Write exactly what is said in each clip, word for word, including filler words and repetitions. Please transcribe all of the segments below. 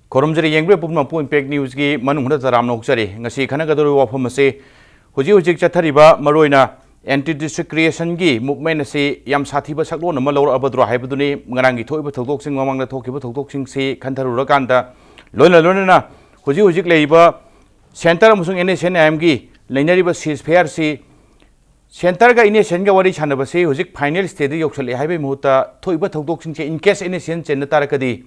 ꯈꯨꯔꯨꯝꯖꯔꯤ ꯌꯦꯡꯕꯤꯔꯤꯕ ꯄꯨꯝꯅꯃꯛꯄꯨ Impact Newsꯀꯤ ꯃꯅꯨꯡ ꯍꯨꯠꯅ ꯇꯔꯥꯝꯅ ꯑꯣꯛꯆꯔꯤ꯫ ꯉꯁꯤ ꯈꯟꯅꯒꯗꯧꯔꯤꯕ ꯋꯥꯐꯝ ꯑꯁꯤ ꯍꯧꯖꯤꯛ ꯍꯧꯖꯤꯛ ꯆꯠꯊꯔꯤꯕ ꯃꯔꯨꯑꯣꯏꯅ anti discriminationꯒꯤ movement ꯑꯁꯤ ꯌꯥꯝ ꯁꯥꯊꯤꯕ ꯁꯛꯂꯣꯟ ꯑꯃ ꯂꯧꯔꯛꯑꯕꯗ꯭ꯔꯣ ꯍꯥꯏꯕꯗꯨꯅꯤ꯫ ꯉꯔꯥꯡꯒꯤ ꯊꯣꯛꯏꯕ ꯊꯧꯗꯣꯛꯁꯤꯡ, ꯃꯃꯥꯡꯗ ꯊꯣꯛꯈꯤꯕ ꯊꯧꯗꯣꯛꯁꯤꯡꯁꯤ ꯈꯟꯊꯔꯨꯔꯀꯥꯟꯗ, ꯂꯣꯏꯅ ꯂꯣꯏꯅꯅ ꯍꯧꯖꯤꯛ ꯍꯧꯖꯤꯛ ꯂꯩꯔꯤꯕ centre ꯑꯃꯁꯨꯡ NSCN IMꯒꯤ ꯂꯩꯅꯔꯤꯕ ceasefiresi, centreꯒ NSCNꯒ ꯋꯥꯔꯤ ꯁꯥꯟꯅꯕꯁꯤ ꯍꯧꯖꯤꯛ final stageꯗ ꯌꯧꯁꯜꯂꯛꯑꯦ ꯍꯥꯏꯕꯒꯤ ꯃꯍꯨꯠꯇ, ꯊꯣꯛꯏꯕ ꯊꯧꯗꯣꯛꯁꯤꯡꯁꯦ in case NSCN ꯆꯦꯟꯅ ꯇꯥꯔꯒꯗꯤ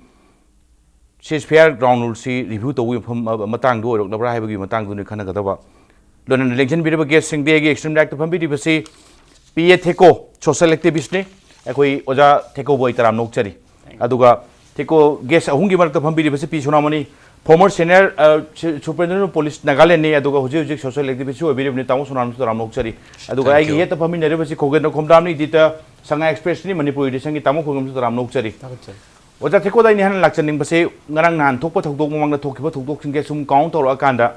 ceasefire ground ruleꯁꯤ review ꯇꯧꯕꯒꯤ ꯃꯐꯝ, ꯑ, ꯃꯇꯥꯡꯗ ꯑꯣꯏꯔꯛꯅꯕ꯭ꯔꯥ ꯍꯥꯏꯕꯒꯤ ꯃꯇꯥꯡꯗꯨꯅꯤ ꯈꯟꯅꯒꯗꯕ꯫ ꯂꯣꯏꯅꯅ ꯂꯦꯡꯁꯤꯟꯕꯤꯔꯤꯕ guestꯁꯤꯡꯗꯤ ꯑꯩꯒꯤ extreme rightꯇ ꯐꯝꯕꯤꯔꯤꯕꯁꯤ ꯄꯤ ꯑꯦ ꯊꯦꯀꯣ, social activistꯅꯤ꯫ ꯑꯩꯈꯣꯏ ꯑꯣꯖꯥ ꯊꯦꯀꯣꯕꯨ ꯑꯩ ꯇꯔꯥꯝꯅ ꯑꯣꯛꯆꯔꯤ꯫ ꯑꯗꯨꯒ ꯊꯦꯀꯣ guest ꯑꯍꯨꯝꯒꯤ ꯃꯔꯛꯇ ꯐꯝꯕꯤꯔꯤꯕꯁꯤ ꯄꯤ ꯁꯣꯅꯥꯃꯅꯤ, former senior, ꯑ, su-, superintendent of police Nagalandꯅꯤ, ꯑꯗꯨꯒ ꯍꯧꯖꯤꯛ ꯍꯧꯖꯤꯛ social activistꯁꯨ ꯑꯣꯏꯕꯤꯔꯤꯕꯅꯤ꯫ ꯇꯥꯃꯣ ꯁꯣꯅꯥꯃꯅꯤꯁꯨ ꯇꯔꯥꯝꯅ ꯑꯣꯛꯆꯔꯤ꯫ ꯑꯗꯨꯒ Thank ꯑꯩꯒꯤ you. ꯌꯦꯠꯇ ꯐꯝꯃꯤꯟꯅꯔꯤꯕꯁꯤ ꯈꯣꯒꯦꯟꯗ꯭ꯔ ꯈꯣꯝꯗ꯭ꯔꯥꯝꯅꯤ, editor ꯁꯉꯥꯏ Expressꯅꯤ, ꯃꯅꯤꯄꯨꯔ editionꯒꯤ ꯇꯥꯃꯣ ꯈꯣꯏꯒꯝꯁꯨ ꯇꯔꯥꯝꯅ ꯑꯣꯛꯆꯔꯤ꯫ ꯊꯥꯒꯠꯆꯔꯤ꯫ ꯑꯣꯖꯥ ꯊꯦꯀꯣꯗ ꯑꯩꯅ ꯍꯦꯟꯅ ꯂꯥꯛꯆꯅꯤꯡꯕꯁꯤ, ꯉꯔꯥꯡ ꯅꯍꯥꯟ ꯊꯣꯛꯄ ꯊꯧꯗꯣꯛ, ꯃꯃꯥꯡꯗ ꯊꯣꯛꯈꯤꯕ ꯊꯧꯗꯣꯛꯁꯤꯡꯁꯦ ꯁꯨꯝ count ꯇꯧꯔꯛꯑꯀꯥꯟꯗ,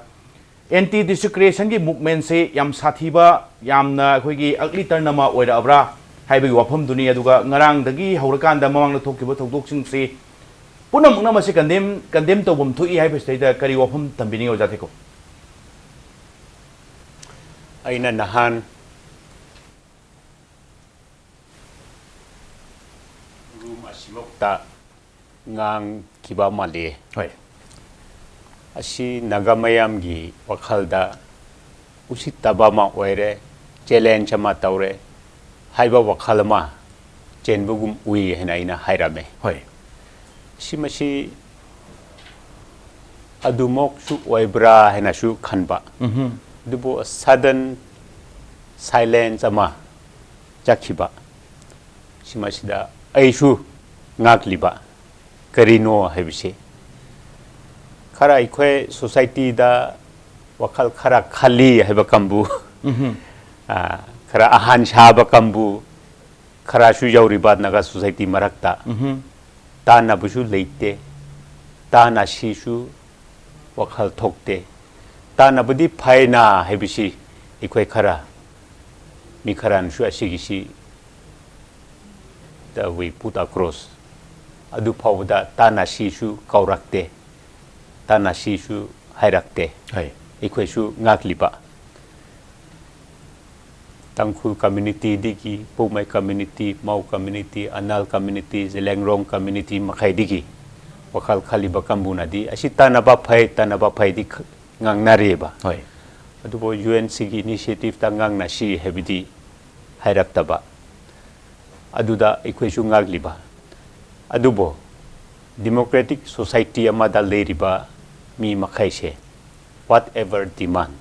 anti discriminationꯒꯤ movementꯁꯦ ꯌꯥꯝ ꯁꯥꯊꯤꯕ, ꯌꯥꯝꯅ ꯑꯩꯈꯣꯏꯒꯤ ugly turn ꯑꯃ ꯑꯣꯏꯔꯛꯑꯕ꯭ꯔꯥ ꯍꯥꯏꯕꯒꯤ ꯋꯥꯐꯝꯗꯨꯅꯤ꯫ ꯑꯗꯨꯒ ꯉꯔꯥꯡꯗꯒꯤ ꯍꯧꯔꯀꯥꯟꯗ ꯃꯃꯥꯡꯗ ꯊꯣꯛꯈꯤꯕ ꯊꯧꯗꯣꯛꯁꯤꯡꯁꯤ ꯄꯨꯝꯅꯃꯛꯅ ꯃꯁꯤ condemn, condemn ꯇꯧꯐꯝ ꯊꯣꯛꯏ ꯍꯥꯏꯕꯁꯤꯗꯩꯗ ꯀꯔꯤ ꯋꯥꯐꯝ ꯊꯝꯕꯤꯅꯤꯡꯉꯤ, ꯑꯣꯖꯥ ꯊꯦꯀꯣ? ꯑꯩꯅ ꯅꯍꯥꯟ room ꯑꯁꯤꯃꯛꯇ ꯉꯥꯡꯈꯤꯕ ꯑꯃ ꯂꯩꯌꯦ꯫ ꯍꯣꯏ꯫ ꯑꯁꯤ ꯅꯥꯒꯥ ꯃꯌꯥꯝꯒꯤ ꯋꯥꯈꯜꯗ ꯎꯁꯤꯠꯇꯕ ꯑꯃ ꯑꯣꯏꯔꯦ, challenge ꯑꯃ ꯇꯧꯔꯦ ꯍꯥꯏꯕ ꯋꯥꯈꯜ ꯑꯃ ꯆꯦꯟꯕꯒꯨꯝ ꯎꯏ ꯍꯥꯏꯅ ꯑꯩꯅ ꯍꯥꯏꯔꯝꯃꯦ꯫ ꯍꯣꯏ꯫ ꯁꯤ ꯃꯁꯤ ꯑꯗꯨꯃꯛꯁꯨ ꯑꯣꯏꯕ꯭ꯔꯥ ꯍꯥꯏꯅꯁꯨ ꯈꯟꯕ꯫ ꯎꯝꯍꯨꯝ꯫ ꯑꯗꯨꯕꯨ sudden silence ꯑꯃ ꯆꯠꯈꯤꯕ, ꯁꯤꯃꯁꯤꯗ ꯑꯩꯁꯨ ꯉꯥꯛꯂꯤꯕ꯫ ꯀꯔꯤꯅꯣ ꯍꯥꯏꯕꯁꯤ, ꯈꯔ ꯑꯩꯈꯣꯏ societyꯗ ꯋꯥꯈꯜ ꯈꯔ ꯈꯜꯂꯤ ꯍꯥꯏꯕ ꯀꯥꯡꯕꯨ, ꯎꯝꯍꯨꯝ꯫ ꯑ, ꯈꯔ ꯑꯍꯟ ꯁꯥꯕ ꯀꯥꯡꯕꯨ ꯈꯔꯁꯨ ꯌꯥꯎꯔꯤꯕ ꯅꯥꯒꯥ society ꯃꯔꯛꯇ꯫ ꯎꯝꯍꯨꯝ꯫ ꯇꯥꯟꯅꯕꯁꯨ ꯂꯩꯇꯦ, ꯇꯥꯟꯅꯁꯤꯁꯨ ꯋꯥꯈꯜ ꯊꯣꯛꯇꯦ꯫ ꯇꯥꯟꯅꯕꯗꯤ ꯐꯩꯅ ꯍꯥꯏꯕꯁꯤ ꯑꯩꯈꯣꯏ ꯈꯔ ꯃꯤ ꯈꯔꯅꯁꯨ ꯑꯁꯤꯒꯤꯁꯤ, the we put across, ꯑꯗꯨ ꯐꯥꯎꯕꯗ ꯇꯥꯟꯅꯁꯤꯁꯨ ꯀꯧꯔꯛꯇꯦ, ꯇꯥꯟꯅꯁꯤꯁꯨ ꯍꯥꯏꯔꯛꯇꯦ꯫ ꯍꯣꯏ꯫ ꯑꯩꯈꯣꯏꯁꯨ ꯉꯥꯛꯂꯤꯕ꯫ ꯇꯥꯡꯈꯨꯜ community ꯗꯒꯤ, ꯄꯧꯃꯥꯏ community, ꯃꯥꯎ community, Anal community, Zeliangrong community ꯃꯈꯩꯗꯒꯤ ꯋꯥꯈꯜ ꯈꯜꯂꯤꯕ ꯀꯥꯡꯕꯨꯅꯗꯤ ꯑꯁꯤ ꯇꯥꯟꯅꯕ ꯐꯩ, ꯇꯥꯟꯅꯕ ꯐꯩꯗꯤ ꯈ-, ꯉꯥꯡꯅꯔꯤꯕ꯫ ꯍꯣꯏ꯫ ꯑꯗꯨꯕꯨ U N C ꯒꯤ initiative ꯇ ꯉꯥꯡꯅꯁꯤ ꯍꯥꯏꯕꯗꯤ ꯍꯥꯏꯔꯛꯇꯕ꯫ ꯑꯗꯨꯗ ꯑꯩꯈꯣꯏꯁꯨ ꯉꯥꯛꯂꯤꯕ꯫ ꯑꯗꯨꯕꯨ democratic society ꯑꯃꯗ ꯂꯩꯔꯤꯕ ꯃꯤ ꯃꯈꯩꯁꯦ, whatever demand,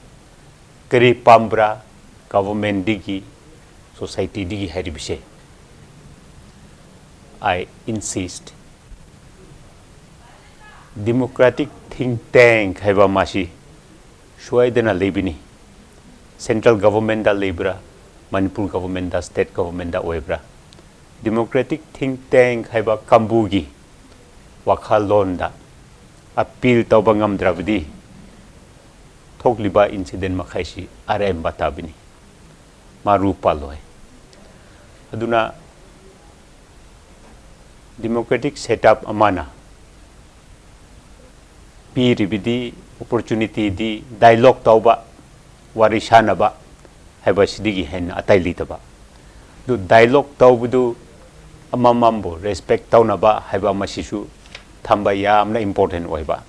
ꯀꯔꯤ ꯄꯥꯝꯕ꯭ꯔꯥ, government ꯗꯒꯤ, society ꯗꯒꯤ ꯍꯥꯏꯔꯤꯕꯁꯦ, I insist, democratic think tank ꯍꯥꯏꯕ ꯑꯃꯁꯤ ꯁꯣꯏꯗꯅ ꯂꯩꯕꯅꯤ꯫ Central government ꯗ ꯂꯩꯕ꯭ꯔꯥ, ꯃꯅꯤꯄꯨꯔ government ꯗ, state government ꯗ ꯑꯣꯏꯕ꯭ꯔꯥ, democratic think tank ꯍꯥꯏꯕ ꯀꯥꯡꯕꯨꯒꯤ ꯋꯥꯈꯜꯂꯣꯟꯗ appeal ꯇꯧꯕ ꯉꯝꯗ꯭ꯔꯕꯗꯤ, ꯊꯣꯛꯂꯤꯕ incident ꯃꯈꯩꯁꯤ ꯑꯔꯦꯝꯕ ꯇꯥꯕꯅꯤ, ꯃꯥꯔꯨ ꯄꯥꯜꯂꯣꯏ꯫ ꯑꯗꯨꯅ democratic setup ꯑꯃꯅ ꯄꯤꯔꯤꯕꯗꯤ, opportunity ꯗꯤ dialogue ꯇꯧꯕ, ꯋꯥꯔꯤ ꯁꯥꯟꯅꯕ ꯍꯥꯏꯕꯁꯤꯗꯒꯤ ꯍꯦꯟꯅ ꯑꯇꯩ ꯂꯩꯇꯕ꯫ ꯑꯗꯨ dialogue ꯇꯧꯕꯗꯨ ꯑꯃꯃꯝꯕꯨ respect ꯇꯧꯅꯕ ꯍꯥꯏꯕ ꯑꯃꯁꯤꯁꯨ ꯊꯝꯕ ꯌꯥꯝꯅ important ꯑꯣꯏꯕ꯫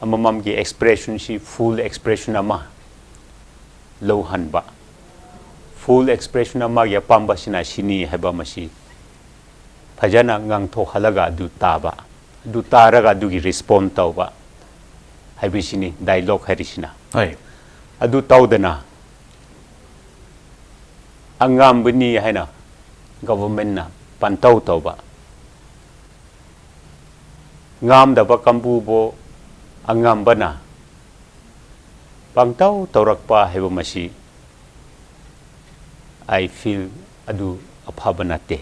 ꯑꯃꯃꯝꯒꯤ expression ꯁꯤ full expression ꯑꯃ ꯂꯧꯍꯟꯕ꯫ Full expression ꯑꯃꯒꯤ ꯑꯄꯥꯝꯕꯁꯤꯅ ꯁꯤꯅꯤ ꯍꯥꯏꯕ ꯑꯃꯁꯤ ꯐꯖꯅ ꯉꯥꯡꯊꯣꯛꯍꯜꯂꯒ ꯑꯗꯨ ꯇꯥꯕ, ꯑꯗꯨ ꯇꯥꯔꯒ ꯑꯗꯨꯒꯤ respond ꯇꯧꯕ ꯍꯥꯏꯕꯁꯤꯅꯤ dialogue ꯍꯥꯏꯔꯤꯁꯤꯅ꯫ ꯍꯣꯏ꯫ ꯑꯗꯨ ꯇꯧꯗꯅ ꯑꯉꯝꯕꯅꯤ ꯍꯥꯏꯅ government ꯅ ꯄꯟꯇꯧ ꯇꯧꯕ, ꯉꯝꯗꯕ ꯀꯥꯡꯕꯨꯕꯨ ꯑꯉꯝꯕꯅ ꯄꯪꯇꯧ ꯇꯧꯔꯛꯄ ꯍꯥꯏꯕ ꯃꯁꯤ, I feel, ꯑꯗꯨ ꯑꯐꯕ ꯅꯠꯇꯦ꯫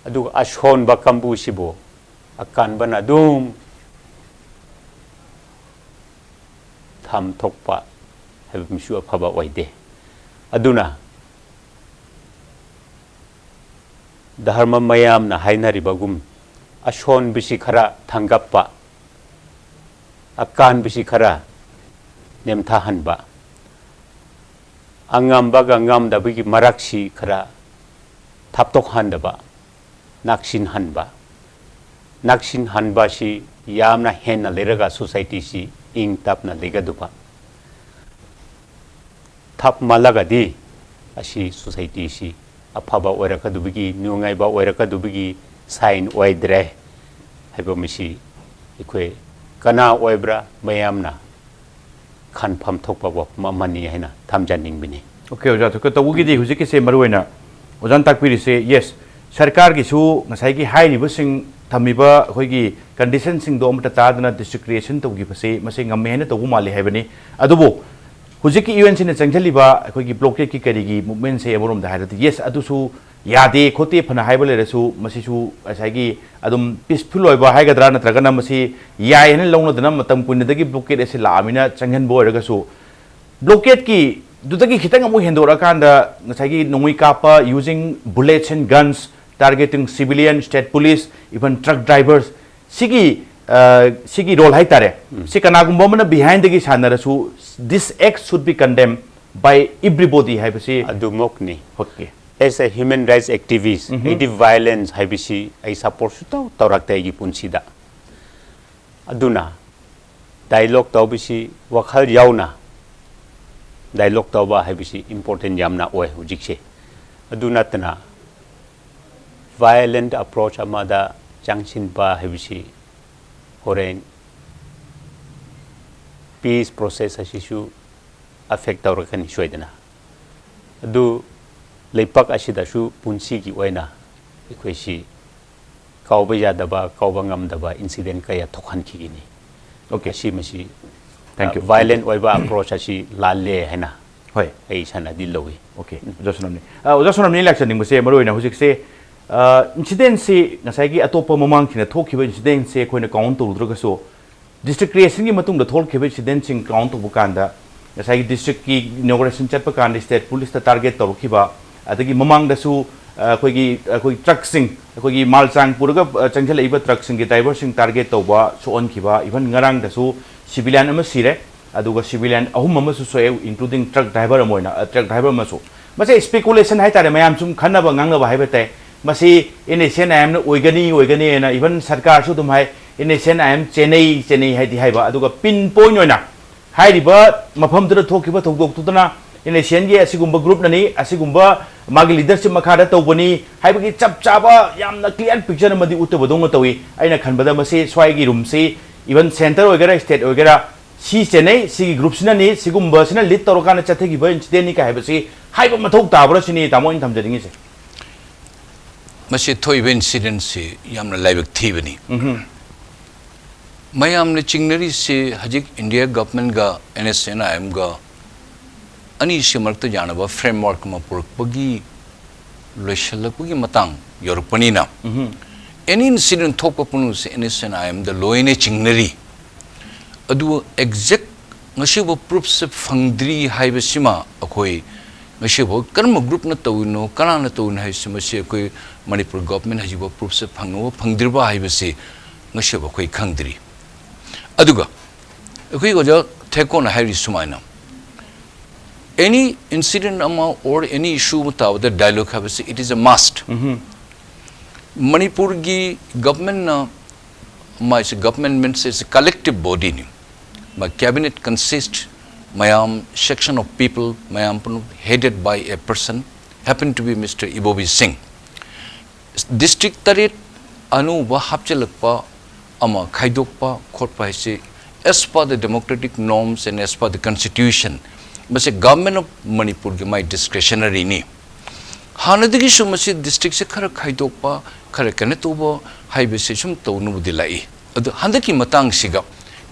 ꯑꯗꯨꯒ ꯑꯁꯣꯟꯕ ꯀꯥꯡꯕꯨꯁꯤꯕꯨ ꯑꯀꯟꯕꯅ ꯑꯗꯨꯝ ꯊꯥꯝꯊꯣꯛꯄ ꯍꯥꯏꯕ ꯃꯤꯁꯨ ꯑꯐꯕ ꯑꯣꯏꯗꯦ꯫ ꯑꯗꯨꯅ ꯙꯔꯃ ꯃꯌꯥꯝꯅ ꯍꯥꯏꯅꯔꯤꯕꯒꯨꯝ, ꯑꯁꯣꯟꯕꯁꯤ ꯈꯔ ꯊꯥꯡꯒꯠꯄ, ꯑꯀꯥꯟꯕꯁꯤ ꯈꯔ ꯅꯦꯝꯊꯍꯟꯕ, ꯑꯉꯝꯕꯒ ꯉꯝꯗꯕꯒꯤ ꯃꯔꯛꯁꯤ ꯈꯔ ꯊꯥꯞꯇꯣꯛꯍꯟꯗꯕ, ꯅꯛꯁꯤꯟꯍꯟꯕ꯫ ꯅꯛꯁꯤꯟꯍꯟꯕꯁꯤ ꯌꯥꯝꯅ ꯍꯦꯟꯅ ꯂꯩꯔꯒ ꯁꯣꯁꯥꯏꯇꯤꯁꯤ ꯏꯪ ꯇꯞꯅ ꯂꯩꯒꯗꯕ꯫ ꯊꯥꯞꯃꯜꯂꯒꯗꯤ ꯑꯁꯤ ꯁꯣꯁꯥꯏꯇꯤꯁꯤ ꯑꯐꯕ ꯑꯣꯏꯔꯛꯀꯗꯕꯒꯤ, ꯅꯨꯡꯉꯥꯏꯕ ꯑꯣꯏꯔꯛꯀꯗꯕꯒꯤ ꯁꯥꯏꯟ ꯑꯣꯏꯗ꯭ꯔꯦ ꯍꯥꯏꯕ ꯃꯁꯤ ꯑꯩꯈꯣꯏ ꯀꯅꯥ ꯑꯣꯏꯕ꯭ꯔꯥ ꯃꯌꯥꯝꯅ ꯈꯟꯐꯝ ꯊꯣꯛꯄ ꯋꯥꯐꯝ ꯑꯃꯅꯤ ꯍꯥꯏꯅ ꯊꯝꯖꯅꯤꯡꯕꯅꯤ꯫ ꯑꯣꯀꯦ, ꯑꯣꯖꯥ, ꯑꯗꯨꯒ ꯇꯧꯕꯒꯤꯗꯤ ꯍꯧꯖꯤꯛꯀꯤꯁꯦ ꯃꯔꯨ ꯑꯣꯏꯅ ꯑꯣꯖꯥꯅ ꯇꯥꯛꯄꯤꯔꯤꯁꯦ, ꯌꯦꯁ, ꯁꯔꯀꯥꯔꯒꯤꯁꯨ ꯉꯁꯥꯏꯒꯤ ꯍꯥꯏꯔꯤꯕꯁꯤꯡ ꯊꯝꯃꯤꯕ ꯑꯩꯈꯣꯏꯒꯤ ꯀꯟꯗꯤꯁꯟꯁꯤꯡꯗꯣ ꯑꯃꯠꯇ ꯆꯥꯗꯅ ꯗꯤꯁꯇ꯭ꯔꯤꯛ ꯀ꯭ꯔꯤꯌꯦꯁꯟ ꯇꯧꯈꯤꯕꯁꯦ ꯃꯁꯤ ꯉꯝꯃꯦ ꯍꯥꯏꯅ ꯇꯧꯕ ꯃꯥꯜꯂꯤ ꯍꯥꯏꯕꯅꯤ꯫ ꯑꯗꯨꯕꯨ ꯍꯧꯖꯤꯛꯀꯤ ꯌꯨ ꯑꯦꯟ ꯁꯤꯅ ꯆꯪꯁꯤꯜꯂꯤꯕ ꯑꯩꯈꯣꯏꯒꯤ ꯕ꯭ꯂꯣꯀꯦꯠꯀꯤ ꯀꯔꯤꯒꯤ ꯃꯨꯞꯃꯦꯟꯁꯦ ꯑꯃꯔꯣꯝꯗ ꯍꯥꯏꯔꯗꯤ, ꯌꯦꯁ, ꯑꯗꯨꯁꯨ ꯌꯥꯗꯦ ꯈꯣꯠꯇꯦ ꯐꯅ ꯍꯥꯏꯕ ꯂꯩꯔꯁꯨ, ꯃꯁꯤꯁꯨ ꯉꯁꯥꯏꯒꯤ ꯑꯗꯨꯝ ꯄꯤꯁꯐꯨꯜ ꯑꯣꯏꯕ ꯍꯥꯏꯒꯗ꯭ꯔꯥ, ꯅꯠꯇ꯭ꯔꯒꯅ ꯃꯁꯤ ꯌꯥꯏ ꯍꯥꯏꯅ ꯂꯧꯅꯗꯅ ꯃꯇꯝ ꯀꯨꯏꯅꯗꯒꯤ ꯕ꯭ꯂꯣꯀꯦꯠ ꯑꯁꯤ ꯂꯥꯛꯑꯃꯤꯅ ꯆꯪꯍꯟꯕ ꯑꯣꯏꯔꯒꯁꯨ, ꯕ꯭ꯂꯣꯀꯦꯠꯀꯤꯗꯨꯗꯒꯤ ꯈꯤꯇꯪ ꯑꯃꯨꯛ ꯍꯦꯟꯗꯣꯔꯛꯑꯀꯥꯟꯗ ꯉꯁꯥꯏꯒꯤ ꯅꯣꯡꯃꯩ ꯀꯥꯞꯄ, using bullets and guns, targeting civilian, state police, even truck drivers, ꯁꯤꯒꯤ, ꯑ, ꯁꯤꯒꯤ ꯔꯣꯜ ꯍꯥꯏꯇꯥꯔꯦ, ꯎꯝ꯫ ꯁꯤ ꯀꯅꯥꯒꯨꯝꯕ ꯑꯃꯅ ꯕꯤꯍꯥꯏꯟꯗꯒꯤ ꯁꯥꯟꯅꯔꯁꯨ, this act should be condemned by everybody ꯍꯥꯏꯕꯁꯤ꯫ ꯑꯗꯨꯃꯛꯅꯤ꯫ Okay. As a human rights activist, ꯎꯝꯍꯨꯝ꯫ ꯑꯩꯗꯤ ꯚꯥꯏꯑꯣꯂꯦꯟꯁ ꯍꯥꯏꯕꯁꯤ ꯑꯩ ꯁꯄꯣꯔꯠ ꯁꯨꯇꯧ ꯇꯧꯔꯛꯇꯦ ꯑꯩꯒꯤ ꯄꯨꯟꯁꯤꯗ꯫ ꯑꯗꯨꯅ ꯗꯥꯏꯂꯣꯒ ꯇꯧꯕꯁꯤ ꯋꯥꯈꯜ ꯌꯥꯎꯅ ꯗꯥꯏꯂꯣꯒ ꯇꯧꯕ ꯍꯥꯏꯕꯁꯤ ꯏꯝꯄꯣꯔꯇꯦꯟ ꯌꯥꯝꯅ ꯑꯣꯏ ꯍꯧꯖꯤꯛꯁꯦ꯫ ꯑꯗꯨ ꯅꯠꯇꯅ ꯚꯥꯏꯑꯣꯂꯦꯟꯠ ꯑꯦꯄ꯭ꯔꯣꯆ ꯑꯃꯗ ꯆꯪꯁꯤꯟꯕ ꯍꯥꯏꯕꯁꯤ ꯍꯣꯔꯦꯟ ꯄꯤꯁ ꯄ꯭ꯔꯣꯁꯦꯁ ꯑꯁꯤꯁꯨ ꯑꯦꯐꯦꯛ ꯇꯧꯔꯛꯀꯅꯤ ꯁꯣꯏꯗꯅ꯫ ꯑꯗꯨ ꯂꯩꯄꯥꯛ ꯑꯁꯤꯗꯁꯨ ꯄꯨꯟꯁꯤꯒꯤ ꯑꯣꯏꯅ ꯑꯩꯈꯣꯏꯁꯤ ꯀꯥꯎꯕ ꯌꯥꯗꯕ, ꯀꯥꯎꯕ ꯉꯝꯗꯕ ꯏꯟꯁꯤꯗꯦꯟ ꯀꯌꯥ ꯊꯣꯛꯍꯟꯈꯤꯒꯅꯤ꯫ ꯑꯣꯀꯦ꯫ ꯑꯁꯤꯃꯁꯤ, Thank you. ꯚꯥꯏꯑꯣꯂꯦꯟ ꯑꯣꯏꯕ ꯑꯦꯄ꯭ꯔꯣꯆ ꯑꯁꯤ ꯂꯥꯜꯂꯦ ꯍꯥꯏꯅ ꯍꯣꯏ꯫ ꯑꯩ ꯏꯁꯥꯅꯗꯤ ꯂꯧꯏ꯫ ꯑꯣꯀꯦ꯫ ꯎꯝ꯫ ꯑꯣꯖꯥ ꯁꯣꯅꯥꯝꯅꯤ꯫ ꯑ, ꯑꯣꯖꯥ ꯁꯣꯅꯥꯝꯅꯤ ꯂꯥꯛꯆꯅꯤꯡꯕꯁꯦ ꯃꯔꯨꯑꯣꯏꯅ ꯍꯧꯖꯤꯛꯁꯦ, ꯑ, ꯏꯟꯁꯤꯗꯦꯟꯁꯤ ꯉꯁꯥꯏꯒꯤ ꯑꯇꯣꯞꯄ ꯃꯃꯥꯡꯁꯤꯡꯗ ꯊꯣꯛꯈꯤꯕ ꯏꯟꯁꯤꯗꯦꯟꯁꯦ ꯑꯩꯈꯣꯏꯅ ꯀꯥꯎꯟ ꯇꯧꯔꯨꯗ꯭ꯔꯒꯁꯨ, ꯗꯤꯁꯇ꯭ꯔꯤꯛ ꯀ꯭ꯔꯤꯌꯦꯁꯟꯒꯤ ꯃꯇꯨꯡꯗ ꯊꯣꯛꯈꯤꯕ ꯏꯟꯁꯤꯗꯦꯟꯁꯤꯡ ꯀꯥꯎꯟ ꯇꯧꯕ ꯀꯥꯟꯗ, ꯉꯁꯥꯏꯒꯤ ꯗꯤꯁꯇ꯭ꯔꯤꯛꯀꯤ ꯏꯅꯣꯒ꯭ꯔꯦꯁꯟ ꯆꯠꯄ ꯀꯥꯟꯗ ꯁ꯭ꯇꯦꯠ ꯄꯨꯂꯤꯁꯇ ꯇꯥꯔꯒꯦꯠ ꯇꯧꯔꯛꯈꯤꯕ, ꯑꯗꯒꯤ ꯃꯃꯥꯡꯗꯁꯨ, ꯑꯩꯈꯣꯏꯒꯤ ꯑꯩꯈꯣꯏ ꯇ꯭ꯔꯛꯁꯤꯡ, ꯑꯩꯈꯣꯏꯒꯤ ꯃꯥꯜ ꯆꯥꯡ ꯄꯨꯔꯒ ꯑ, ꯆꯪꯁꯤꯜꯂꯛꯏꯕ ꯇ꯭ꯔꯛꯁꯤꯡꯒꯤ ꯗ꯭ꯔꯥꯏꯚꯔꯁꯤꯡ ꯇꯥꯔꯒꯦꯠ ꯇꯧꯕ, ꯁꯣꯛꯍꯟꯈꯤꯕ, ꯏꯚꯟ ꯉꯔꯥꯡꯗꯁꯨ ꯁꯤꯚꯤꯂꯤꯌꯟ ꯑꯃ ꯁꯤꯔꯦ, ꯑꯗꯨꯒ ꯁꯤꯚꯤꯂꯤꯌꯟ ꯑꯍꯨꯝ ꯑꯃꯁꯨ ꯁꯣꯛꯑꯦ, ꯏꯟꯀ꯭ꯂꯨꯗꯤꯡ ꯇ꯭ꯔꯛ ꯗ꯭ꯔꯥꯏꯚꯔ ꯑꯃ ꯑꯣꯏꯅ, ꯑ, ꯇ꯭ꯔꯛ ꯗ꯭ꯔꯥꯏꯚꯔ ꯑꯃꯁꯨ꯫ ꯃꯁꯦ ꯁ꯭ꯄꯦꯀꯨꯂꯦꯁꯟ ꯍꯥꯏꯇꯥꯔꯦ, ꯃꯌꯥꯝ ꯁꯨꯝ ꯈꯟꯅꯕ ꯉꯥꯡꯅꯕ ꯍꯥꯏꯕ ꯇꯥꯏ꯫ ꯃꯁꯤ ꯑꯦꯟ ꯑꯦꯁ ꯑꯦꯟ ꯑꯥꯏ ꯑꯦꯝꯅ ꯑꯣꯏꯒꯅꯤ, ꯑꯣꯏꯒꯅꯤꯅ ꯏꯚꯟ ꯁꯔꯀꯥꯔꯁꯨ ꯑꯗꯨꯝ ꯍꯥꯏ, N S N I M ꯆꯦꯟꯅꯩ, ꯆꯦꯟꯅꯩ ꯍꯥꯏꯗꯤ ꯍꯥꯏꯕ, ꯑꯗꯨꯒ ꯄꯤꯟ ꯄꯣꯏꯟ ꯑꯣꯏꯅ ꯍꯥꯏꯔꯤꯕ ꯃꯐꯝꯗꯨꯗ ꯊꯣꯛꯈꯤꯕ ꯊꯧꯗꯣꯛꯇꯨꯗꯅ ꯑꯦꯟ ꯑꯦꯁ ꯑꯦꯟꯒꯤ ꯑꯁꯤꯒꯨꯝꯕ ꯒ꯭ꯔꯨꯞꯅꯅꯤ, ꯑꯁꯤꯒꯨꯝꯕ ꯃꯥꯒꯤ ꯂꯤꯗꯔꯁꯤꯞ ꯃꯈꯥꯗ ꯇꯧꯕꯅꯤ ꯍꯥꯏꯕꯒꯤ ꯆꯞ ꯆꯥꯕ ꯌꯥꯝꯅ ꯀ꯭ꯂꯤꯌꯥꯔ ꯄꯤꯛꯆꯔ ꯑꯃꯗꯤ ꯎꯠꯇꯕꯗꯧꯅ ꯇꯧꯏ꯫ ꯑꯩꯅ ꯈꯟꯕꯗ ꯃꯁꯤ ꯁ꯭ꯋꯥꯏꯒꯤ ꯔꯨꯝꯁꯤ, ꯏꯚꯟ ꯁꯦꯟꯇꯔ ꯑꯣꯏꯒꯦꯔꯥ, ꯁ꯭ꯇꯦꯠ ꯑꯣꯏꯒꯦꯔꯥ, ꯁꯤ ꯆꯦꯟꯅꯩ, ꯁꯤꯒꯤ ꯒ꯭ꯔꯨꯞꯁꯤꯅꯅꯤ, ꯁꯤꯒꯨꯝꯕꯁꯤꯅ ꯂꯤꯗ ꯇꯧꯔꯀꯥꯟꯗ ꯆꯠꯊꯈꯤꯕ ꯏꯟꯁꯤꯗꯦꯟꯅꯤ ꯀꯥꯏ ꯍꯥꯏꯕꯁꯤ ꯍꯥꯏꯕ ꯃꯊꯧ ꯇꯥꯕ꯭ꯔꯥ ꯁꯤꯅꯤ ꯇꯥꯃꯣ ꯑꯩꯅ ꯊꯝꯖꯅꯤꯡꯉꯤꯁꯦ꯫ ꯃꯁꯤ ꯊꯣꯛꯏꯕ ꯏꯟꯁꯤꯗꯦꯟꯁꯤ ꯌꯥꯝꯅ ꯂꯥꯏꯕꯛ ꯊꯤꯕꯅꯤ꯫ ꯎꯝꯍꯨꯝ꯫ ꯃꯌꯥꯝꯅ ꯆꯤꯡꯅꯔꯤꯁꯤ ꯍꯧꯖꯤꯛ ꯏꯟꯗꯤꯌꯥ ꯒꯚꯔꯟꯃꯦꯟꯠꯒ ꯑꯦꯟ ꯑꯦꯁ ꯑꯦꯟ ꯑꯥꯏ ꯑꯦꯝꯒ ꯑꯅꯤꯁꯤ ꯃꯔꯛꯇ ꯌꯥꯅꯕ ꯐ꯭ꯔꯦꯝꯋꯥꯔꯛ ꯑꯃ ꯄꯨꯔꯛꯄꯒꯤ ꯂꯣꯏꯁꯤꯜꯂꯛꯄꯒꯤ ꯃꯇꯥꯡ ꯌꯧꯔꯛꯄꯅꯤꯅ, ꯎꯝꯍꯨꯝ꯫ ꯑꯦꯅꯤ ꯏꯟꯁꯤꯗꯦꯟ ꯊꯣꯛꯄ ꯄꯨꯝꯅꯃꯛꯁꯦ ꯑꯦꯟ ꯑꯦꯁ ꯑꯦꯟ ꯑꯥꯏ ꯑꯦꯝꯗ ꯂꯣꯏꯅ ꯆꯤꯡꯅꯔꯤ꯫ ꯑꯗꯨꯕꯨ ꯑꯦꯛꯖꯦꯛ ꯉꯁꯤꯕꯨ ꯄ꯭ꯔꯨꯐꯁꯦ ꯐꯪꯗ꯭ꯔꯤ ꯍꯥꯏꯕꯁꯤꯃ ꯑꯩꯈꯣꯏ ꯉꯁꯤꯐꯥꯎ ꯀꯔꯝꯕ ꯒ꯭ꯔꯨꯞꯅ ꯇꯧꯔꯤꯅꯣ, ꯀꯅꯥꯅ ꯇꯧꯔꯤꯅꯣ ꯍꯥꯏꯕꯁꯤ, ꯃꯁꯤ ꯑꯩꯈꯣꯏ ꯃꯅꯤꯄꯨꯔ ꯒꯣꯚꯔꯟꯃꯦꯟꯠ ꯍꯧꯖꯤꯛꯐꯥꯎ ꯄ꯭ꯔꯨꯐꯁꯦ ꯐꯪꯉꯕ ꯐꯪꯗ꯭ꯔꯤꯕ ꯍꯥꯏꯕꯁꯤ ꯉꯁꯤꯐꯥꯎ ꯑꯩꯈꯣꯏ ꯈꯪꯗ꯭ꯔꯤ꯫ ꯑꯗꯨꯒ ꯑꯩꯈꯣꯏ ꯑꯣꯖꯥ ꯊꯦꯀꯣꯅ ꯍꯥꯏꯔꯤ ꯁꯨꯃꯥꯏꯅ, ꯑꯦꯅꯤ ꯏꯟꯁꯤꯗꯦꯟ ꯑꯃ ꯑꯣꯔ ꯑꯦꯅꯤ ꯏꯁꯨ ꯑꯃ ꯇꯥꯕꯗ ꯗꯥꯏꯂꯣꯒ ꯍꯥꯏꯕꯁꯤ it is a must꯫ ꯎꯝꯍꯨꯝ꯫ ꯃꯅꯤꯄꯨꯔꯒꯤ ꯒꯚꯔꯟꯃꯦꯟꯠꯅ, ꯃꯥꯏꯁꯦ government means is a collective body ꯅꯤ꯫ My cabinet consist ꯃꯌꯥꯝ, section of people ꯃꯌꯥꯝ ꯄꯨꯝꯅꯃꯛ headed by a person, happen to be Mister ꯏꯕꯣꯕꯤ ꯁꯤꯡ꯫ ꯗꯤꯁꯇ꯭ꯔꯤꯛ ꯇꯔꯦꯠ ꯑꯅꯧꯕ ꯍꯥꯞꯆꯤꯜꯂꯛꯄ ꯑꯃ ꯈꯥꯏꯗꯣꯛꯄ ꯈꯣꯠꯄ ꯍꯥꯏꯁꯤ as per the democratic norms and as per the constitution, ꯃꯁꯤ ꯒꯚꯔꯟꯃꯦꯟꯠ ꯑꯣꯐ ꯃꯅꯤꯄꯨꯔꯒꯤ ꯃꯥꯏ ꯗꯤꯁꯀ꯭ꯔꯦꯁꯅꯔꯤꯅꯤ꯫ ꯍꯥꯟꯅꯗꯒꯤꯁꯨ ꯃꯁꯤ ꯗꯤꯁꯇ꯭ꯔꯤꯛꯁꯦ ꯈꯔ ꯈꯥꯏꯗꯣꯛꯄ, ꯈꯔ ꯀꯩꯅꯣ ꯇꯧꯕ ꯍꯥꯏꯕꯁꯤ ꯁꯨꯝ ꯇꯧꯅꯕꯗꯤ ꯂꯥꯛꯏ꯫ ꯑꯗꯨ ꯍꯟꯗꯛꯀꯤ ꯃꯇꯥꯡꯁꯤꯒ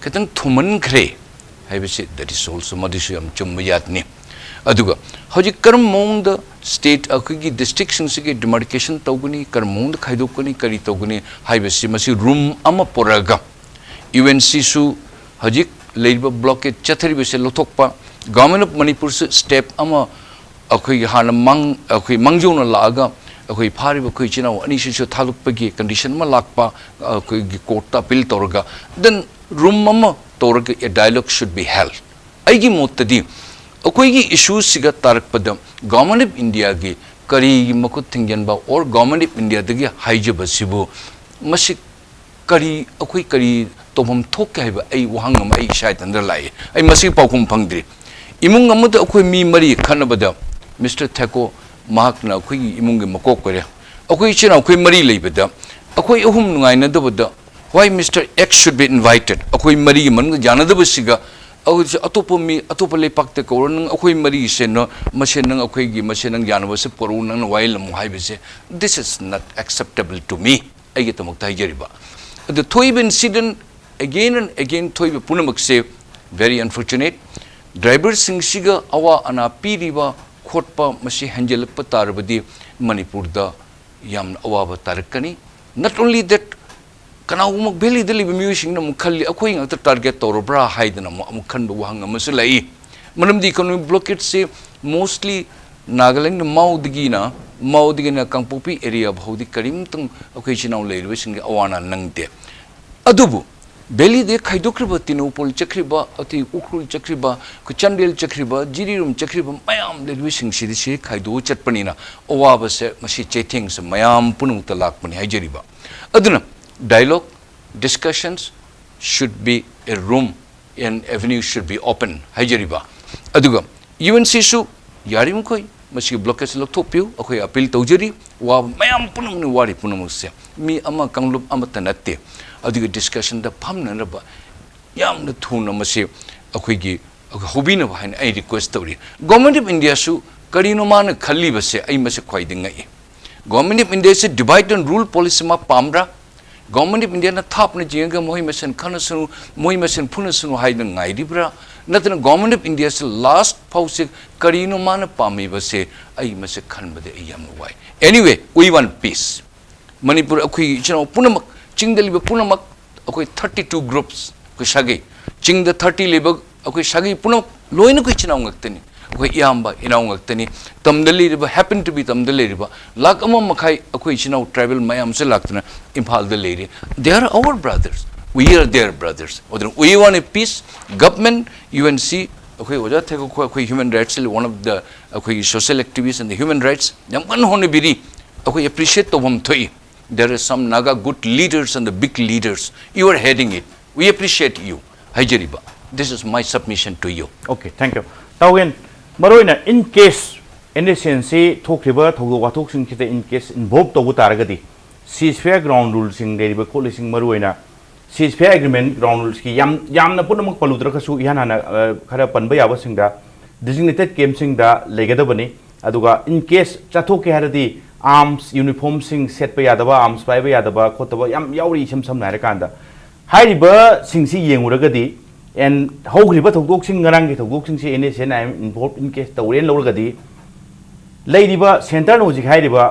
ꯈꯤꯇꯪ ꯊꯨꯃꯟꯈ꯭ꯔꯦ ꯍꯥꯏꯕꯁꯤ, that is also, ꯃꯗꯨꯁꯨ ꯌꯥꯝ ꯆꯨꯝꯕ ꯌꯥꯠꯅꯤ꯫ ꯑꯗꯨꯒ ꯍꯧꯖꯤꯛ ꯀꯔꯝꯕ ꯃꯑꯣꯡꯗ ꯁ꯭ꯇꯦꯠ, ꯑꯩꯈꯣꯏꯒꯤ ꯗꯤꯁꯇ꯭ꯔꯤꯛꯁꯤꯡꯁꯤꯒꯤ ꯗꯤꯃꯥꯔꯀꯦꯁꯟ ꯇꯧꯒꯅꯤ, ꯀꯔꯝꯕ ꯃꯑꯣꯡꯗ ꯈꯥꯏꯗꯣꯛꯀꯅꯤ, ꯀꯔꯤ ꯇꯧꯒꯅꯤ ꯍꯥꯏꯕꯁꯤ, ꯃꯁꯤ ꯔꯨꯝ ꯑꯃ ꯄꯨꯔꯛꯑꯒ, ꯌꯨ ꯑꯦꯟ ꯁꯤꯁꯨ ꯍꯧꯖꯤꯛ ꯂꯩꯔꯤꯕ ꯕ꯭ꯂꯣꯀꯦꯠ ꯆꯠꯊꯔꯤꯕꯁꯦ ꯂꯧꯊꯣꯛꯄ, ꯒꯚꯔꯟꯃꯦꯟꯠ ꯑꯣꯐ ꯃꯅꯤꯄꯨꯔꯁꯨ ꯁ꯭ꯇꯦꯞ ꯑꯃ ꯑꯩꯈꯣꯏꯒꯤ ꯍꯥꯟꯅ ꯃꯥꯡ-, ꯑꯩꯈꯣꯏ ꯃꯥꯡꯖꯧꯅ ꯂꯥꯛꯑꯒ ꯑꯩꯈꯣꯏ ꯐꯥꯔꯤꯕ ꯑꯩꯈꯣꯏ ꯏꯆꯤꯟ ꯏꯅꯥꯎ ꯑꯅꯤꯁꯤꯁꯨ ꯊꯥꯗꯣꯛꯄꯒꯤ ꯀꯟꯗꯤꯁꯟ ꯑꯃ ꯂꯥꯛꯄ, ꯑꯩꯈꯣꯏꯒꯤ ꯀꯣꯔꯠꯇ ꯑꯄꯤꯜ ꯇꯧꯔꯒ, then room ꯑꯃ ꯇꯧꯔꯒ a dialogue should be held. ꯑꯩꯒꯤ ꯃꯣꯠꯇꯗꯤ ꯑꯩꯈꯣꯏꯒꯤ ꯏꯁꯨꯁꯤꯒ ꯇꯥꯔꯛꯄꯗ Government of Indiaꯒꯤ ꯀꯔꯤꯒꯤ ꯃꯈꯨꯠ ꯊꯤꯡꯖꯤꯟꯕ or Government of Indiaꯗꯒꯤ ꯍꯥꯏꯖꯕꯁꯤꯕꯨ ꯃꯁꯤ ꯀꯔꯤ, ꯑꯩꯈꯣꯏ ꯀꯔꯤ ꯇꯧꯐꯝ ꯊꯣꯛꯀꯦ ꯍꯥꯏꯕ ꯑꯩ ꯋꯥꯍꯪ ꯑꯃ ꯑꯩ ꯏꯁꯥ ꯏꯊꯟꯗ ꯂꯥꯛꯏ꯫ ꯑꯩ ꯃꯁꯤꯒꯤ ꯄꯥꯎꯈꯨꯝ ꯐꯪꯗ꯭ꯔꯤ꯫ ꯏꯃꯨꯡ ꯑꯃꯗ ꯑꯩꯈꯣꯏ ꯃꯤ ꯃꯔꯤ ꯈꯠꯅꯕꯗ Mister Theko ꯃꯍꯥꯛꯅ ꯑꯩꯈꯣꯏꯒꯤ ꯏꯃꯨꯡꯒꯤ ꯃꯀꯣꯛ ꯑꯣꯏꯔꯦ꯫ ꯑꯩꯈꯣꯏ ꯏꯆꯤꯟ ꯏꯅꯥꯎ ꯑꯩꯈꯣꯏ ꯃꯔꯤ ꯂꯩꯕꯗ ꯑꯩꯈꯣꯏ ꯑꯍꯨꯝ ꯅꯨꯡꯉꯥꯏꯅꯗꯕꯗ why Mister X should be invited? ꯑꯩꯈꯣꯏ ꯃꯔꯤꯒꯤ ꯃꯅꯨꯡꯗ ꯌꯥꯅꯗꯕꯁꯤꯒ ꯑꯩꯈꯣꯏꯁꯦ ꯑꯇꯣꯞꯄ ꯃꯤ, ꯑꯇꯣꯞꯄ ꯂꯩꯄꯥꯛꯇ ꯀꯧꯔ ꯅꯪ ꯑꯩꯈꯣꯏ ꯃꯔꯤꯁꯦ ꯅ-, ꯃꯁꯦꯟ ꯅꯪ ꯑꯩꯈꯣꯏꯒꯤ ꯃꯁꯦꯟ ꯅꯪ ꯌꯥꯅꯕꯁꯦ ꯄꯨꯔꯛꯎ, ꯅꯪꯅ ꯋꯥꯌꯦꯜꯂꯝꯃꯨ ꯍꯥꯏꯕꯁꯦ, this is not acceptable to me꯫ ꯑꯩꯒꯤꯗꯃꯛꯇ ꯍꯥꯏꯖꯔꯤꯕ꯫ ꯑꯗꯨ ꯊꯣꯛꯏꯕ incident again and again ꯊꯣꯛꯏꯕ ꯄꯨꯝꯅꯃꯛꯁꯦ very unfortunate꯫ ꯗ꯭ꯔꯥꯏꯚꯔꯁꯤꯡꯁꯤꯒ ꯑꯋꯥ ꯑꯅꯥ ꯄꯤꯔꯤꯕ ꯈꯣꯠꯄ ꯃꯁꯤ ꯍꯦꯟꯖꯜꯂꯛꯄ ꯇꯥꯔꯕꯗꯤ ꯃꯅꯤꯄꯨꯔꯗ ꯌꯥꯝꯅ ꯑꯋꯥꯕ ꯇꯥꯔꯛꯀꯅꯤ꯫ Not only that, ꯀꯅꯥꯒꯨꯝꯕ ꯚꯦꯂꯤꯗ ꯂꯩꯕ ꯃꯤꯑꯣꯏꯁꯤꯡꯅ ꯑꯃꯨꯛ ꯈꯜꯂꯤ, "ꯑꯩꯈꯣꯏ ꯉꯥꯛꯇ ꯇꯥꯔꯒꯦꯠ ꯇꯧꯔꯕ꯭ꯔꯥ?" ꯍꯥꯏꯗꯅ ꯑꯃꯨꯛ, ꯑꯃꯨꯛ ꯈꯟꯕ ꯋꯥꯍꯪ ꯑꯃꯁꯨ ꯂꯩ꯫ ꯃꯔꯝꯗꯤ ꯏꯀꯣꯅꯣꯃꯤꯛ ꯕ꯭ꯂꯣꯀꯦꯠꯁꯤ mostly ꯅꯥꯒꯥꯂꯦꯟꯗ ꯃꯥꯎꯗꯒꯤꯅ, ꯃꯥꯎꯗꯒꯤꯅ ꯀꯥꯡꯄꯣꯛꯄꯤ ꯑꯦꯔꯤꯌꯥ ꯐꯥꯎꯗꯤ ꯀꯔꯤꯝꯇꯪ ꯑꯩꯈꯣꯏ ꯏꯆꯤꯟ ꯏꯅꯥꯎ ꯂꯩꯔꯤꯕꯁꯤꯡꯒꯤ ꯑꯋꯥ ꯑꯅꯥ ꯅꯪꯗꯦ꯫ ꯑꯗꯨꯕꯨ ꯚꯦꯂꯤꯗ ꯈꯥꯏꯗꯣꯛꯈ꯭ꯔꯤꯕ, ꯇꯦꯡꯅꯧꯄꯜ ꯆꯠꯈ꯭ꯔꯤꯕ, ꯑꯇꯩ ꯎꯈ꯭ꯔꯨꯜ ꯆꯠꯈ꯭ꯔꯤꯕ, ꯑꯩꯈꯣꯏ ꯆꯥꯟꯗꯦꯜ ꯆꯠꯈ꯭ꯔꯤꯕ, ꯖꯤꯔꯤꯔꯣꯝ ꯆꯠꯈ꯭ꯔꯤꯕ ꯃꯌꯥꯝ ꯂꯩꯔꯤꯕꯁꯤꯡꯁꯤꯗꯤ ꯁꯤ ꯈꯥꯏꯗꯣꯛꯑ ꯆꯠꯄꯅꯤꯅ ꯑꯋꯥꯕꯁꯦ ꯃꯁꯤ ꯆꯩꯊꯦꯡꯁꯦ ꯃꯌꯥꯝ ꯄꯨꯝꯅꯃꯛꯇ ꯂꯥꯛꯄꯅꯤ ꯍꯥꯏꯖꯔꯤꯕ꯫ ꯑꯗꯨꯅ dialogue, discussions should be a room, an avenue should be open ꯍꯥꯏꯖꯔꯤꯕ꯫ ꯑꯗꯨꯒ UNCꯁꯨ ꯌꯥꯔꯤꯃꯈꯩ ꯃꯁꯤꯒꯤ ꯕ꯭ꯂꯣꯀꯦꯠꯁꯦ ꯂꯧꯊꯣꯛꯄꯤꯌꯨ꯫ ꯑꯩꯈꯣꯏ ꯑꯄꯤꯜ ꯇꯧꯖꯔꯤ꯫ ꯋꯥꯕ ꯃꯌꯥꯝ ꯄꯨꯝꯅꯃꯛꯅ ꯋꯥꯔꯤ ꯄꯨꯝꯅꯃꯛꯁꯦ꯫ ꯃꯤ ꯑꯃ ꯀꯥꯡꯂꯨꯞ ꯑꯃꯠꯇ ꯅꯠꯇꯦ꯫ ꯑꯗꯨꯒꯤ ꯗꯤꯁꯀꯁꯟꯗ ꯐꯝꯅꯅꯕ ꯌꯥꯝꯅ ꯊꯨꯅ ꯃꯁꯤ ꯑꯩꯈꯣꯏꯒꯤ ꯍꯧꯕꯤꯅꯕ ꯍꯥꯏꯅ ꯑꯩ ꯔꯤꯀ꯭ꯋꯦꯁ ꯇꯧꯔꯤ꯫ Government of Indiaꯁꯨ ꯀꯔꯤꯅꯣ ꯃꯥꯅ ꯈꯜꯂꯤꯕꯁꯦ ꯑꯩ ꯃꯁꯤ ꯈ꯭ꯋꯥꯏꯗꯒꯤ ꯉꯛꯏ꯫ Government of Indiaꯁꯦ divide and rule policy ꯃꯥ ꯄꯥꯝꯕ꯭ꯔꯥ? Government of Indiaꯅ ꯊꯥꯞꯅ ꯌꯦꯡꯉꯒ ꯃꯣꯏ ꯃꯁꯦꯟ ꯈꯠꯅꯁꯅꯨ, ꯃꯣꯏ ꯃꯁꯦꯟ ꯐꯨꯅꯁꯅꯨ ꯍꯥꯏꯗꯅ ꯉꯥꯏꯔꯤꯕ꯭ꯔꯥ? ꯅꯠꯇꯅ Government of Indiaꯁꯦ last ꯐꯥꯎꯁꯦ ꯀꯔꯤꯅꯣ ꯃꯥꯅ ꯄꯥꯝꯃꯤꯕꯁꯦ ꯑꯩ ꯃꯁꯤ ꯈꯟꯕꯗ ꯑꯩ ꯌꯥꯝꯅ ꯋꯥꯏ꯫ Anyway, we want peace. Manipur ꯑꯩꯈꯣꯏꯒꯤ ꯏꯆꯤꯟ ꯏꯅꯥꯎ ꯄꯨꯝꯅꯃꯛ, ꯆꯤꯡꯗ ꯂꯩꯕ ꯄꯨꯝꯅꯃꯛ, ꯑꯩꯈꯣꯏ thirty two groups, ꯑꯩꯈꯣꯏ ꯁꯥꯒꯩ, ꯆꯤꯡꯗ thirty ꯂꯩꯕ ꯑꯩꯈꯣꯏ ꯁꯥꯒꯩ ꯄꯨꯝꯅꯃꯛ ꯂꯣꯏꯅ ꯑꯩꯈꯣꯏ ꯏꯆꯤꯟ ꯏꯅꯥꯎ ꯉꯥꯛꯇꯅꯤ꯫ ꯑꯩꯈꯣꯏ ꯏꯌꯥꯝꯕ ꯏꯅꯥꯎ ꯉꯥꯛꯇꯅꯤ꯫ ꯇꯝꯗ ꯂꯩꯔꯤꯕ, happen to be ꯇꯝꯗ ꯂꯩꯔꯤꯕ ꯂꯥꯛ ꯑꯃ ꯃꯈꯥꯏ ꯑꯩꯈꯣꯏ ꯏꯆꯤꯟ ꯏꯅꯥꯎ tribal ꯃꯌꯥꯝꯁꯦ ꯂꯥꯛꯇꯅ ꯏꯝꯐꯥꯜꯗ ꯂꯩꯔꯤ꯫ They are our brothers, we are their brothers. ꯑꯗꯨꯅ we want a peace, government, UNC, ꯑꯩꯈꯣꯏ ꯑꯣꯖꯥ ꯊꯦꯒꯣ ꯈꯣꯏ, ꯑꯩꯈꯣꯏ human righhtsꯁꯤ one of the, ꯑꯩꯈꯣꯏꯒꯤ social activists and the human rights ꯌꯥꯝ ꯀꯟꯅ ꯍꯣꯠꯅꯕꯤꯔꯤ꯫ ꯑꯩꯈꯣꯏ appreciate ꯇꯧꯐꯝ ꯊꯣꯛꯏ꯫ There are some Naga good leaders and the big leaders. You are heading it. We appreciate you. ꯍꯥꯏꯖꯔꯤꯕ, this is my submission to you. Okay, thank you. ꯇꯥꯎꯋꯦꯟ, ꯃꯔꯨꯑꯣꯏꯅ in case NSCNꯁꯤ ꯊꯣꯛꯈ꯭ꯔꯤꯕ ꯊꯧꯗꯣꯛ ꯋꯥꯊꯣꯛꯁꯤꯡꯁꯤꯗ in case involve ꯇꯧꯕ ꯇꯥꯔꯒꯗꯤ ceasefire ground ruleꯁꯤꯡ ꯂꯩꯔꯤꯕ ꯈꯣꯠꯂꯤꯁꯤꯡ, ꯃꯔꯨꯑꯣꯏꯅ ceasefire agreement ground rulesꯀꯤ ꯌꯥꯝ ꯌꯥꯝꯅ ꯄꯨꯝꯅꯃꯛ ꯄꯜꯂꯨꯗ꯭ꯔꯒꯁꯨ ꯏꯍꯥꯟ ꯍꯥꯟꯅ ꯈꯔ ꯄꯟꯕ ꯌꯥꯕꯁꯤꯡꯗ designated campꯁꯤꯡꯗ ꯂꯩꯒꯗꯕꯅꯤ꯫ ꯑꯗꯨꯒ in case ꯆꯠꯊꯣꯛꯀꯦ ꯍꯥꯏꯔꯗꯤ arms, uniformꯁꯤꯡ ꯁꯦꯠꯄ ꯌꯥꯗꯕ, arms ꯄꯥꯏꯕ ꯌꯥꯗꯕ ꯈꯣꯠꯇꯕ ꯌꯥꯝ ꯌꯥꯎꯔꯤ꯫ ꯏꯁꯝ ꯁꯝꯅ ꯍꯥꯏꯔꯀꯥꯟꯗ ꯍꯥꯏꯔꯤꯕꯁꯤꯡꯁꯤ ꯌꯦꯡꯉꯨꯔꯒꯗꯤ and ꯍꯧꯈ꯭ꯔꯤꯕ ꯊꯧꯗꯣꯛꯁꯤꯡ, ꯉꯔꯥꯡꯒꯤ ꯊꯧꯗꯣꯛꯁꯤꯡꯁꯤ NSCN IM involve in case ꯇꯧꯔꯦꯅ ꯂꯧꯔꯒꯗꯤ ꯂꯩꯔꯤꯕ centreꯅ ꯍꯧꯖꯤꯛ ꯍꯥꯏꯔꯤꯕ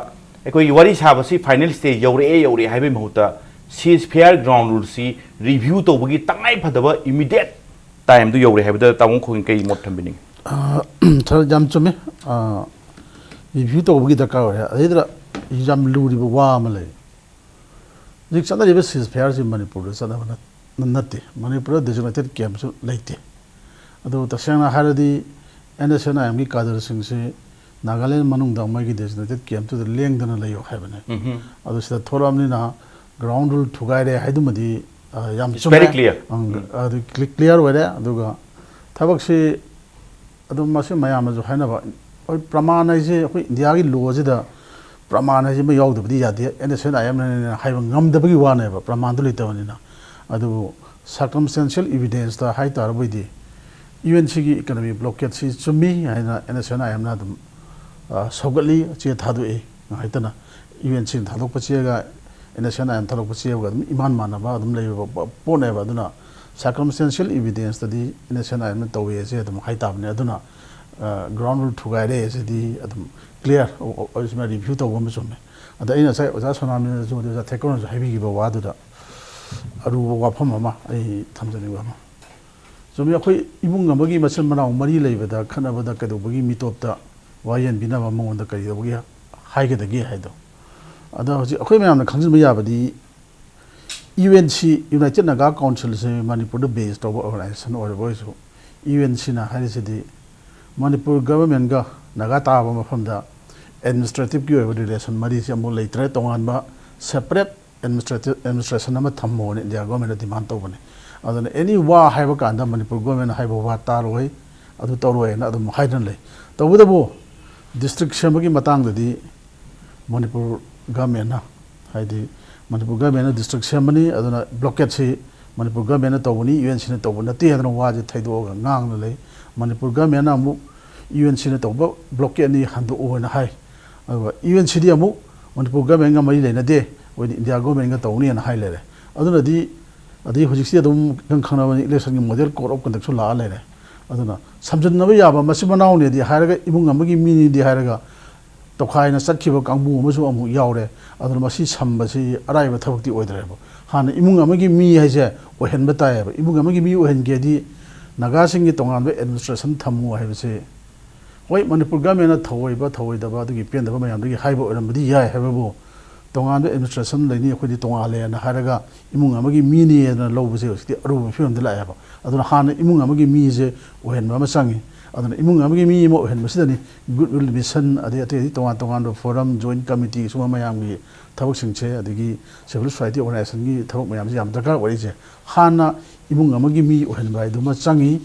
ꯑꯩꯈꯣꯏꯒꯤ ꯋꯥꯔꯤ ꯁꯥꯕꯁꯤ final stage ꯌꯧꯔꯛꯑꯦ, ꯌꯧꯔꯛꯑꯦ ꯍꯥꯏꯕꯒꯤ ꯃꯍꯨꯠꯇ ceasefire ground ruleꯁꯤ review ꯇꯧꯕꯒꯤ ꯇꯉꯥꯏ ꯐꯗꯕ immediate timeꯗꯨ ꯌꯧꯔꯦ ꯍꯥꯏꯕꯗ ꯇꯥꯃꯣ ꯈꯣꯏ ꯀꯩ ꯃꯣꯠ ꯊꯝꯕꯤꯅꯤꯡꯉꯤ? ꯁꯥꯔ, ꯌꯥꯝ ꯆꯨꯝꯃꯤ꯫ ꯔꯤꯚ꯭ꯌꯨ ꯇꯧꯕꯒꯤ ꯗꯔꯀꯥꯔ ꯑꯣꯏꯔꯦ꯫ ꯑꯗꯩꯗꯨꯗ ꯌꯥꯝ ꯂꯨꯔꯤꯕ ꯋꯥ ꯑꯃ ꯂꯩ꯫ ꯍꯧꯖꯤꯛ ꯆꯠꯅꯔꯤꯕ ceasefireꯁꯤ ꯃꯅꯤꯄꯨꯔꯗ ꯆꯠꯅꯕ ꯅꯠ- ꯅꯠꯇꯦ꯫ ꯃꯅꯤꯄꯨꯔꯗ designated campꯁꯨ ꯂꯩꯇꯦ꯫ ꯑꯗꯨ ꯇꯁꯦꯡꯅ ꯍꯥꯏꯔꯗꯤ NSCN IMꯒꯤ cadreꯁꯤꯡꯁꯤ ꯅꯥꯒꯥꯂꯦꯟ ꯃꯅꯨꯡꯗ ꯃꯣꯏꯒꯤ designated campꯇꯨꯗ ꯂꯦꯡꯗꯅ ꯂꯩꯌꯨ ꯍꯥꯏꯕꯅꯦ꯫ ꯑꯗꯨ ꯁꯤꯗ ꯊꯣꯛꯂꯛꯑꯕꯅꯤꯅ ground rule ꯊꯨꯒꯥꯏꯔꯦ ꯍꯥꯏꯗꯨꯃꯗꯤ, ꯑ, ꯌꯥꯝ It's ꯆꯨꯝꯃꯦ꯫ very clear. ꯑꯪ, ꯑꯗꯨ clear ꯑꯣꯏꯔꯦ꯫ ꯑꯗꯨꯒ ꯊꯕꯛꯁꯤ ꯑꯗꯨꯝ ꯃꯁꯤ ꯃꯌꯥꯝꯅꯁꯨ ꯍꯥꯏꯅꯕ, ꯍꯣꯏ, ꯄ꯭ꯔꯃꯥꯟ ꯍꯥꯏꯁꯦ ꯑꯩꯈꯣꯏ ꯏꯟꯗꯤꯌꯥꯒꯤ lawꯁꯤꯗ ꯄ꯭ꯔꯃꯥꯟ ꯍꯥꯏꯁꯦ ꯑꯃ ꯌꯥꯎꯗꯕꯗꯤ ꯌꯥꯗꯦ, NSCN IMꯅ ꯍꯥꯏꯕ ꯉꯝꯗꯕꯒꯤ ꯋꯥꯅꯦꯕ, ꯄ꯭ꯔꯃꯥꯟꯗꯨ ꯂꯩꯇꯕꯅꯤꯅ꯫ ꯑꯗꯨꯕꯨ circumstantial evidenceꯇ ꯍꯥꯏ ꯇꯥꯔꯕꯣꯏꯗꯤ UNCꯒꯤ economic blockadeꯁꯤ ꯆꯨꯝꯃꯤ ꯍꯥꯏꯅ NSCN IMꯅ ꯑꯗꯨꯝ, ꯑ, ꯁꯧꯒꯠꯂꯤ, ꯆꯦ ꯊꯥꯗꯣꯛꯏ꯫ ꯉꯥꯏꯇꯅ UNCꯅ ꯊꯥꯗꯣꯛꯄ ꯆꯦꯒ NSCN IMꯅ ꯊꯥꯗꯣꯛꯄ ꯆꯦꯒ ꯑꯗꯨꯝ ꯏꯃꯥꯟ ꯃꯥꯟꯅꯕ ꯑꯗꯨꯝ ꯂꯩꯕ ꯄꯣ- ꯄꯣꯠꯅꯦꯕ꯫ ꯑꯗꯨꯅ circumstantial evidenceꯇꯗꯤ NSCN IMꯅ ꯇꯧꯋꯦ ꯁꯦ ꯑꯗꯨꯝ ꯍꯥꯏ ꯇꯥꯕꯅꯤ꯫ ꯑꯗꯨꯅ, ꯑ, ground rule ꯊꯨꯒꯥꯏꯔꯦ ꯁꯤꯗꯤ ꯑꯗꯨꯝ clear ꯑꯣ- ꯑꯣ- ꯑꯣꯏꯁꯤꯅ review ꯇꯧꯕ ꯑꯃ ꯆꯨꯝꯃꯦ꯫ ꯑꯗ ꯑꯩꯅ ꯉꯁꯥꯏ ꯑꯣꯖꯥ ꯁꯣꯅꯥꯃꯤꯅꯁꯨ ꯑꯗꯩ ꯑꯣꯖꯥ ꯊꯦꯛꯀꯣꯅꯁꯨ ꯍꯥꯏꯕꯤꯈꯤꯕ ꯋꯥꯗꯨꯗ ꯑꯔꯨꯕ ꯋꯥꯐꯝ ꯑꯃ ꯑꯩ ꯊꯝꯖꯅꯤꯡꯕ ꯑꯃ, ꯆꯨꯝꯃꯤ, ꯑꯩꯈꯣꯏ ꯏꯃꯨꯡ ꯑꯃꯒꯤ ꯃꯆꯤꯟ ꯃꯅꯥꯎ ꯃꯔꯤ ꯂꯩꯕꯗ ꯈꯠꯅꯕꯗ ꯀꯩꯗꯧꯕꯒꯤ ꯃꯤꯇꯣꯞꯇ ꯋꯥ ꯌꯦꯟꯕꯤꯅꯕ ꯃꯉꯣꯟꯗ ꯀꯔꯤꯗꯧꯕꯒꯤ ꯍꯥꯏꯒꯗꯒꯦ ꯍꯥꯏꯗꯣ꯫ ꯑꯗꯣ ꯍꯧꯖꯤꯛ ꯑꯩꯈꯣꯏ ꯃꯌꯥꯝꯅ ꯈꯪꯖꯤꯟꯕ ꯌꯥꯕꯗꯤ, U N C, United Naga Council ꯁꯦ ꯃꯅꯤꯄꯨꯔꯗ ꯕꯦꯁ ꯇꯧꯕ ꯑꯣꯔꯒꯅꯥꯏꯖꯦꯁꯟ ꯑꯣꯏꯔꯕ ꯑꯣꯏꯔꯁꯨ, ꯌꯨ ꯑꯦꯟ ꯁꯤꯅ ꯍꯥꯏꯔꯤꯁꯤꯗꯤ ꯃꯅꯤꯄꯨꯔ ꯒꯚꯔꯟꯃꯦꯟꯒ ꯅꯥꯒꯥ ꯇꯥꯕ ꯃꯐꯝꯗ ꯑꯦꯗꯃꯤꯅꯤꯁꯇ꯭ꯔꯦꯇꯤꯞꯀꯤ ꯑꯣꯏꯕ ꯔꯤꯂꯦꯁꯟ ꯃꯔꯤꯁꯤ ꯑꯃꯨꯛ ꯂꯩꯇ꯭ꯔꯦ꯫ ꯇꯣꯉꯥꯟꯕ ꯁꯦꯄꯔꯦꯠ ꯑꯦꯗꯃꯤꯅꯤꯁꯇ꯭ꯔꯦꯇꯤꯞ, ꯑꯦꯗꯃꯤꯅꯤꯁꯇ꯭ꯔꯦꯁꯟ ꯑꯃ ꯊꯝꯃꯣꯅ ꯏꯟꯗꯤꯌꯥ ꯒꯣꯔꯃꯦꯟꯗ ꯗꯤꯃꯥꯟ ꯇꯧꯕꯅꯤ꯫ ꯑꯗꯨꯅ ꯑꯦꯅꯤ ꯋꯥ ꯍꯥꯏꯕ ꯀꯥꯟꯗ ꯃꯅꯤꯄꯨꯔ ꯒꯣꯔꯃꯦꯟꯅ ꯍꯥꯏꯕ ꯋꯥ ꯇꯥꯔꯣꯏ, ꯑꯗꯨ ꯇꯧꯔꯣꯏꯅ ꯑꯗꯨꯝ ꯍꯥꯏꯗꯨꯅ ꯂꯩ꯫ ꯇꯧꯕꯇꯕꯨ ꯗꯤꯁꯇ꯭ꯔꯤꯛ ꯁꯦꯝꯕꯒꯤ ꯃꯇꯥꯡꯗꯗꯤ ꯃꯅꯤꯄꯨꯔ ꯒꯣꯔꯃꯦꯟꯅ, ꯍꯥꯏꯗꯤ ꯃꯅꯤꯄꯨꯔ ꯒꯣꯔꯃꯦꯟꯅ ꯗꯤꯁꯇ꯭ꯔꯤꯛ ꯁꯦꯝꯕꯅꯤ, ꯑꯗꯨꯅ ꯕ꯭ꯂꯣꯀꯦꯠꯁꯤ ꯃꯅꯤꯄꯨꯔ ꯒꯣꯔꯃꯦꯟꯅ ꯇꯧꯕꯅꯤ, ꯌꯨ ꯑꯦꯟ ꯁꯤꯅ ꯇꯧꯕ ꯅꯠꯇꯦ ꯍꯥꯏꯗꯅ ꯋꯥꯁꯦ ꯊꯩꯗꯣꯛꯑꯒ ꯉꯥꯡꯅ ꯂꯩ꯫ ꯃꯅꯤꯄꯨꯔ ꯒꯣꯔꯃꯦꯟꯅ ꯑꯃꯨꯛ ꯌꯨ ꯑꯦꯟ ꯁꯤꯅ ꯇꯧꯕ ꯕ꯭ꯂꯣꯀꯦꯠꯅꯤ, ꯍꯟꯗꯣꯛꯎ ꯍꯥꯏꯅ ꯍꯥꯏ꯫ ꯑꯗꯨꯒ ꯌꯨ ꯑꯦꯟ ꯁꯤꯗꯤ ꯑꯃꯨꯛ ꯃꯅꯤꯄꯨꯔ ꯒꯣꯔꯃꯦꯟꯒ ꯃꯔꯤ ꯂꯩꯅꯗꯦ, ꯑꯩꯈꯣꯏꯗꯤ ꯏꯟꯗꯤꯌꯥ ꯒꯣꯔꯃꯦꯟꯒ ꯇꯧꯅꯤꯅ ꯍꯥꯏ ꯂꯩꯔꯦ꯫ ꯑꯗꯨꯅꯗꯤ, ꯑꯗꯩ ꯍꯧꯖꯤꯛꯁꯤ ꯑꯗꯨꯝ ꯏꯈꯪ ꯈꯪꯅꯕꯅꯤ, ꯏꯂꯦꯛꯁꯟꯒꯤ ꯃꯣꯗꯦꯜ ꯀꯣꯗ ꯑꯣꯐ ꯀꯟꯗꯛꯁꯨ ꯂꯥꯛꯑ ꯂꯩꯔꯦ꯫ ꯑꯗꯨꯅ ꯁꯝꯖꯤꯟꯅꯕ ꯌꯥꯕ, ꯃꯆꯤꯟ ꯃꯅꯥꯎꯅꯦꯗꯤ ꯍꯥꯏꯔꯒ, ꯏꯃꯨꯡ ꯑꯃꯒꯤ ꯃꯤꯅꯤꯗꯤ ꯍꯥꯏꯔꯒ ꯇꯣꯈꯥꯏꯅ ꯆꯠꯈꯤꯕ ꯀꯥꯡꯕꯨ ꯑꯃꯁꯨ ꯑꯃꯨꯛ ꯌꯥꯎꯔꯦ꯫ ꯑꯗꯨꯅ ꯃꯁꯤ ꯁꯝꯕꯁꯤ ꯑꯔꯥꯏꯕ ꯊꯕꯛꯇꯤ ꯑꯣꯏꯗ꯭ꯔꯦꯕ꯫ ꯍꯥꯟꯅ ꯏꯃꯨꯡ ꯑꯃꯒꯤ ꯃꯤ ꯍꯥꯏꯁꯦ ꯑꯣꯏꯍꯟꯕ ꯇꯥꯏꯌꯦꯕ꯫ ꯏꯃꯨꯡ ꯑꯃꯒꯤ ꯃꯤ ꯑꯣꯏꯍꯟꯒꯦꯗꯤ ꯅꯥꯒꯥꯁꯤꯡꯒꯤ ꯇꯣꯉꯥꯟꯕ ꯑꯦꯗꯃꯤꯅꯤꯁꯇ꯭ꯔꯦꯁꯟ ꯊꯝꯃꯨ ꯍꯥꯏꯕꯁꯤ, ꯍꯣꯏ, ꯃꯅꯤꯄꯨꯔ ꯒꯃꯦꯟꯅ ꯊꯧꯑꯣꯏꯕ ꯊꯧꯑꯣꯏꯗꯕ ꯑꯗꯨꯒꯤ ꯄꯦꯟꯗꯕ ꯃꯌꯥꯝꯗꯨꯒꯤ ꯍꯥꯏꯕ ꯑꯣꯏꯔꯝꯕꯗꯤ ꯌꯥꯏ ꯍꯥꯏꯕꯕꯨ, ꯇꯣꯉꯥꯟꯕ ꯑꯦꯗꯃꯤꯅꯤꯁꯇ꯭ꯔꯦꯁꯟ ꯂꯩꯅꯤ, ꯑꯩꯈꯣꯏꯗꯤ ꯇꯣꯉꯥꯜꯂꯦꯅ ꯍꯥꯏꯔꯒ ꯏꯃꯨꯡ ꯑꯃꯒꯤ ꯃꯤꯅꯦꯅ ꯂꯧꯕꯁꯦ ꯍꯧꯖꯤꯛꯇꯤ ꯑꯔꯨꯕ ꯐꯤꯕꯝꯗ ꯂꯥꯛꯑꯦꯕ꯫ ꯑꯗꯨꯅ ꯍꯥꯟꯅ ꯏꯃꯨꯡ ꯑꯃꯒꯤ ꯃꯤꯁꯦ ꯑꯣꯏꯍꯟꯕ ꯑꯃ ꯆꯪꯉꯤ꯫ ꯑꯗꯨꯅ ꯏꯃꯨꯡ ꯑꯃꯒꯤ ꯃꯤ ꯑꯃ ꯑꯣꯏꯍꯟꯕꯁꯤꯗꯅꯤ ꯒꯨꯗ ꯋꯤꯜ ꯃꯤꯁꯟ, ꯑꯗꯩ ꯑꯇꯩ ꯑꯇꯩ ꯇꯣꯉꯥꯟ ꯇꯣꯉꯥꯟꯕ ꯐꯣꯔꯝ, ꯖꯣꯏꯟ ꯀꯃꯤꯇꯤ, ꯁꯨꯝꯕ ꯃꯌꯥꯝꯒꯤ ꯊꯕꯛꯁꯤꯡꯁꯦ, ꯑꯗꯒꯤ ꯁꯤꯚꯤꯜ ꯁꯣꯁꯥꯏꯇꯤ ꯑꯣꯔꯒꯅꯥꯏꯖꯦꯁꯟꯒꯤ ꯊꯕꯛ ꯃꯌꯥꯝꯁꯦ ꯌꯥꯝ ꯗꯔꯀꯥꯔ ꯑꯣꯏꯔꯤꯁꯦ꯫ ꯍꯥꯟꯅ ꯏꯃꯨꯡ ꯑꯃꯒꯤ ꯃꯤ ꯑꯣꯏꯍꯟꯕ ꯍꯥꯏꯗꯨꯃ ꯆꯪꯉꯤ꯫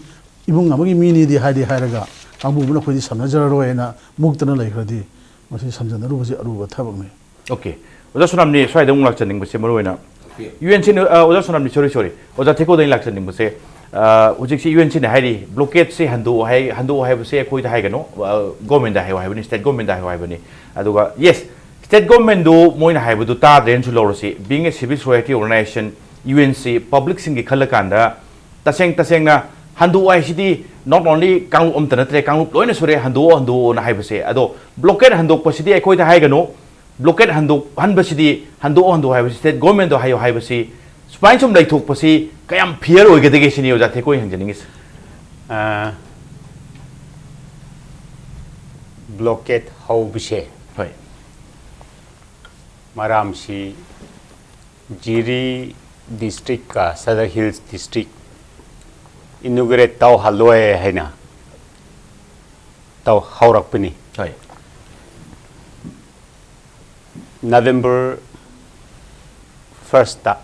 ꯏꯃꯨꯡ ꯑꯃꯒꯤ ꯃꯤꯅꯤꯗꯤ ꯍꯥꯏꯗꯤ ꯍꯥꯏꯔꯒ ꯀꯥꯡꯕꯨ ꯑꯃꯅ ꯑꯩꯈꯣꯏꯗꯤ ꯁꯝꯅꯖꯔꯔꯣꯏꯅ ꯃꯨꯛꯇꯅ ꯂꯩꯈ꯭ꯔꯗꯤ, ꯃꯁꯤ ꯁꯝꯖꯟꯅꯔꯨꯕꯁꯤ ꯑꯔꯨꯕ ꯊꯕꯛꯅꯤ꯫ ꯑꯣꯀꯦ, ꯑꯣꯖꯥ ꯁꯣꯅꯥꯝꯅꯤ, ꯁ꯭ꯋꯥꯏꯗ ꯑꯃꯨꯛ ꯂꯥꯛꯆꯅꯤꯡꯕꯁꯦ ꯃꯔꯨ ꯑꯣꯏꯅ ꯌꯨ ꯑꯦꯟ ꯁꯤꯅ, ꯑ, ꯑꯣꯖꯥ ꯁꯣꯅꯥꯝꯅꯤ, ꯁꯣꯔꯤ, ꯁꯣꯔꯤ, ꯑꯣꯖꯥ ꯊꯦꯀꯣꯗ ꯑꯩꯅ ꯂꯥꯛꯆꯅꯤꯡꯕꯁꯦ, ꯑ, ꯍꯧꯖꯤꯛꯁꯤ ꯌꯨ ꯑꯦꯟ ꯁꯤꯅ ꯍꯥꯏꯔꯤ ꯕ꯭ꯂꯣꯀꯦꯠꯁꯤ ꯍꯟꯗꯣꯛꯑꯣ ꯍꯥꯏ, ꯍꯟꯗꯣꯛꯑꯣ ꯍꯥꯏꯕꯁꯦ ꯑꯩꯈꯣꯏꯗ ꯍꯥꯏꯒꯅꯨ, ꯑ, ꯒꯣꯔꯃꯦꯟꯗ ꯍꯥꯏꯌꯣ ꯍꯥꯏꯕꯅꯤ, ꯁ꯭ꯇꯦꯠ ꯒꯣꯔꯃꯦꯟꯗ ꯍꯥꯏꯌꯣ ꯍꯥꯏꯕꯅꯤ꯫ ꯑꯗꯨꯒ ꯌꯦꯁ, ꯁ꯭ꯇꯦꯠ ꯒꯣꯔꯃꯦꯟꯗꯨ ꯃꯣꯏꯅ ꯍꯥꯏꯕꯗꯨ ꯇꯥꯗ꯭ꯔꯦꯅꯁꯨ ꯂꯧꯔꯁꯤ, being a civil society organization, U N C ꯄꯕ꯭ꯂꯤꯛꯁꯤꯡꯒꯤ ꯈꯜꯂꯀꯥꯟꯗ ꯇꯁꯦꯡ ꯇꯁꯦꯡꯅ ꯍꯟꯗꯣꯛꯑꯣ ꯍꯥꯏꯁꯤꯗꯤ not only ꯀꯥꯡꯂꯨꯞ ꯑꯝꯇ ꯅꯠꯇ꯭ꯔꯦ, ꯀꯥꯡꯂꯨꯞ ꯂꯣꯏꯅ ꯁꯨꯔꯦ, ꯍꯟꯗꯣꯛꯑꯣ ꯍꯟꯗꯣꯛꯑꯣꯅ ꯍꯥꯏꯕꯁꯦ꯫ ꯑꯗꯣ ꯕ꯭ꯂꯣꯀꯦꯠ ꯍꯟꯗꯣꯛꯄꯁꯤꯗꯤ ꯑꯩꯈꯣꯏꯗ ꯍꯥꯏꯒꯅꯨ, ꯕ꯭ꯂꯣꯀꯦꯠ ꯍꯟꯗꯣꯛꯍꯟꯕꯁꯤꯗꯤ, ꯍꯟꯗꯣꯛꯑꯣ ꯍꯟꯗꯣꯛꯑꯣ ꯍꯥꯏꯕꯁꯤ ꯁ꯭ꯇꯦꯠ ꯒꯣꯔꯃꯦꯟꯗꯣ ꯍꯥꯏꯌꯣ ꯍꯥꯏꯕꯁꯤ ꯁꯨꯃꯥꯏꯅ ꯁꯨꯝ ꯂꯩꯊꯣꯛꯄꯁꯤ ꯀꯌꯥꯝ ꯐꯤꯌꯔ ꯑꯣꯏꯒꯗꯒꯦ ꯁꯤꯅꯤ ꯑꯣꯖꯥ ꯊꯦꯛꯀꯣꯏ ꯍꯪꯖꯅꯤꯡꯉꯤꯁꯦ꯫ ꯕ꯭ꯂꯣꯀꯦꯠ ꯍꯧꯕꯁꯦ ꯍꯣꯏ꯫ ꯃꯔꯝꯁꯤ ꯖꯤꯔꯤ ꯗꯤꯁꯇ꯭ꯔꯤꯛꯀ ꯁꯗꯔ ꯍꯤꯜꯁ ꯗꯤꯁꯇ꯭ꯔꯤꯛ ꯏꯅꯣꯒ꯭ꯔꯦꯠ ꯇꯧꯍꯜꯂꯣꯏ ꯍꯥꯏꯅ ꯇꯧ ꯍꯧꯔꯛꯄꯅꯤ꯫ ꯍꯣꯏ꯫ ꯅꯕꯦꯝꯕꯔ ꯐꯥꯔꯁꯇ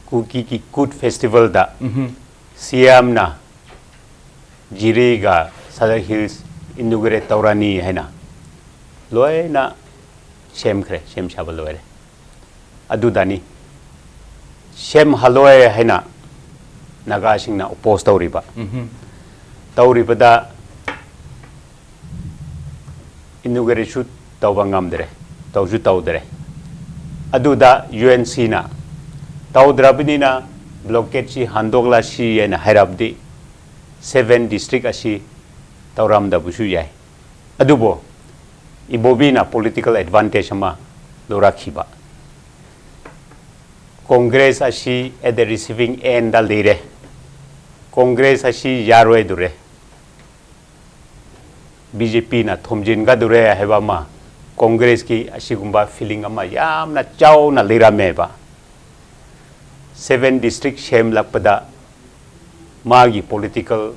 ꯀꯨꯀꯤꯒꯤ ꯀꯨꯠ ꯐꯦꯁꯇꯤꯚꯦꯜꯗ ꯎꯝꯍꯨꯝ꯫ ꯁꯤ ꯑꯦꯝꯅ ꯖꯤꯔꯤꯒ ꯁꯗꯔ ꯍꯤꯜꯁ ꯏꯅꯣꯒ꯭ꯔꯦꯠ ꯇꯧꯔꯅꯤ ꯍꯥꯏꯅ ꯂꯣꯏꯅ ꯁꯦꯝꯈ꯭ꯔꯦ, ꯁꯦꯝ ꯁꯥꯕ ꯂꯣꯏꯔꯦ꯫ ꯑꯗꯨꯗꯅꯤ ꯁꯦꯝꯍꯜꯂꯣꯏ ꯍꯥꯏꯅ ꯅꯥꯒꯥꯁꯤꯡꯅ ꯑꯣꯄꯣꯁ ꯇꯧꯔꯤꯕ꯫ ꯎꯝꯍꯨꯝ꯫ ꯇꯧꯔꯤꯕꯗ ꯏꯅꯣꯒ꯭ꯔꯦꯠꯁꯨ ꯇꯧꯕ ꯉꯝꯗ꯭ꯔꯦ, ꯇꯧꯁꯨ ꯇꯧꯗ꯭ꯔꯦ꯫ ꯑꯗꯨꯗ ꯌꯨ ꯑꯦꯟ ꯁꯤꯅ ꯇꯧꯗ꯭ꯔꯕꯅꯤꯅ ꯕ꯭ꯂꯣꯀꯦꯠꯁꯤ ꯍꯟꯗꯣꯛꯂꯁꯤ ꯍꯥꯏꯅ ꯍꯥꯏꯔꯕꯗꯤ ꯁꯦꯚꯦꯟ ꯗꯤꯁꯇ꯭ꯔꯤꯛ ꯑꯁꯤ ꯇꯧꯔꯝꯗꯕꯁꯨ ꯌꯥꯏ꯫ ꯑꯗꯨꯕꯨ ꯏꯕꯣꯕꯤꯅ ꯄꯣꯂꯤꯇꯤꯀꯦꯜ ꯑꯦꯗꯚꯥꯟꯇꯦꯖ ꯑꯃ ꯂꯧꯔꯛꯈꯤꯕ꯫ ꯀꯣꯡꯒ꯭ꯔꯦꯁ ꯑꯁꯤ at the receiving end ꯂꯩꯔꯦ꯫ ꯀꯣꯡꯒ꯭ꯔꯦꯁ ꯑꯁꯤ ꯌꯥꯔꯣꯏꯗꯨꯔꯦ꯫ ꯕꯤ ꯖꯦ ꯄꯤꯅ ꯊꯣꯝꯖꯤꯟꯒꯗꯨꯔꯦ ꯍꯥꯏꯕ ꯑꯃ ꯀꯣꯡꯒ꯭ꯔꯦꯁꯀꯤ ꯑꯁꯤꯒꯨꯝꯕ ꯐꯤꯂꯤꯡ ꯑꯃ ꯌꯥꯝꯅ ꯆꯥꯎꯅ ꯂꯩꯔꯝꯃꯦꯕ꯫ ꯁꯦꯚꯦꯟ ꯗꯤꯁꯇ꯭ꯔꯤꯛ ꯁꯦꯝꯂꯛꯄꯗ ꯃꯥꯒꯤ ꯄꯣꯂꯤꯇꯤꯀꯦꯜ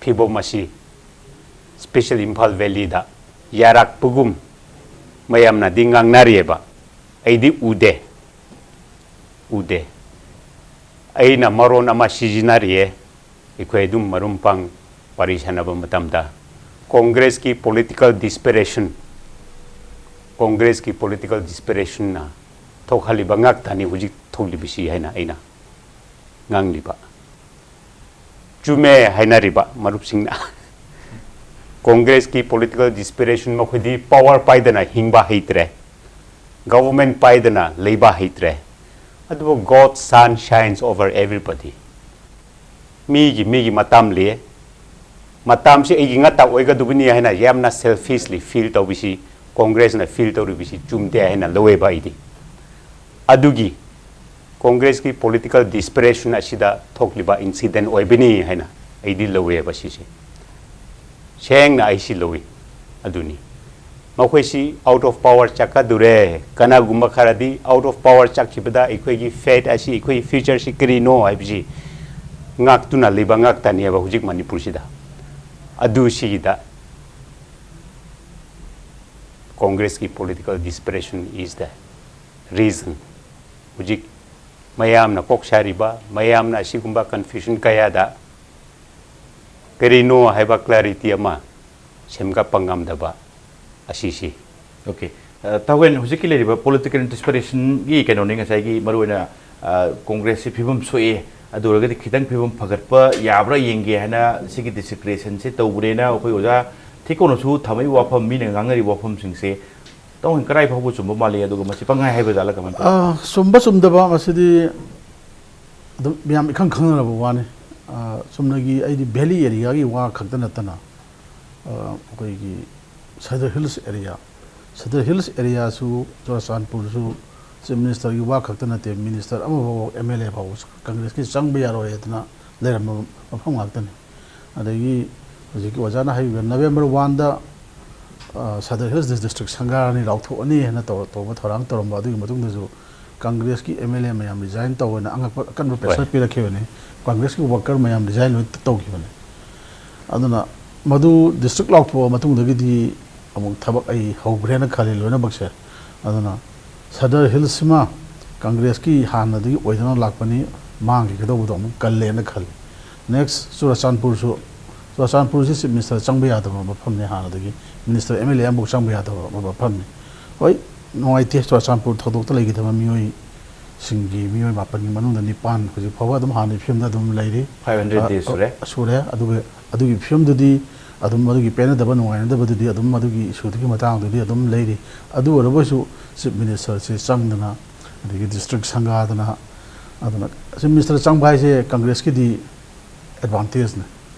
ꯐꯤꯕꯝ ꯑꯁꯤ ꯁ꯭ꯄꯦꯁꯦꯜ ꯏꯝꯐꯥꯜ ꯚꯦꯂꯤꯗ ꯌꯥꯔꯛꯄꯒꯨꯝ ꯃꯌꯥꯝꯅꯗꯤ ꯉꯥꯡꯅꯔꯤꯑꯕ꯫ ꯑꯩꯗꯤ ꯎꯗꯦ, ꯎꯗꯦ꯫ ꯑꯩꯅ ꯃꯔꯣꯟ ꯑꯃ ꯁꯤꯖꯤꯟꯅꯔꯤꯑꯦ꯫ ꯑꯩꯈꯣꯏ ꯑꯗꯨꯝ ꯃꯔꯨꯝ ꯄꯥꯡ ꯋꯥꯔꯤ ꯁꯥꯟꯅꯕ ꯃꯇꯝꯗ ꯀꯣꯡꯒ꯭ꯔꯦꯁꯀꯤ ꯄꯣꯂꯤꯇꯤꯀꯦꯜ ꯗꯤꯁꯄꯦꯔꯦꯁꯟ, ꯀꯣꯡꯒ꯭ꯔꯦꯁꯀꯤ ꯄꯣꯂꯤꯇꯤꯀꯦꯜ ꯗꯤꯁꯄꯦꯔꯦꯁꯟꯅ ꯊꯣꯛꯍꯜꯂꯤꯕ ꯉꯥꯛꯇꯅꯤ ꯍꯧꯖꯤꯛ ꯊꯣꯛꯂꯤꯕꯁꯤ ꯍꯥꯏꯅ ꯑꯩꯅ ꯉꯥꯡꯂꯤꯕ꯫ ꯆꯨꯝꯃꯦ ꯍꯥꯏꯅꯔꯤꯕ ꯃꯔꯨꯞꯁꯤꯡꯅ꯫ ꯀꯣꯡꯒ꯭ꯔꯦꯁꯀꯤ ꯄꯣꯂꯤꯇꯤꯀꯦꯜ ꯗꯤꯁꯄꯤꯔꯦꯁꯟ ꯃꯈꯣꯏꯗꯤ ꯄꯥꯋꯔ ꯄꯥꯏꯗꯅ ꯍꯤꯡꯕ ꯍꯩꯇ꯭ꯔꯦ, ꯒꯚꯔꯟꯃꯦꯟꯠ ꯄꯥꯏꯗꯅ ꯂꯩꯕ ꯍꯩꯇ꯭ꯔꯦ꯫ ꯑꯗꯨꯕꯨ God sun shines over everybody꯫ ꯃꯤꯒꯤ ꯃꯤꯒꯤ ꯃꯇꯝ ꯂꯩꯌꯦ꯫ ꯃꯇꯝꯁꯤ ꯑꯩꯒꯤ ꯉꯥꯛꯇ ꯑꯣꯏꯒꯗꯕꯅꯤ ꯍꯥꯏꯅ ꯌꯥꯝꯅ ꯁꯦꯜꯐꯤꯁꯂꯤ ꯐꯤꯜ ꯇꯧꯕꯁꯤ ꯀꯣꯡꯒ꯭ꯔꯦꯁꯅ ꯐꯤꯜ ꯇꯧꯔꯤꯕꯁꯤ ꯆꯨꯝꯗꯦ ꯍꯥꯏꯅ ꯂꯧꯋꯦꯕ ꯑꯩꯗꯤ꯫ ꯑꯗꯨꯒꯤ ꯀꯣꯡꯒ꯭ꯔꯦꯁꯀꯤ ꯄꯣꯂꯤꯇꯤꯀꯦꯜ ꯗꯤꯁꯄꯦꯔꯦꯁꯟ ꯑꯁꯤꯗ ꯊꯣꯛꯂꯤꯕ ꯏꯟꯁꯤꯗꯦꯟ ꯑꯣꯏꯕꯅꯤ ꯍꯥꯏꯅ ꯑꯩꯗꯤ ꯂꯧꯋꯦꯕ ꯁꯤꯁꯦ꯫ ꯁꯦꯡꯅ ꯑꯩ ꯁꯤ ꯂꯧꯏ꯫ ꯑꯗꯨꯅꯤ ꯃꯈꯣꯏꯁꯤ ꯑꯥꯎꯠ ꯑꯣꯐ ꯄꯥꯋꯔ ꯆꯠꯀꯗꯧꯔꯦ꯫ ꯀꯅꯥꯒꯨꯝꯕ ꯈꯔꯗꯤ ꯑꯥꯎꯠ ꯑꯣꯐ ꯄꯥꯋꯔ ꯆꯠꯈꯤꯕꯗ ꯑꯩꯈꯣꯏꯒꯤ ꯐꯦꯠ ꯑꯁꯤ, ꯑꯩꯈꯣꯏꯒꯤ ꯐ꯭ꯌꯨꯆꯔꯁꯤ ꯀꯔꯤꯅꯣ ꯍꯥꯏꯕꯁꯤ ꯉꯥꯛꯇꯨꯅ ꯂꯩꯕ ꯉꯥꯛꯇꯅꯦꯕ ꯍꯧꯖꯤꯛ ꯃꯅꯤꯄꯨꯔꯁꯤꯗ꯫ ꯑꯗꯨ ꯁꯤꯒꯤꯗ ꯀꯣꯡꯒ꯭ꯔꯦꯁꯀꯤ ꯄꯣꯂꯤꯇꯤꯀꯦꯜ ꯗꯤꯁꯄꯦꯔꯦꯁꯟ ꯏꯁ ꯗ ꯔꯤꯖꯟ꯫ ꯍꯧꯖꯤꯛ ꯃꯌꯥꯝꯅ ꯀꯣꯛ ꯁꯥꯔꯤꯕ, ꯃꯌꯥꯝꯅ ꯑꯁꯤꯒꯨꯝꯕ ꯀꯟꯐ꯭ꯌꯨꯖꯟ ꯀꯌꯥꯗ ꯀꯔꯤꯅꯣ ꯍꯥꯏꯕ ꯀ꯭ꯂꯦꯔꯤꯇꯤ ꯑꯃ ꯁꯦꯝꯒꯠꯄ ꯉꯝꯗꯕ ꯑꯁꯤꯁꯤ꯫ ꯑꯣꯀꯦ꯫ ꯇꯥꯎꯋꯦꯟ, ꯍꯧꯖꯤꯛꯀꯤ ꯂꯩꯔꯤꯕ ꯄꯣꯂꯤꯇꯤꯀꯦꯜ ꯗꯤꯁꯄꯦꯔꯦꯁꯟꯒꯤ ꯀꯩꯅꯣꯅꯤ ꯉꯁꯥꯏꯒꯤ ꯃꯔꯨꯑꯣꯏꯅ ꯀꯣꯡꯒ꯭ꯔꯦꯁꯁꯤ ꯐꯤꯕꯝ ꯁꯣꯛꯑꯦ, ꯑꯗꯨ ꯑꯣꯏꯔꯒꯗꯤ ꯈꯤꯇꯪ ꯐꯤꯕꯝ ꯐꯒꯠꯄ ꯌꯥꯕ꯭ꯔꯥ ꯌꯦꯡꯒꯦ ꯍꯥꯏꯅ ꯁꯤꯒꯤ ꯗꯤꯁꯀ꯭ꯔꯦꯁꯟꯁꯦ ꯇꯧꯕꯅꯦꯅ ꯑꯩꯈꯣꯏ ꯑꯣꯖꯥ ꯊꯦꯛꯀꯣꯅꯁꯨ ꯊꯝꯃꯛꯏꯕ ꯋꯥꯐꯝ, ꯃꯤꯅ ꯉꯥꯡꯅꯔꯤꯕ ꯋꯥꯐꯝꯁꯤꯡꯁꯦ ꯇꯥꯎꯋꯦꯟ ꯀꯗꯥꯏ ꯐꯥꯎꯕ ꯆꯨꯝꯕ ꯃꯥꯜꯂꯤ, ꯑꯗꯨꯒ ꯃꯁꯤ ꯄꯪꯍꯥꯏ ꯍꯥꯏꯕ ꯖꯥꯠꯂ ꯀꯃꯥꯏꯅ ꯇꯧꯏ? ꯆꯨꯝꯕ ꯆꯨꯝꯗꯕ ꯃꯁꯤꯗꯤ ꯑꯗꯨꯝ ꯃꯌꯥꯝ ꯏꯈꯪ ꯈꯪꯅꯔꯕ ꯋꯥꯅꯤ꯫ ꯆꯨꯝꯅꯒꯤ ꯑꯩꯗꯤ ꯚꯦꯂꯤ ꯑꯦꯔꯤꯌꯥꯒꯤ ꯋꯥ ꯈꯛꯇ ꯅꯠꯇꯅ ꯑꯩꯈꯣꯏꯒꯤ Sadar hills area, Sadar hills ꯑꯦꯔꯤꯌꯥꯁꯨ, ꯆꯨꯔꯆꯥꯟꯄꯨꯔꯁꯨ chief ꯃꯤꯅꯤꯁꯇꯔꯒꯤ ꯋꯥ ꯈꯛꯇ ꯅꯠꯇꯦ, ꯃꯤꯅꯤꯁꯇꯔ ꯑꯃꯐꯥꯎ, ꯑꯦꯝ ꯑꯦꯜ ꯑꯦ ꯐꯥꯎꯕ ꯀꯪꯒ꯭ꯔꯦꯁꯀꯤ ꯆꯪꯕ ꯌꯥꯔꯣꯏ ꯍꯥꯏꯗꯅ ꯂꯩꯔꯝꯕ ꯃꯐꯝ ꯉꯥꯛꯇꯅꯤ꯫ ꯑꯗꯒꯤ ꯍꯧꯖꯤꯛꯀꯤ ꯑꯣꯖꯥꯅ ꯍꯥꯏꯕꯤꯕ ꯅꯕꯦꯝꯕꯔ ꯋꯥꯟꯗ ꯁꯗꯔ ꯍꯤꯜꯁ ꯗꯤꯁꯇ꯭ꯔꯤꯛ ꯁꯪꯒꯥꯔꯅꯤ, ꯂꯥꯎꯊꯣꯛꯑꯅꯤ ꯍꯥꯏꯅ ꯇꯧꯕ ꯊꯧꯔꯥꯡ ꯇꯧꯔꯝꯕ ꯑꯗꯨꯒꯤ ꯃꯇꯨꯡꯗꯁꯨ ꯀꯪꯒ꯭ꯔꯦꯁꯀꯤ ꯑꯦꯝ ꯑꯦꯜ ꯑꯦ ꯃꯌꯥꯝ ꯔꯤꯖꯥꯏꯟ ꯇꯧꯋꯦꯅ ꯑꯉꯛꯄ ꯑꯀꯟꯕ ꯄ꯭ꯔꯦꯁꯔ ꯄꯤꯔꯛꯈꯤꯕꯅꯤ꯫ ꯀꯪꯒ꯭ꯔꯦꯁꯀꯤ ꯋꯥꯀꯔ ꯃꯌꯥꯝ ꯔꯤꯖꯥꯏꯟ ꯂꯣꯏ ꯇꯧꯈꯤꯕꯅꯤ꯫ ꯑꯗꯨꯅ ꯃꯗꯨ ꯗꯤꯁꯇ꯭ꯔꯤꯛ ꯂꯥꯎꯊꯣꯛꯑ ꯃꯇꯨꯡꯗꯒꯤꯗꯤ ꯑꯃꯨꯛ ꯊꯕꯛ ꯑꯩ ꯍꯧꯈ꯭ꯔꯦꯅ ꯈꯜꯂꯤ ꯂꯣꯏꯅꯃꯛꯁꯦ꯫ ꯑꯗꯨꯅ ꯁꯗꯔ ꯍꯤꯜꯁꯁꯤꯃ ꯀꯪꯒ꯭ꯔꯦꯁꯀꯤ ꯍꯥꯟꯅꯗꯒꯤ ꯑꯣꯏꯗꯨꯅ ꯂꯥꯛꯄꯅꯤ, ꯃꯥꯡꯈꯤꯒꯗꯧꯕꯗꯣ ꯑꯃꯨꯛ ꯀꯜꯂꯦꯅ ꯈꯜꯂꯤ꯫ ꯅꯦꯛꯁ ꯆꯨꯔꯆꯥꯟꯄꯨꯔꯁꯨ, ꯆꯨꯔꯆꯥꯟꯄꯨꯔꯁꯤ ꯆꯤꯐ ꯃꯤꯅꯤꯁꯇꯔ ꯆꯪꯕ ꯌꯥꯗꯕ ꯃꯐꯝꯅꯤ, ꯍꯥꯟꯅꯗꯒꯤ ꯃꯤꯅꯤꯁꯇꯔ ꯑꯦꯝ ꯑꯦꯜ ꯑꯦ ꯑꯃꯐꯥꯎ ꯆꯪꯕ ꯌꯥꯗꯕ ꯃꯐꯝꯅꯤ꯫ ꯍꯣꯏ, ꯅꯨꯡꯉꯥꯏꯇꯦ, ꯆꯨꯔꯆꯥꯟꯄꯨꯔ ꯊꯧꯗꯣꯛꯇ ꯂꯩꯈꯤꯗꯕ ꯃꯤꯑꯣꯏꯁꯤꯡꯒꯤ, ꯃꯤꯑꯣꯏ ꯃꯥꯄꯟꯒꯤ ꯃꯅꯨꯡꯗ ꯅꯤꯄꯥꯟ ꯍꯧꯖꯤꯛ ꯐꯥꯎꯕ ꯑꯗꯨꯝ ꯍꯥꯟꯅꯒꯤ ꯐꯤꯕꯝꯗ ꯑꯗꯨꯝ ꯂꯩꯔꯤ꯫ Five hundred days ꯁꯨꯔꯦ꯫ ꯁꯨꯔꯦ꯫ ꯑꯗꯨꯒ ꯑꯗꯨꯒꯤ ꯐꯤꯕꯝꯗꯨꯗꯤ ꯑꯗꯨꯝ, ꯑꯗꯨꯒꯤ ꯄꯦꯟꯅꯗꯕ, ꯅꯨꯡꯉꯥꯏꯅꯗꯕꯗꯨꯗꯤ ꯑꯗꯨꯝ, ꯑꯗꯨꯒꯤ ꯏꯁꯨꯗꯨꯒꯤ ꯃꯇꯥꯡꯗꯨꯗꯤ ꯑꯗꯨꯝ ꯂꯩꯔꯤ꯫ ꯑꯗꯨ ꯑꯣꯏꯔꯒꯁꯨ ꯆꯤꯐ ꯃꯤꯅꯤꯁꯇꯔꯁꯦ ꯆꯪꯗꯅ, ꯑꯗꯒꯤ ꯗꯤꯁꯇ꯭ꯔꯤꯛ ꯁꯪꯒꯥꯗꯅ, ꯑꯗꯨꯅ ꯆꯤꯐ ꯃꯤꯅꯤꯁꯇꯔ ꯆꯪꯕ ꯍꯥꯏꯁꯦ ꯀꯪꯒ꯭ꯔꯦꯁꯀꯤꯗꯤ ꯑꯦꯗꯚꯥꯟꯇꯦꯖꯅꯤ,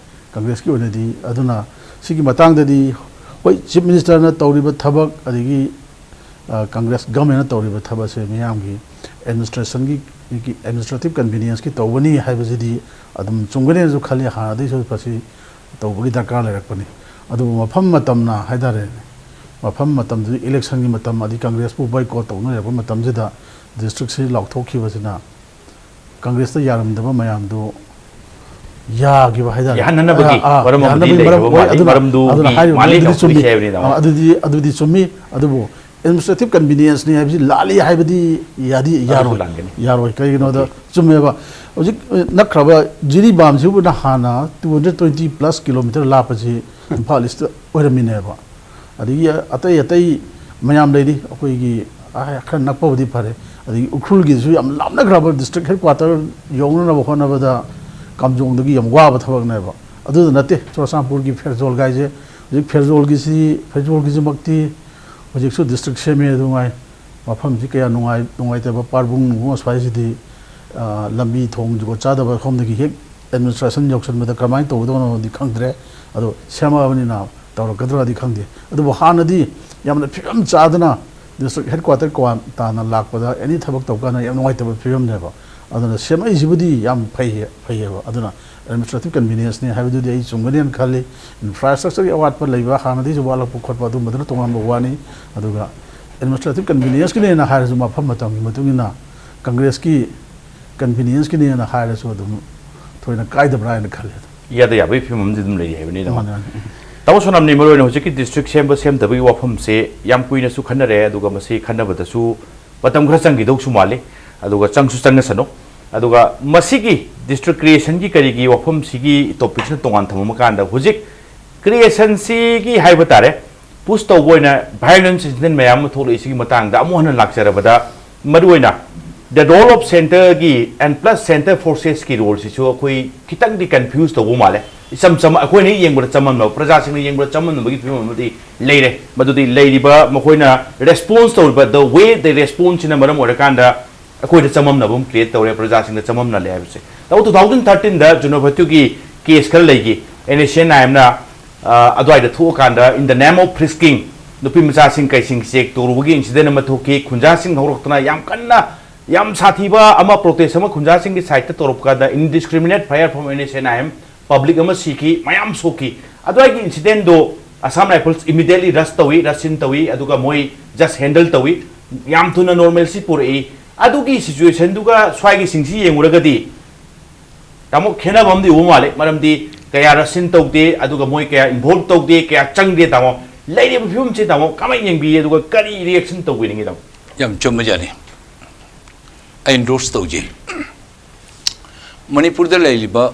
ꯀꯪꯒ꯭ꯔꯦꯁꯀꯤ ꯑꯣꯏꯅꯗꯤ꯫ ꯑꯗꯨꯅ ꯁꯤꯒꯤ ꯃꯇꯥꯡꯗꯗꯤ, ꯍꯣꯏ, ꯆꯤꯐ ꯃꯤꯅꯤꯁꯇꯔꯅ ꯇꯧꯔꯤꯕ ꯊꯕꯛ, ꯑꯗꯒꯤ ꯀꯪꯒ꯭ꯔꯦꯁ ꯒꯚꯔꯟꯃꯦꯟꯅ ꯇꯧꯔꯤꯕ ꯊꯕꯛ ꯑꯁꯦ ꯃꯤꯌꯥꯝꯒꯤ ꯑꯦꯗꯃꯤꯅꯤꯁꯇ꯭ꯔꯦꯁꯟꯒꯤ, ꯑꯦꯗꯃꯤꯅꯤꯁꯇ꯭ꯔꯦꯇꯤꯞ ꯀꯟꯚꯤꯅꯤꯌꯦꯟꯁꯀꯤ ꯇꯧꯒꯅꯤ ꯍꯥꯏꯕꯁꯤꯗꯤ ꯑꯗꯨꯝ ꯆꯨꯝꯒꯅꯤꯅꯁꯨ ꯈꯜꯂꯤ꯫ ꯍꯥꯟꯅꯗꯒꯤꯁꯨ ꯃꯁꯤ ꯇꯧꯕꯒꯤ ꯗꯔꯀꯥꯔ ꯂꯩꯔꯛꯄꯅꯤ꯫ ꯑꯗꯨꯕꯨ ꯃꯐꯝ ꯃꯇꯝꯅ ꯍꯥꯏꯇꯥꯔꯦ, ꯃꯐꯝ ꯃꯇꯝꯗꯨꯗꯤ ꯏꯂꯦꯛꯁꯟꯒꯤ ꯃꯇꯝ, ꯑꯗꯩ ꯀꯪꯒ꯭ꯔꯦꯁꯄꯨ ꯕꯣꯏꯀꯣꯠ ꯇꯧꯅꯔꯛꯄ ꯃꯇꯝꯁꯤꯗ ꯗꯤꯁꯇ꯭ꯔꯤꯛꯁꯤ ꯂꯥꯎꯊꯣꯛꯈꯤꯕꯁꯤꯅ ꯀꯪꯒ꯭ꯔꯦꯁꯇ ꯌꯥꯔꯝꯗꯕ ꯃꯌꯥꯝꯗꯨ ꯌꯥꯈꯤꯕ ꯍꯥꯏꯇꯥꯔꯦ꯫ ꯌꯥꯍꯟꯅꯅꯕꯒꯤ ꯑꯥ, ꯑꯥ, ꯃꯔꯝ ꯑꯃꯗꯤ ꯌꯥꯍꯟꯅꯕꯒꯤ ꯂꯩꯈ꯭ꯔꯕ ꯃꯔꯝ ꯑꯣꯏ꯫ ꯃꯥꯜꯂꯤ꯫ ꯑꯗꯨꯅ, ꯃꯔꯝꯗꯨꯒꯤ ꯑꯗꯨꯅ ꯍꯥꯏꯔꯤꯕ ꯃꯥꯜꯂꯤ ꯃꯔꯝꯗꯨꯗꯤ ꯆꯨꯝꯃꯤ꯫ ꯂꯥꯎꯊꯣꯛꯏꯁꯦ ꯍꯥꯏꯕꯅꯤꯗ꯫ ꯑꯥ, ꯑꯗꯨꯗꯤ, ꯑꯗꯨꯗꯤ ꯆꯨꯝꯃꯤ꯫ ꯑꯗꯨꯕꯨ ꯑꯦꯗꯃꯤꯅꯤꯁꯇ꯭ꯔꯦꯇꯤꯞ ꯀꯟꯚꯤꯅꯤꯌꯦꯟꯁꯅꯤ ꯍꯥꯏꯕꯁꯤ ꯂꯥꯜꯂꯤ ꯍꯥꯏꯕꯗꯤ ꯌꯥꯗꯤ ꯑꯗꯨꯁꯨ ꯌꯥꯔꯣꯏ꯫ ꯂꯥꯟꯒꯅꯤ꯫ ꯌꯥꯔꯣꯏ꯫ ꯀꯩꯒꯤꯅꯣꯗ, ꯑꯣꯀꯦ꯫ ꯆꯨꯝꯃꯦꯕ꯫ ꯍꯧꯖꯤꯛ, ꯑ, ꯅꯛꯈ꯭ꯔꯕ ꯖꯤꯔꯤꯕꯥꯝꯁꯤꯕꯨꯅ ꯍꯥꯟꯅ two hundred twenty plus kilometre ꯂꯥꯞꯄꯁꯤ ꯏꯝꯐꯥꯜ ꯏꯁꯇ ꯑꯣꯏꯔꯝꯃꯤꯅꯦꯕ꯫ ꯑꯗꯒꯤ ꯑꯇꯩ ꯑꯇꯩ ꯃꯌꯥꯝ ꯂꯩꯔꯤ꯫ ꯑꯩꯈꯣꯏꯒꯤ, ꯑ, ꯈꯔ ꯅꯛꯄꯕꯨꯗꯤ ꯐꯔꯦ꯫ ꯑꯗꯒꯤ ꯎꯈ꯭ꯔꯨꯜꯒꯤꯁꯨ ꯌꯥꯝ ꯂꯥꯞꯅꯈ꯭ꯔꯕ ꯗꯤꯁꯇ꯭ꯔꯤꯛ ꯍꯦꯗ ꯀ꯭ꯋꯥꯇꯔ ꯌꯧꯅꯅꯕ ꯍꯣꯠꯅꯕꯗ ꯀꯥꯝꯖꯣꯡꯗꯒꯤ ꯌꯥꯝ ꯋꯥꯕ ꯊꯕꯛꯅꯦꯕ꯫ ꯑꯗꯨꯗ ꯅꯠꯇꯦ, ꯆꯨꯔꯆꯥꯟꯄꯨꯔꯒꯤ ꯐꯦꯔꯖꯣꯜ ꯀꯥꯏꯁꯦ꯫ ꯍꯧꯖꯤꯛ ꯐꯦꯔꯖꯣꯜꯒꯤꯁꯤ, ꯐꯦꯔꯖꯣꯜꯒꯤꯁꯤꯃꯛꯇꯤ ꯍꯧꯖꯤꯛꯁꯨ ꯗꯤꯁꯇ꯭ꯔꯤꯛ ꯁꯦꯝꯃꯦ ꯑꯗꯨ ꯉꯥꯏ꯫ ꯃꯐꯝꯁꯤ ꯀꯌꯥ ꯅꯨꯡꯉꯥꯏ-, ꯅꯨꯡꯉꯥꯏꯇꯕ, ꯄꯥꯔꯕꯨꯡ ꯅꯨꯡꯕꯨꯡ ꯑꯁ꯭ꯋꯥꯏꯁꯤꯗꯤ, ꯑ, ꯂꯝꯕꯤ ꯊꯣꯡ ꯖꯨꯒꯣꯠ ꯆꯥꯗꯕ ꯁꯣꯝꯗꯒꯤ ꯍꯦꯛ ꯑꯦꯗꯃꯤꯅꯤꯁꯇ꯭ꯔꯦꯁꯟ ꯌꯧꯁꯟꯕꯗ ꯀꯔꯝꯍꯥꯏꯅ ꯇꯧꯒꯗꯧꯅꯣꯗꯤ ꯈꯪꯗ꯭ꯔꯦ꯫ ꯑꯗꯣ ꯁꯦꯝꯃꯛꯑꯕꯅꯤꯅ ꯇꯧꯔꯛꯀꯗ꯭ꯔꯥꯗꯤ ꯈꯪꯗꯦ꯫ ꯑꯗꯨꯕꯨ ꯍꯥꯟꯅꯗꯤ ꯌꯥꯝꯅ ꯐꯤꯕꯝ ꯆꯥꯗꯅ ꯗꯤꯁꯇ꯭ꯔꯤꯛ ꯍꯦꯗ ꯀ꯭ꯋꯥꯇꯔ ꯀ꯭ꯋꯥ ꯇꯥꯅ ꯂꯥꯛꯄꯗ ꯑꯦꯅꯤ ꯊꯕꯛ ꯇꯧ ꯀꯥꯟꯗ ꯌꯥꯝ ꯅꯨꯡꯉꯥꯏꯇꯕ ꯐꯤꯕꯝꯅꯦꯕ꯫ ꯑꯗꯨꯅ ꯁꯦꯝꯃꯛꯏꯁꯤꯕꯨꯗꯤ ꯌꯥꯝ ꯐꯩꯌꯦ, ꯐꯩꯌꯦꯕ꯫ ꯑꯗꯨꯅ ꯑꯦꯗꯃꯤꯅꯤꯁꯇ꯭ꯔꯦꯇꯤꯞ ꯀꯟꯚꯤꯅꯤꯌꯦꯟꯁꯅꯤ ꯍꯥꯏꯕꯗꯨꯗꯤ ꯑꯩ ꯆꯨꯝꯒꯅꯤꯅ ꯈꯜꯂꯤ꯫ ꯏꯟꯐ꯭ꯔꯥꯁ꯭ꯇ꯭ꯔꯛꯆꯔꯒꯤ ꯑꯋꯥꯠꯄ ꯂꯩꯕ, ꯍꯥꯟꯅꯗꯒꯤꯁꯨ ꯋꯥꯠꯂꯛꯄ ꯈꯣꯠꯄ, ꯑꯗꯨꯝꯕꯗꯨꯅ ꯇꯣꯉꯥꯟꯕ ꯋꯥꯅꯤ꯫ ꯑꯗꯨꯒ ꯑꯦꯗꯃꯤꯅꯤꯁꯇ꯭ꯔꯦꯇꯤꯞ ꯀꯟꯚꯤꯅꯤꯌꯦꯟꯁꯀꯤꯅꯦꯅ ꯍꯥꯏꯔꯁꯨ, ꯃꯐꯝ ꯃꯇꯝꯒꯤ ꯃꯇꯨꯡ ꯏꯟꯅ ꯀꯪꯒ꯭ꯔꯦꯁꯀꯤ ꯀꯟꯚꯤꯅꯤꯌꯦꯟꯁꯀꯤꯅꯦꯅ ꯍꯥꯏꯔꯁꯨ ꯑꯗꯨꯝ ꯊꯣꯏꯅ ꯀꯥꯏꯗꯕ꯭ꯔꯥ ꯍꯥꯏꯅ ꯈꯜꯂꯦ꯫ ꯏꯌꯥꯗ ꯌꯥꯕꯒꯤ ꯐꯤꯕꯝ ꯑꯃꯗꯤ ꯑꯗꯨꯝ ꯂꯩꯔꯤ ꯍꯥꯏꯕꯅꯤꯗ꯫ ꯃꯥꯅꯦ, ꯃꯥꯅꯦ꯫ ꯇꯥꯃꯣ ꯁꯣꯅꯥꯝꯅꯤ, ꯃꯔꯨꯑꯣꯏꯅ ꯍꯧꯖꯤꯛꯀꯤ ꯗꯤꯁꯇ꯭ꯔꯤꯛ ꯁꯦꯝꯕ ꯁꯦꯝꯗꯕꯒꯤ ꯋꯥꯐꯝꯁꯦ ꯌꯥꯝ ꯀꯨꯏꯅꯁꯨ ꯈꯟꯅꯔꯦ, ꯑꯗꯨꯒ ꯃꯁꯤ ꯈꯟꯅꯕꯗꯁꯨ ꯃꯇꯝ ꯈꯔ ꯆꯪꯈꯤꯗꯧꯁꯨ ꯃꯥꯜꯂꯤ, ꯑꯗꯨꯒ ꯆꯪꯁꯨ ꯆꯪꯅꯁꯅꯨ꯫ ꯑꯗꯨꯒ ꯃꯁꯤꯒꯤ ꯗꯤꯁꯇ꯭ꯔꯤꯛ ꯀ꯭ꯔꯤꯌꯦꯁꯟꯒꯤ ꯀꯔꯤꯒꯤ ꯋꯥꯐꯝꯁꯤꯒꯤ ꯇꯣꯄꯤꯛꯁꯤꯅ ꯇꯣꯉꯥꯟ ꯊꯝꯃꯀꯥꯟꯗ, ꯍꯧꯖꯤꯛ ꯀ꯭ꯔꯤꯌꯦꯁꯟꯁꯤꯒꯤ ꯍꯥꯏꯕ ꯇꯥꯔꯦ, ꯄꯨꯁ ꯇꯧꯕ ꯑꯣꯏꯅ ꯚꯥꯏꯑꯣꯂꯦꯟꯁ ꯏꯟꯁꯤꯗꯦꯟ ꯃꯌꯥꯝ ꯑꯃ ꯊꯣꯛꯂꯛꯏꯁꯤꯒꯤ ꯃꯇꯥꯡꯗ ꯑꯃꯨꯛ ꯍꯟꯅ ꯂꯥꯛꯆꯔꯕꯗ, ꯃꯔꯨꯑꯣꯏꯅ the role of centre ꯒꯤ and plus centre forces ꯀꯤ ꯔꯣꯜꯁꯤꯁꯨ ꯑꯩꯈꯣꯏ ꯈꯤꯇꯪꯗꯤ ꯀꯟꯐ꯭ꯌꯨꯁ ꯇꯧꯕ ꯃꯥꯜꯂꯦ꯫ ꯏꯆꯝ ꯆꯝ-, ꯑꯩꯈꯣꯏꯅ ꯌꯦꯡꯕꯗ ꯆꯃꯝꯅꯕ, ꯄ꯭ꯔꯖꯥꯁꯤꯡꯅ ꯌꯦꯡꯕꯗ ꯆꯃꯝꯅꯕꯒꯤ ꯐꯤꯕꯝ ꯑꯃꯗꯤ ꯂꯩꯔꯦ꯫ ꯃꯗꯨꯗꯤ ꯂꯩꯔꯤꯕ ꯃꯈꯣꯏꯅ ꯔꯦꯁꯄꯣꯟꯁ ꯇꯧꯔꯤꯕ, the way they respond ꯁꯤꯅ ꯃꯔꯝ ꯑꯣꯏꯔꯀꯥꯟꯗ ꯑꯩꯈꯣꯏꯗ ꯆꯃꯝꯅꯕ ꯑꯃ ꯀ꯭ꯔꯤꯌꯦꯠ ꯇꯧꯔꯦ, ꯄ꯭ꯔꯖꯥꯁꯤꯡꯗ ꯆꯃꯝꯅꯍꯜꯂꯦ ꯍꯥꯏꯕꯁꯦ꯫ ꯇꯧ-, two thousand thirteen ꯗ ꯖꯨꯅꯣꯚꯦꯇꯨꯒꯤ ꯀꯦꯁ ꯈꯔ ꯂꯩꯈꯤ, ꯑꯦꯟ ꯑꯦꯁ ꯑꯦꯟ ꯑꯥꯏ ꯑꯦꯝꯅ, ꯑ, ꯑꯗꯨꯋꯥꯏꯗ ꯊꯣꯛꯑꯀꯥꯟꯗ, in the name of frisking, ꯅꯨꯄꯤ ꯃꯆꯥꯁꯤꯡ ꯀꯩꯁꯤꯡ ꯆꯦꯛ ꯇꯧꯔꯨꯕꯒꯤ ꯏꯟꯁꯤꯗꯦꯟ ꯑꯃ ꯊꯣꯛꯈꯤ, ꯈꯨꯟꯖꯥꯁꯤꯡ ꯍꯧꯔꯛꯇꯨꯅ ꯌꯥꯝ ꯀꯟꯅ ꯌꯥꯝ ꯁꯥꯊꯤꯕ ꯑꯃ protest ꯑꯃ ꯈꯨꯟꯖꯥꯁꯤꯡꯒꯤ side ꯇ ꯇꯧꯔꯛꯄ ꯀꯥꯟꯗ indiscriminate fire from N S N I M, public ꯑꯃ ꯁꯤꯈꯤ, ꯃꯌꯥꯝ ꯁꯣꯛꯈꯤ꯫ ꯑꯗꯨꯋꯥꯏꯒꯤ incident ꯗꯣ Assam Rifles immediately rush ꯇꯧꯏ, rush in ꯇꯧꯏ, ꯑꯗꯨꯒ ꯃꯣꯏ just handle ꯇꯧꯏ, ꯌꯥꯝ ꯊꯨꯅ normalcy ꯄꯨꯔꯛꯏ꯫ ꯑꯗꯨꯒꯤ situation ꯗꯨꯒ ꯁ꯭ꯋꯥꯏꯒꯤꯁꯤꯡꯁꯤ ꯌꯦꯡꯉꯨꯔꯒꯗꯤ ꯇꯥꯃꯣ, ꯈꯦꯠꯅꯕ ꯑꯃꯗꯤ ꯎꯕ ꯃꯥꯜꯂꯦ, ꯃꯔꯝꯗꯤ ꯀꯌꯥ rush in ꯇꯧꯗꯦ, ꯑꯗꯨꯒ ꯃꯣꯏ ꯀꯌꯥ involve ꯇꯧꯗꯦ, ꯀꯌꯥ ꯆꯪꯗꯦ꯫ ꯇꯥꯃꯣ, ꯂꯩꯔꯤꯕ ꯐꯤꯕꯝꯁꯤ ꯇꯥꯃꯣ ꯀꯃꯥꯏꯅ ꯌꯦꯡꯕꯤ, ꯑꯗꯨꯒ ꯀꯔꯤ reaction ꯇꯧꯕꯤꯅꯤꯡꯉꯤ ꯇꯥꯃꯣ? ꯌꯥꯝ ꯆꯨꯝꯕꯖꯥꯠꯅꯤ꯫ ꯑꯩ endorse ꯇꯧꯖꯩ꯫ ꯃꯅꯤꯄꯨꯔꯗ ꯂꯩꯔꯤꯕ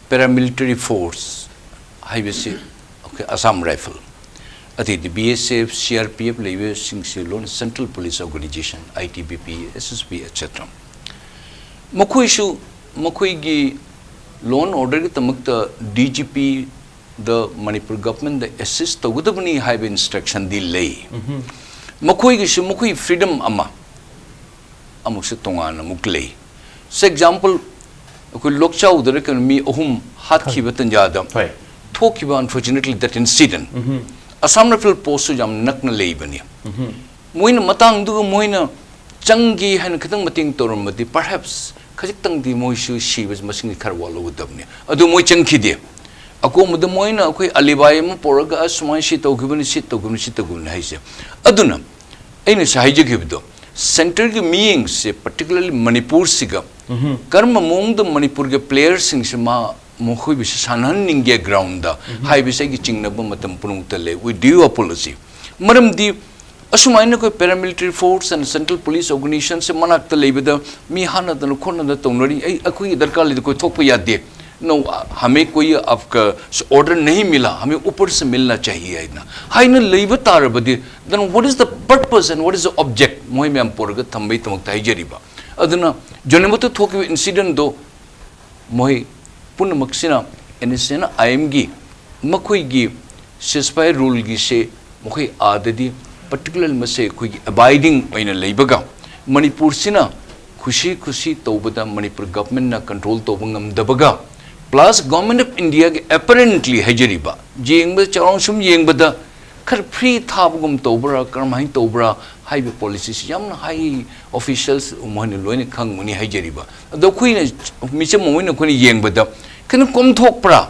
paramilitary force ꯍꯥꯏꯕꯁꯤ ꯑꯩꯈꯣꯏ Assam Rifle, ꯑꯇꯩꯗꯤ B S F, C R P F ꯂꯩꯕꯁꯤꯡꯁꯤ ꯂꯣꯏꯅ central police organization, I T B P, S S B, et cetera꯫ ꯃꯈꯣꯏꯁꯨ ꯃꯈꯣꯏꯒꯤ law and order ꯒꯤꯗꯃꯛꯇ D G P the Manipur government the assist ꯇꯧꯒꯗꯕꯅꯤ ꯍꯥꯏꯕ instruction ꯗꯤ ꯂꯩ꯫ ꯃꯈꯣꯏꯒꯤꯁꯨ ꯃꯈꯣꯏ freedom ꯑꯃ ꯑꯃꯨꯛꯁꯨ ꯇꯣꯉꯥꯟꯅ ꯑꯃꯨꯛ ꯂꯩ꯫ ꯁꯦ example, ꯑꯩꯈꯣꯏ ꯂꯣꯛꯆꯥꯎꯗꯔ ꯀꯩꯅꯣ ꯃꯤ ꯑꯍꯨꯝ ꯍꯥꯠꯈꯤꯕ ꯇꯟꯖꯥꯗ ꯍꯣꯏ꯫ ꯊꯣꯛꯈꯤꯕ, unfortunately, that incident, Assam Rifle post ꯁꯨ ꯌꯥꯝ ꯅꯛꯅ ꯂꯩꯕꯅꯤ꯫ ꯃꯣꯏꯅ ꯃꯇꯥꯡꯗꯨꯒ ꯃꯣꯏꯅ ꯆꯪꯒꯦ ꯍꯥꯏꯅ ꯈꯤꯇꯪ ꯃꯇꯦꯡ ꯇꯧꯔꯝꯃꯗꯤ, perhaps ꯈꯖꯤꯛꯇꯪꯗꯤ ꯃꯣꯏꯁꯨ ꯁꯤꯕ ꯃꯁꯤꯡꯗꯤ ꯈꯔ ꯋꯥꯠꯂꯧꯒꯗꯕꯅꯤ꯫ ꯑꯗꯨ ꯃꯣꯏ ꯆꯪꯈꯤꯗꯦ꯫ ꯑꯀꯣꯟꯕꯗ ꯃꯣꯏꯅ ꯑꯩꯈꯣꯏ ꯑꯂꯤꯕꯥꯏ ꯑꯃ ꯄꯨꯔꯛꯑꯒ, "ꯑꯁ, ꯁꯨꯃꯥꯏꯅ ꯁꯤ ꯇꯧꯈꯤꯕꯅꯤ, ꯁꯤ ꯇꯧꯈꯤꯕꯅꯤ, ꯁꯤ ꯇꯧꯈꯤꯕꯅꯤ" ꯍꯥꯏꯁꯦ꯫ ꯑꯗꯨꯅ ꯑꯩꯅ ꯉꯁꯥꯏ ꯍꯥꯏꯖꯈꯤꯕꯗꯣ, centre ꯒꯤ ꯃꯤꯌꯦꯡꯁꯦ, particularly ꯃꯅꯤꯄꯨꯔꯁꯤꯒ, ꯀꯔꯝꯕ ꯃꯑꯣꯡꯗ ꯃꯅꯤꯄꯨꯔꯒꯤ player ꯁꯤꯡꯁꯦ ꯃꯥ, ꯃꯈꯣꯏꯕꯨꯁꯨ ꯁꯥꯟꯅꯍꯟꯅꯤꯡꯒꯦ ground ꯗ ꯍꯥꯏꯕꯁꯦ ꯑꯩꯒꯤ ꯆꯤꯡꯅꯕ ꯃꯇꯝ ꯄꯨꯝꯅꯃꯛꯇ ꯂꯩ, with due apology꯫ ꯃꯔꯝꯗꯤ ꯑꯁꯨꯃꯥꯏꯅ ꯑꯩꯈꯣꯏ paramilitary force and central police organization ꯁꯦ ꯃꯅꯥꯛꯇ ꯂꯩꯕꯗ ꯃꯤ ꯍꯥꯠꯅꯗꯅ ꯈꯣꯠꯅꯗꯅ ꯇꯧꯅꯔꯤ, ꯑꯩ, ꯑꯩꯈꯣꯏꯒꯤ ꯗꯔꯀꯥꯔ ꯂꯩꯇꯦ, ꯑꯩꯈꯣꯏ ꯊꯣꯛꯄ ꯌꯥꯗꯦ꯫ No, हमें कोई आपका order नहीं मिला, हमें ऊपर से मिलना चाहिए ꯍꯥꯏꯅ, ꯍꯥꯏꯅ ꯂꯩꯕ ꯇꯥꯔꯕꯗꯤ, then what is the purpose and what is the object? ꯃꯣꯏ ꯃꯌꯥꯝ ꯄꯨꯔꯒ ꯊꯝꯕꯩꯗꯃꯛꯇ ꯍꯥꯏꯖꯔꯤꯕ꯫ ꯑꯗꯨꯅ ꯖꯅꯤꯃꯇ ꯊꯣꯛꯈꯤꯕ incident ꯗꯣ ꯃꯣꯏ ꯄꯨꯝꯅꯃꯛꯁꯤꯅ N S N I M ꯒꯤ ꯃꯈꯣꯏꯒꯤ ceasefire rule ꯒꯤꯁꯦ ꯃꯈꯣꯏ ꯑꯥꯗꯗꯤ particularly ꯃꯁꯦ ꯑꯩꯈꯣꯏꯒꯤ abiding ꯑꯣꯏꯅ ꯂꯩꯕꯒ, ꯃꯅꯤꯄꯨꯔꯁꯤꯅ ꯈꯨꯁꯤ ꯈꯨꯁꯤ ꯇꯧꯕꯗ ꯃꯅꯤꯄꯨꯔ government ꯅ control ꯇꯧꯕ ꯉꯝꯗꯕꯒ, plus Government of India ꯒꯤ apparently ꯍꯥꯏꯖꯔꯤꯕ, ꯌꯦꯡꯕꯗ, ꯆꯥꯎꯔꯥꯛꯅ ꯁꯨꯝ ꯌꯦꯡꯕꯗ, ꯈꯔ ꯐ꯭ꯔꯤ ꯊꯥꯕꯒꯨꯝ ꯇꯧꯕ꯭ꯔꯥ, ꯀꯔꯝꯍꯥꯏꯅ ꯇꯧꯕ꯭ꯔꯥ ꯍꯥꯏꯕ ꯄꯣꯂꯤꯁꯤꯁꯤ ꯌꯥꯝꯅ ꯍꯥꯏ ꯑꯣꯐꯤꯁꯤꯌꯦꯜꯁ ꯃꯣꯏꯅ ꯂꯣꯏꯅ ꯈꯪꯕꯅꯤ ꯍꯥꯏꯖꯔꯤꯕ꯫ ꯑꯗꯣ ꯑꯩꯈꯣꯏꯅ ꯃꯤꯆꯝ ꯑꯃ ꯑꯣꯏꯅ ꯑꯩꯈꯣꯏꯅ ꯌꯦꯡꯕꯗ ꯈꯤꯇꯪ ꯀꯣꯝꯊꯣꯛꯄ꯭ꯔꯥ?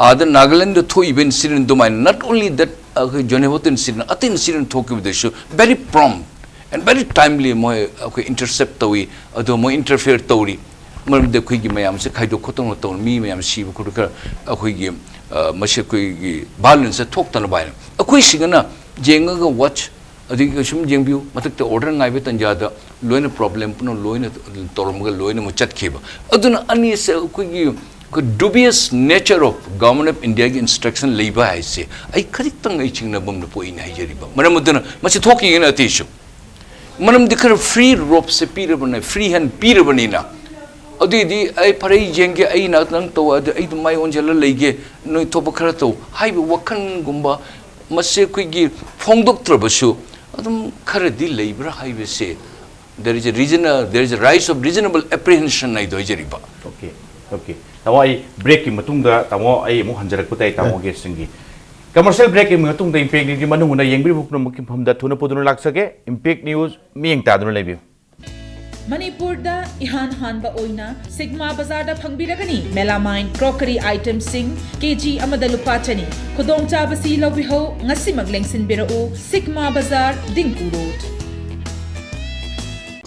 ꯑꯥꯗ ꯅꯥꯒꯥꯂꯦꯟꯗ ꯊꯣꯛꯏꯕ ꯏꯟꯁꯤꯗꯦꯟ ꯑꯗꯨꯃꯥꯏꯅ, not only that ꯑꯩꯈꯣꯏ ꯖꯣꯅꯦꯕꯣꯠꯇ ꯏꯟꯁꯤꯗꯦꯟ, ꯑꯇꯩ incident ꯊꯣꯛꯈꯤꯕꯗꯁꯨ very prompt and very timely ꯃꯣꯏ ꯑꯩꯈꯣꯏ ꯏꯟꯇꯔꯁꯦꯞ ꯇꯧꯏ, ꯑꯗꯣ ꯃꯣꯏ ꯏꯟꯇꯔꯐꯤꯌꯔ ꯇꯧꯔꯤ꯫ ꯃꯔꯝꯗꯤ ꯑꯩꯈꯣꯏꯒꯤ ꯃꯌꯥꯝꯁꯦ ꯈꯥꯏꯗꯣꯛ ꯈꯣꯠꯇꯣꯛꯅ ꯇꯧꯔ ꯃꯤ ꯃꯌꯥꯝ ꯁꯤꯕ ꯈꯣꯠꯄ ꯈꯔ ꯑꯩꯈꯣꯏꯒꯤ, ꯑ, ꯃꯁꯤ ꯑꯩꯈꯣꯏꯒꯤ ꯚꯥꯏꯑꯣꯂꯦꯟꯁꯁꯦ ꯊꯣꯛꯇꯅꯕ ꯍꯥꯏꯅ ꯑꯩꯈꯣꯏꯁꯤꯡꯒꯅ ꯌꯦꯡꯉꯒ ꯋꯥꯆ ꯑꯗꯒꯤ ꯁꯨꯝ ꯌꯦꯡꯕꯤꯌꯨ, ꯃꯊꯛꯇ ꯑꯣꯔꯗꯔ ꯉꯥꯏꯕ ꯇꯥꯟꯖꯥꯗ ꯂꯣꯏꯅ ꯄ꯭ꯔꯣꯕ꯭ꯂꯦꯝ ꯄꯨꯝꯅꯃꯛ ꯂꯣꯏꯅ ꯇꯧꯔꯝꯃꯒ ꯂꯣꯏꯅꯃꯛ ꯆꯠꯈꯤꯕ꯫ ꯑꯗꯨꯅ ꯑꯅꯤꯁꯦ ꯑꯩꯈꯣꯏꯒꯤ, ꯑꯩꯈꯣꯏ dubious nature of Government of Indiaꯒꯤ instruction ꯂꯩꯕ ꯍꯥꯏꯁꯦ ꯑꯩ ꯈꯖꯤꯛꯇꯪ ꯑꯩ ꯆꯤꯡꯅꯕ ꯑꯃ ꯄꯣꯛꯏꯅ ꯍꯥꯏꯖꯔꯤꯕ꯫ ꯃꯔꯝ ꯑꯗꯨꯅ ꯃꯁꯤ ꯊꯣꯛꯈꯤꯒꯅ ꯑꯇꯩꯁꯨ꯫ ꯃꯔꯝꯗꯤ ꯈꯔ ꯐ꯭ꯔꯤ ꯔꯣꯞꯁꯦ ꯄꯤꯔꯕꯅ, ꯐ꯭ꯔꯤ ꯍꯦꯟ ꯄꯤꯔꯕꯅꯤꯅ, ꯑꯗꯨꯏꯗꯤ ꯑꯩ ꯐꯔꯦ, ꯑꯩ ꯌꯦꯡꯒꯦ, ꯑꯩ ꯅꯥꯛꯇ ꯅꯪ ꯇꯧ, ꯑꯗꯨ ꯑꯩ ꯑꯗꯨꯝ ꯃꯥꯏ ꯑꯣꯟꯁꯤꯜꯂ ꯂꯩꯒꯦ, ꯅꯣꯏ ꯊꯣꯛꯄ ꯈꯔ ꯇꯧ ꯍꯥꯏꯕ ꯋꯥꯈꯜꯒꯨꯝꯕ ꯃꯁꯤ ꯑꯩꯈꯣꯏꯒꯤ ꯐꯣꯡꯗꯣꯛꯇ꯭ꯔꯕꯁꯨ ꯑꯗꯨꯝ ꯈꯔꯗꯤ ꯂꯩꯕ꯭ꯔꯥ ꯍꯥꯏꯕꯁꯦ, there is a reason, there is a rise of reasonable apprehension ꯍꯥꯏꯗꯣ ꯍꯥꯏꯖꯔꯤꯕ꯫ Okay, okay. ꯇꯥꯃꯣ, ꯑꯩ ꯕ꯭ꯔꯦꯛꯀꯤ ꯃꯇꯨꯡꯗ, ꯇꯥꯃꯣ, ꯑꯩ ꯑꯃꯨꯛ ꯍꯟꯖꯔꯛꯄ ꯇꯥꯏ ꯇꯥꯃꯣ ꯒꯦꯁꯁꯤꯡꯒꯤ꯫ ꯀꯃꯔꯁꯤꯌꯦꯜ ꯕ꯭ꯔꯦꯛꯀꯤ ꯃꯇꯨꯡꯗ ꯏꯝꯄꯦꯛ ꯅ꯭ꯌꯨꯁꯀꯤ ꯃꯅꯨꯡ ꯍꯨꯠꯅ ꯌꯦꯡꯕꯤꯔꯤꯕ ꯄꯨꯝꯅꯃꯛꯀꯤ ꯃꯐꯝꯗ ꯊꯨꯅ ꯄꯨꯗꯨꯅ ꯂꯥꯛꯆꯒꯦ꯫ ꯏꯝꯄꯦꯛ ꯅ꯭ꯌꯨꯁ ꯃꯤꯠꯌꯦꯡ ꯇꯥꯗꯨꯅ ꯂꯩꯕꯤꯌꯨ꯫ ꯃꯅꯤꯄꯨꯔꯗ ꯏꯍꯥꯟ ꯍꯥꯟꯕ ꯑꯣꯏꯅ ꯁꯤꯛꯃꯥ ꯕꯖꯥꯔꯗ ꯐꯪꯕꯤꯔꯒꯅꯤ melamine crockery itemꯁꯤꯡ ꯀꯦꯖꯤ ꯑꯃꯗ ꯂꯨꯄꯥ ꯆꯅꯤ꯫ ꯈꯨꯗꯣꯡꯆꯥꯕꯁꯤ ꯂꯧꯕꯤꯍꯧ, ꯉꯁꯤꯃꯛ ꯂꯦꯡꯁꯤꯟꯕꯤꯔꯛꯎ, ꯁꯤꯛꯃꯥ ꯕꯖꯥꯔ, ꯗꯤꯡꯀꯨ ꯔꯣꯗ꯫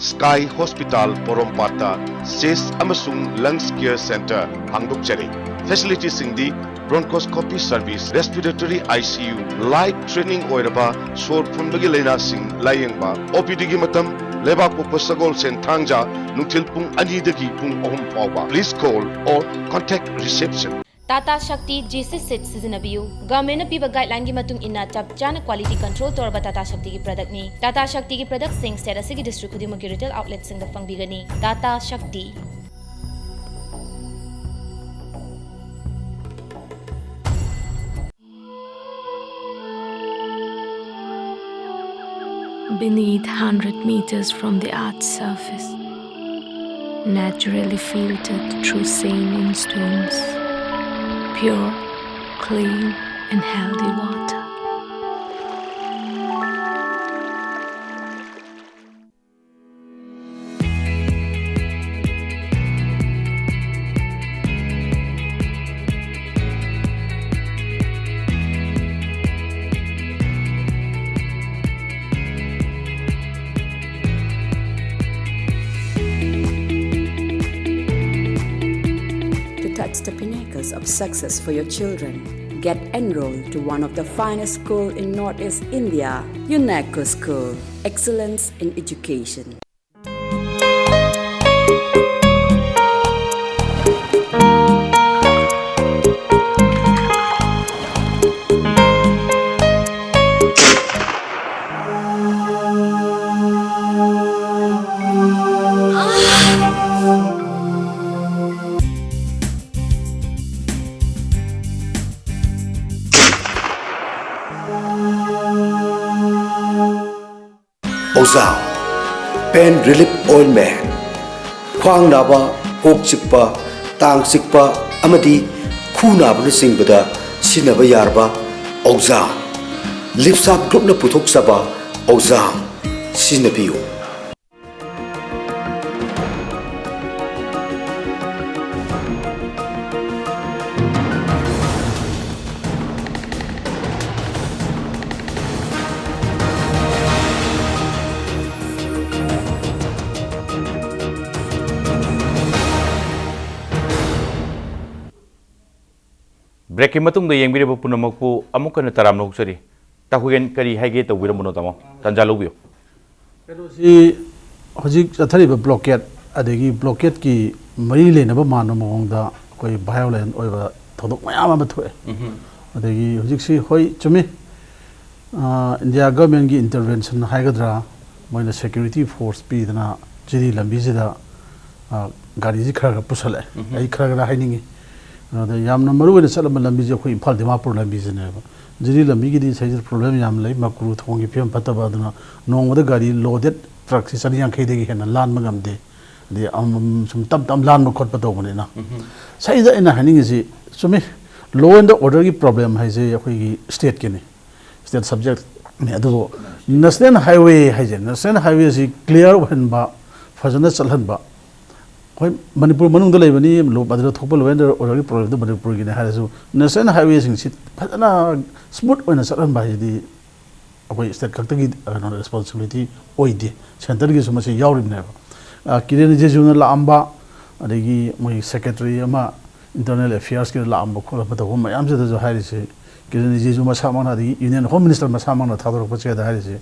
Sky Hospital ꯄꯣꯔꯣꯝꯄꯥꯠꯇ ꯆꯦꯁ ꯑꯃꯁꯨꯡ ꯂꯪꯁ ꯀꯦꯌꯔ ꯁꯦꯟꯇꯔ ꯍꯥꯡꯗꯣꯛꯆꯔꯤ꯫ ꯐꯦꯁꯤꯂꯤꯇꯤꯁꯤꯡꯗꯤ bronchoscopy service, respiratory ICU, life threatening ꯑꯣꯏꯔꯕ ꯁꯣꯔ ꯐꯨꯟꯕꯒꯤ ꯂꯥꯏꯅꯥꯁꯤꯡ ꯂꯥꯌꯦꯡꯕ, OPDꯒꯤ ꯃꯇꯝ ꯂꯩꯕꯥꯛꯄꯣꯛꯄ ꯁꯒꯣꯜꯁꯦꯟ ꯊꯥꯡꯖ ꯅꯨꯡꯊꯤꯜ ꯄꯨꯡ ꯑꯅꯤꯗꯒꯤ ꯄꯨꯡ ꯑꯍꯨꯝ ꯐꯥꯎꯕ꯫ Please call or contact reception. Tata ꯁꯛꯇꯤ ꯖꯦꯁꯤ ꯁꯤꯠ ꯁꯤꯖꯤꯟꯅꯕꯤꯌꯨ꯫ ꯒꯚꯔꯟꯃꯦꯟꯠꯅ ꯄꯤꯕ ꯒꯥꯏꯗꯂꯥꯏꯟꯒꯤ ꯃꯇꯨꯡ ꯏꯟꯅ ꯆꯞ ꯆꯥꯅ ꯀ꯭ꯋꯥꯂꯤꯇꯤ ꯀꯟꯇ꯭ꯔꯣꯜ ꯇꯧꯔꯕ ꯇꯥꯇꯥ ꯁꯛꯇꯤꯒꯤ ꯄ꯭ꯔꯗꯛꯅꯤ꯫ ꯇꯥꯇꯥ ꯁꯛꯇꯤꯒꯤ ꯄ꯭ꯔꯗꯛꯁꯤꯡ ꯁ꯭ꯇꯦꯠ ꯑꯁꯤꯒꯤ ꯗꯤꯁꯇ꯭ꯔꯤꯛ ꯈꯨꯗꯤꯡꯃꯛꯀꯤ ꯔꯤꯇꯦꯜ ꯑꯥꯎꯠꯂꯦꯠꯁꯤꯡꯗ ꯐꯪꯕꯤꯒꯅꯤ꯫ ꯇꯥꯇꯥ ꯁꯛꯇꯤ꯫ Beneath, hundred meters from the earth's surface, naturally filtered through saline stones, pure, clean, and healthy water. the pinnacles of success for your children. Get enrolled to one of the finest school in Northeast India, UNACO School, excellence in education. Ozam Pain Relief Ointment, ꯈ꯭ꯋꯥꯡ ꯅꯥꯕ, ꯀꯣꯛ ꯆꯤꯛꯄ, ꯇꯥꯡ ꯆꯤꯛꯄ ꯑꯃꯗꯤ ꯈꯨ ꯅꯥꯕꯅꯆꯤꯡꯕꯗ ꯁꯤꯖꯤꯟꯅꯕ ꯌꯥꯔꯕ Ozam Lifesap Groupꯅ ꯄꯨꯊꯣꯛꯆꯕ Ozam ꯁꯤꯖꯤꯟꯅꯕꯤꯌꯨ꯫ Breakꯀꯤ ꯃꯇꯨꯡꯗ ꯌꯦꯡꯕꯤꯔꯤꯕ ꯄꯨꯝꯅꯃꯛꯄꯨ ꯑꯃꯨꯛ ꯍꯟꯅ ꯇꯔꯥꯝꯅ ꯑꯣꯛꯆꯔꯤ꯫ ꯇꯥꯍꯨꯌꯦꯟ, ꯀꯔꯤ ꯍꯥꯏꯒꯦ ꯇꯧꯕꯤꯔꯝꯕꯅꯣ, ꯇꯥꯃꯣ? ꯇꯥꯟꯖꯥ ꯂꯧꯕꯤꯌꯨ꯫ ꯀꯩꯅꯣꯁꯤ, ꯍꯧꯖꯤꯛ ꯆꯠꯊꯔꯤꯕ blockade, ꯑꯗꯒꯤ blockadeꯀꯤ ꯃꯔꯤ ꯂꯩꯅꯕ ꯃꯥꯟꯕ ꯃꯑꯣꯡꯗ ꯑꯩꯈꯣꯏ violent ꯑꯣꯏꯕ ꯊꯧꯗꯣꯛ ꯃꯌꯥꯝ ꯑꯃ ꯊꯣꯛꯑꯦ꯫ ꯎꯝꯍꯨꯝ꯫ ꯑꯗꯒꯤ ꯍꯧꯖꯤꯛꯁꯤ, ꯍꯣꯏ, ꯆꯨꯝꯃꯤ, ꯑ, India governmentꯀꯤ intervention ꯍꯥꯏꯒꯗ꯭ꯔꯥ, ꯃꯣꯏꯅ security force ꯄꯤꯗꯅ ꯖꯤꯔꯤ ꯂꯝꯕꯤꯁꯤꯗ, ꯑ, ꯒꯥꯔꯤꯁꯤ ꯈꯔ ꯈꯔ ꯄꯨꯁꯜꯂꯛꯑꯦ꯫ ꯎꯝꯍꯨꯝ꯫ ꯑꯩ ꯈꯔ ꯈꯔ ꯍꯥꯏꯅꯤꯡꯉꯤ꯫ ꯑꯗ ꯌꯥꯝꯅ ꯃꯔꯨ ꯑꯣꯏꯅ ꯆꯠꯂꯝꯕ ꯂꯝꯕꯤꯁꯦ ꯑꯩꯈꯣꯏ ꯏꯝꯐꯥꯜ ꯗꯤꯃꯥꯄꯨꯔ ꯂꯝꯕꯤꯁꯤꯅꯦꯕ꯫ ꯖꯤꯔꯤ ꯂꯝꯕꯤꯒꯤꯗꯤ ꯁꯤꯗꯩꯁꯤꯗ problem ꯌꯥꯝ ꯂꯩ, ꯃꯀ꯭ꯔꯨ ꯊꯣꯡꯒꯤ ꯐꯤꯕꯝ ꯐꯠꯇꯕ ꯑꯗꯨꯅ ꯅꯣꯡꯃꯗ ꯒꯥꯔꯤ loaded truckꯁꯤ ꯆꯅꯤ ꯌꯥꯡꯈꯩꯗꯒꯤ ꯍꯦꯟꯅ ꯂꯥꯟꯕ ꯉꯝꯗꯦ꯫ ꯑꯗꯩ ꯑꯃꯃꯝ ꯁꯨꯝ ꯇꯞ ꯇꯞ ꯂꯥꯟꯕ ꯈꯣꯠꯄ ꯇꯧꯕꯅꯤꯅ꯫ ꯎꯝꯍꯨꯝ꯫ ꯁꯤꯗ ꯑꯩꯅ ꯍꯥꯏꯅꯤꯡꯉꯤꯁꯤ, ꯆꯨꯝꯃꯤ, law and orderꯒꯤ problem ꯍꯥꯏꯁꯦ ꯑꯩꯈꯣꯏꯒꯤ stateꯀꯤꯅꯤ, state subjectꯅꯤ꯫ ꯑꯗꯨꯕꯨ national highway ꯍꯥꯏꯁꯦ, national highwayꯁꯤ clear ꯑꯣꯏꯍꯟꯕ, ꯐꯖꯅ ꯆꯠꯍꯟꯕ, ꯍꯣꯏ, ꯃꯅꯤꯄꯨꯔ ꯃꯅꯨꯡꯗ ꯂꯩꯕꯅꯤ, ꯂꯣ-, ꯑꯗꯨꯗ ꯊꯣꯛꯄ law and orderꯒꯤ problemꯗꯨ ꯃꯅꯤꯄꯨꯔꯒꯤꯅꯤ ꯍꯥꯏꯔꯁꯨ, national highwayꯁꯤꯡꯁꯤ ꯐꯖꯅ smooth ꯑꯣꯏꯅ ꯆꯠꯍꯟꯕ ꯍꯥꯏꯁꯤꯗꯤ ꯑꯩꯈꯣꯏ state ꯈꯛꯇꯒꯤ, ꯑ, ꯀꯩꯅꯣ, responsibility ꯑꯣꯏꯗꯦ, centreꯒꯤꯁꯨ ꯃꯁꯤ ꯌꯥꯎꯔꯤꯕꯅꯦꯕ꯫ ꯑ, ꯀꯤꯔꯦꯟ ꯔꯤꯖꯤꯖꯨꯅ ꯂꯥꯛꯑꯝꯕ, ꯑꯗꯒꯤ ꯃꯣꯏ secretary ꯑꯃ, ꯏꯟꯇꯔꯅꯦꯜ ꯑꯦꯐꯤꯌꯔꯁꯀꯤ ꯂꯥꯛꯑꯝꯕ ꯈꯣꯠꯂꯝꯕ ꯇꯧꯕ ꯃꯌꯥꯝꯁꯤꯗꯁꯨ ꯍꯥꯏꯔꯤꯁꯤ, ꯀꯤꯔꯟ ꯔꯤꯖꯤꯖꯨ ꯃꯁꯥꯃꯛꯅ, ꯑꯗꯒꯤ ꯌꯨꯅꯤꯌꯟ ꯍꯣꯝ ꯃꯤꯅꯤꯁꯇꯔ ꯃꯁꯥꯃꯛꯅ ꯊꯥꯗꯣꯔꯛꯄꯁꯤꯗ ꯍꯥꯏꯔꯤꯁꯤ,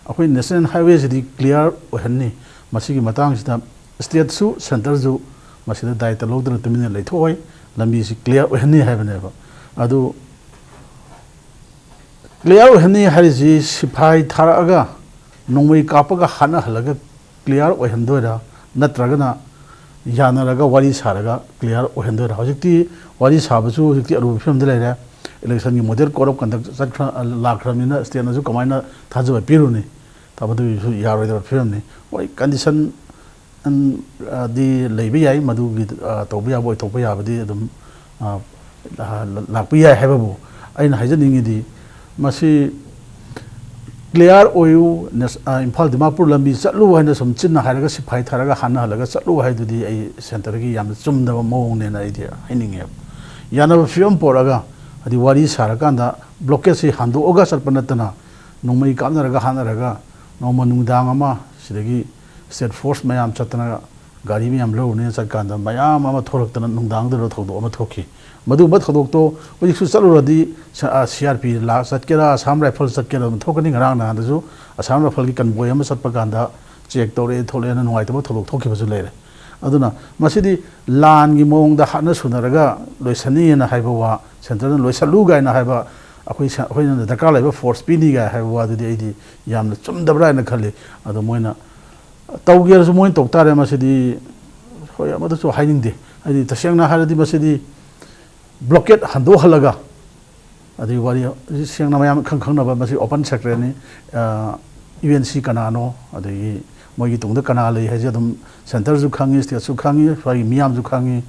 ꯑꯩꯈꯣꯏ ꯅꯦꯁꯅꯦꯜ ꯍꯥꯏꯋꯦꯁꯤꯗꯤ ꯀ꯭ꯂꯤꯌꯥꯔ ꯑꯣꯏꯍꯟꯅꯤ, ꯃꯁꯤꯒꯤ ꯃꯇꯥꯡꯁꯤꯗ ꯁ꯭ꯇꯦꯠꯁꯨ ꯁꯦꯟꯇꯔꯁꯨ ꯃꯁꯤꯗ ꯗꯥꯏꯇ ꯂꯧꯗꯨꯅ ꯇꯨꯃꯤꯟꯅ ꯂꯩꯊꯣꯛꯑꯣꯏ, ꯂꯝꯕꯤꯁꯤ ꯀ꯭ꯂꯤꯌꯥꯔ ꯑꯣꯏꯍꯟꯅꯤ ꯍꯥꯏꯕꯅꯦꯕ꯫ ꯑꯗꯨ ꯀ꯭ꯂꯤꯌꯥꯔ ꯑꯣꯏꯍꯟꯅꯤ ꯍꯥꯏꯔꯤꯁꯤ ꯁꯤꯐꯥꯏ ꯊꯥꯔꯛꯑꯒ ꯅꯣꯡꯃꯩ ꯀꯥꯞꯄꯒ ꯍꯥꯠꯅꯍꯜꯂꯒ ꯀ꯭ꯂꯤꯌꯥꯔ ꯑꯣꯏꯍꯟꯗꯣꯏꯔꯥ, ꯅꯠꯇ꯭ꯔꯒꯅ ꯌꯥꯅꯔꯒ ꯋꯥꯔꯤ ꯁꯥꯔꯒ ꯀ꯭ꯂꯤꯌꯥꯔ ꯑꯣꯏꯍꯟꯗꯣꯏꯔꯥ? ꯍꯧꯖꯤꯛꯇꯤ ꯋꯥꯔꯤ ꯁꯥꯕꯁꯨ ꯍꯧꯖꯤꯛꯇꯤ ꯑꯔꯨꯕ ꯐꯤꯕꯝꯗ ꯂꯩꯔꯦ꯫ ꯏꯂꯦꯛꯁꯟꯒꯤ ꯃꯣꯗꯦꯜ ꯀꯣꯗ ꯑꯣꯐ ꯀꯟꯗꯛ ꯆꯠꯈ꯭ꯔ ꯂꯥꯛꯈ꯭ꯔꯕꯅꯤꯅ ꯁ꯭ꯇꯦꯠꯅꯁꯨ ꯀꯃꯥꯏꯅ ꯊꯥꯖꯕ ꯄꯤꯔꯨꯅꯤ? ꯊꯥꯖꯕꯁꯨ ꯌꯥꯔꯣꯏꯗꯕ ꯐꯤꯕꯝꯅꯤ꯫ ꯍꯣꯏ, ꯀꯟꯗꯤꯁꯟ ꯗꯤ ꯂꯩꯕ ꯌꯥꯏ, ꯃꯗꯨꯒꯤ ꯑ, ꯇꯧꯕ ꯌꯥꯕ, ꯑꯣꯏꯊꯣꯛꯄ ꯌꯥꯕꯗꯤ ꯑꯗꯨꯝ ꯑ, ꯑ, ꯂꯥꯛꯄ ꯌꯥꯏ ꯍꯥꯏꯕꯕꯨ, ꯑꯩꯅ ꯍꯥꯏꯖꯅꯤꯡꯉꯤꯗꯤ ꯃꯁꯤ ꯀ꯭ꯂꯤꯌꯥꯔ ꯑꯣꯏꯌꯨ, ꯅꯦꯁ-, ꯑ, ꯏꯝꯐꯥꯜ ꯗꯤꯃꯥꯄꯨꯔ ꯂꯝꯕꯤ ꯆꯠꯂꯨ ꯍꯥꯏꯅ ꯁꯨꯝ ꯆꯤꯟꯅ ꯍꯥꯏꯔꯒ ꯁꯤꯐꯥꯏ ꯊꯥꯔꯒ ꯍꯥꯠꯅꯍꯜꯂꯒ ꯆꯠꯂꯨ ꯍꯥꯏꯗꯨꯗꯤ ꯑꯩ ꯁꯦꯟꯇꯔꯒꯤ ꯌꯥꯝꯅ ꯆꯨꯝꯗꯕ ꯃꯑꯣꯡꯅꯦꯅ ꯑꯩꯗꯤ ꯍꯥꯏꯅꯤꯡꯉꯦꯕ꯫ ꯌꯥꯅꯕ ꯐꯤꯕꯝ ꯄꯣꯔꯛꯑꯒ, ꯍꯥꯏꯗꯤ ꯋꯥꯔꯤ ꯁꯥꯔꯀꯥꯟꯗ ꯕ꯭ꯂꯣꯀꯦꯠꯁꯤ ꯍꯟꯗꯣꯛꯑꯒ ꯆꯠꯄ ꯅꯠꯇꯅ, ꯅꯣꯡꯃꯩ ꯀꯥꯞꯅꯔꯒ ꯍꯥꯠꯅꯔꯒ ꯅꯣꯡꯃ ꯅꯨꯡꯗꯥꯡ ꯑꯃ ꯁꯤꯗꯒꯤ ꯁ꯭ꯇꯦꯠ ꯐꯣꯔꯁ ꯃꯌꯥꯝ ꯆꯠꯇꯅ ꯒꯥꯔꯤ ꯃꯌꯥꯝ ꯂꯧꯔꯨꯅꯦꯅ ꯆꯠꯀꯥꯟꯗ ꯃꯌꯥꯝ ꯑꯃ ꯊꯣꯛꯂꯛꯇꯅ ꯅꯨꯡꯗꯥꯡꯗꯨꯗ ꯊꯧꯗꯣꯛ ꯑꯃ ꯊꯣꯛꯈꯤ꯫ ꯃꯗꯨꯒꯨꯝꯕ ꯊꯧꯗꯣꯛꯇꯣ ꯍꯧꯖꯤꯛꯁꯨ ꯆꯠꯂꯨꯔꯗꯤ ꯁ-, ꯑ, ꯁꯤ ꯑꯥꯔ ꯄꯤ ꯂꯥꯛ ꯆꯠꯀꯦꯔꯥ, ꯑꯁꯥꯝ ꯔꯥꯏꯐꯜ ꯆꯠꯀꯦꯔꯥ ꯑꯗꯨꯝ ꯊꯣꯛꯀꯅꯤ꯫ ꯉꯔꯥꯡ ꯅꯍꯥꯟꯗꯁꯨ ꯑꯁꯥꯝ ꯔꯥꯏꯐꯜꯒꯤ ꯀꯟꯕꯣꯏ ꯑꯃ ꯆꯠꯄ ꯀꯥꯟꯗ ꯆꯦꯛ ꯇꯧꯔꯛꯑꯦ ꯊꯣꯛꯂꯛꯑꯦꯅ ꯅꯨꯡꯉꯥꯏꯇꯕ ꯊꯧꯗꯣꯛ ꯊꯣꯛꯈꯤꯕꯁꯨ ꯂꯩꯔꯦ꯫ ꯑꯗꯨꯅ ꯃꯁꯤꯗꯤ ꯂꯥꯟꯒꯤ ꯃꯑꯣꯡꯗ ꯍꯥꯠꯅ ꯁꯨꯅꯔꯒ ꯂꯣꯏꯁꯟꯅꯤꯅ ꯍꯥꯏꯕ ꯋꯥ, ꯁꯦꯟꯇꯔꯅ ꯂꯣꯏꯁꯜꯂꯨ ꯀꯥꯏꯅ ꯍꯥꯏꯕ, ꯑꯩꯈꯣꯏ ꯁ-, ꯑꯩꯈꯣꯏꯅ ꯗꯔꯀꯥꯔ ꯂꯩꯕ ꯐꯣꯔꯁ ꯄꯤꯅꯤ ꯀꯥꯏ ꯍꯥꯏꯕ ꯋꯥꯗꯨꯗꯤ ꯑꯩꯗꯤ ꯌꯥꯝꯅ ꯆꯨꯝꯗꯕ꯭ꯔꯥ ꯍꯥꯏꯅ ꯈꯜꯂꯤ꯫ ꯑꯗꯣ ꯃꯣꯏꯅ ꯇꯧꯒꯦꯔꯁꯨ ꯃꯣꯏꯅ ꯇꯧ ꯇꯥꯔꯦ꯫ ꯃꯁꯤꯗꯤ ꯍꯣꯏ, ꯑꯃꯗꯁꯨ ꯍꯥꯏꯅꯤꯡꯗꯦ꯫ ꯍꯥꯏꯗꯤ ꯇꯁꯦꯡꯅ ꯍꯥꯏꯔꯗꯤ ꯃꯁꯤꯗꯤ ꯕ꯭ꯂꯣꯀꯦꯠ ꯍꯟꯗꯣꯛꯍꯜꯂꯒ, ꯑꯗꯩ ꯋꯥꯔꯤ ꯁꯦꯡꯅ ꯃꯌꯥꯝ ꯏꯈꯪ ꯈꯪꯅꯕ, ꯃꯁꯤ ꯑꯣꯄꯟ ꯁꯦꯀ꯭ꯔꯦꯠꯅꯤ꯫ ꯌꯨ ꯑꯦꯟ ꯁꯤ ꯀꯅꯥꯅꯣ, ꯑꯗꯒꯤ ꯃꯣꯏꯒꯤ ꯇꯨꯡꯗ ꯀꯅꯥ ꯂꯩ ꯍꯥꯏꯁꯦ ꯑꯗꯨꯝ ꯁꯦꯟꯇꯔꯁꯨ ꯈꯪꯉꯤ, ꯁ꯭ꯇꯦꯠꯁꯨ ꯈꯪꯉꯤ, ꯁ꯭ꯋꯥꯏꯒꯤ ꯃꯤꯌꯥꯝꯁꯨ ꯈꯪꯉꯤ,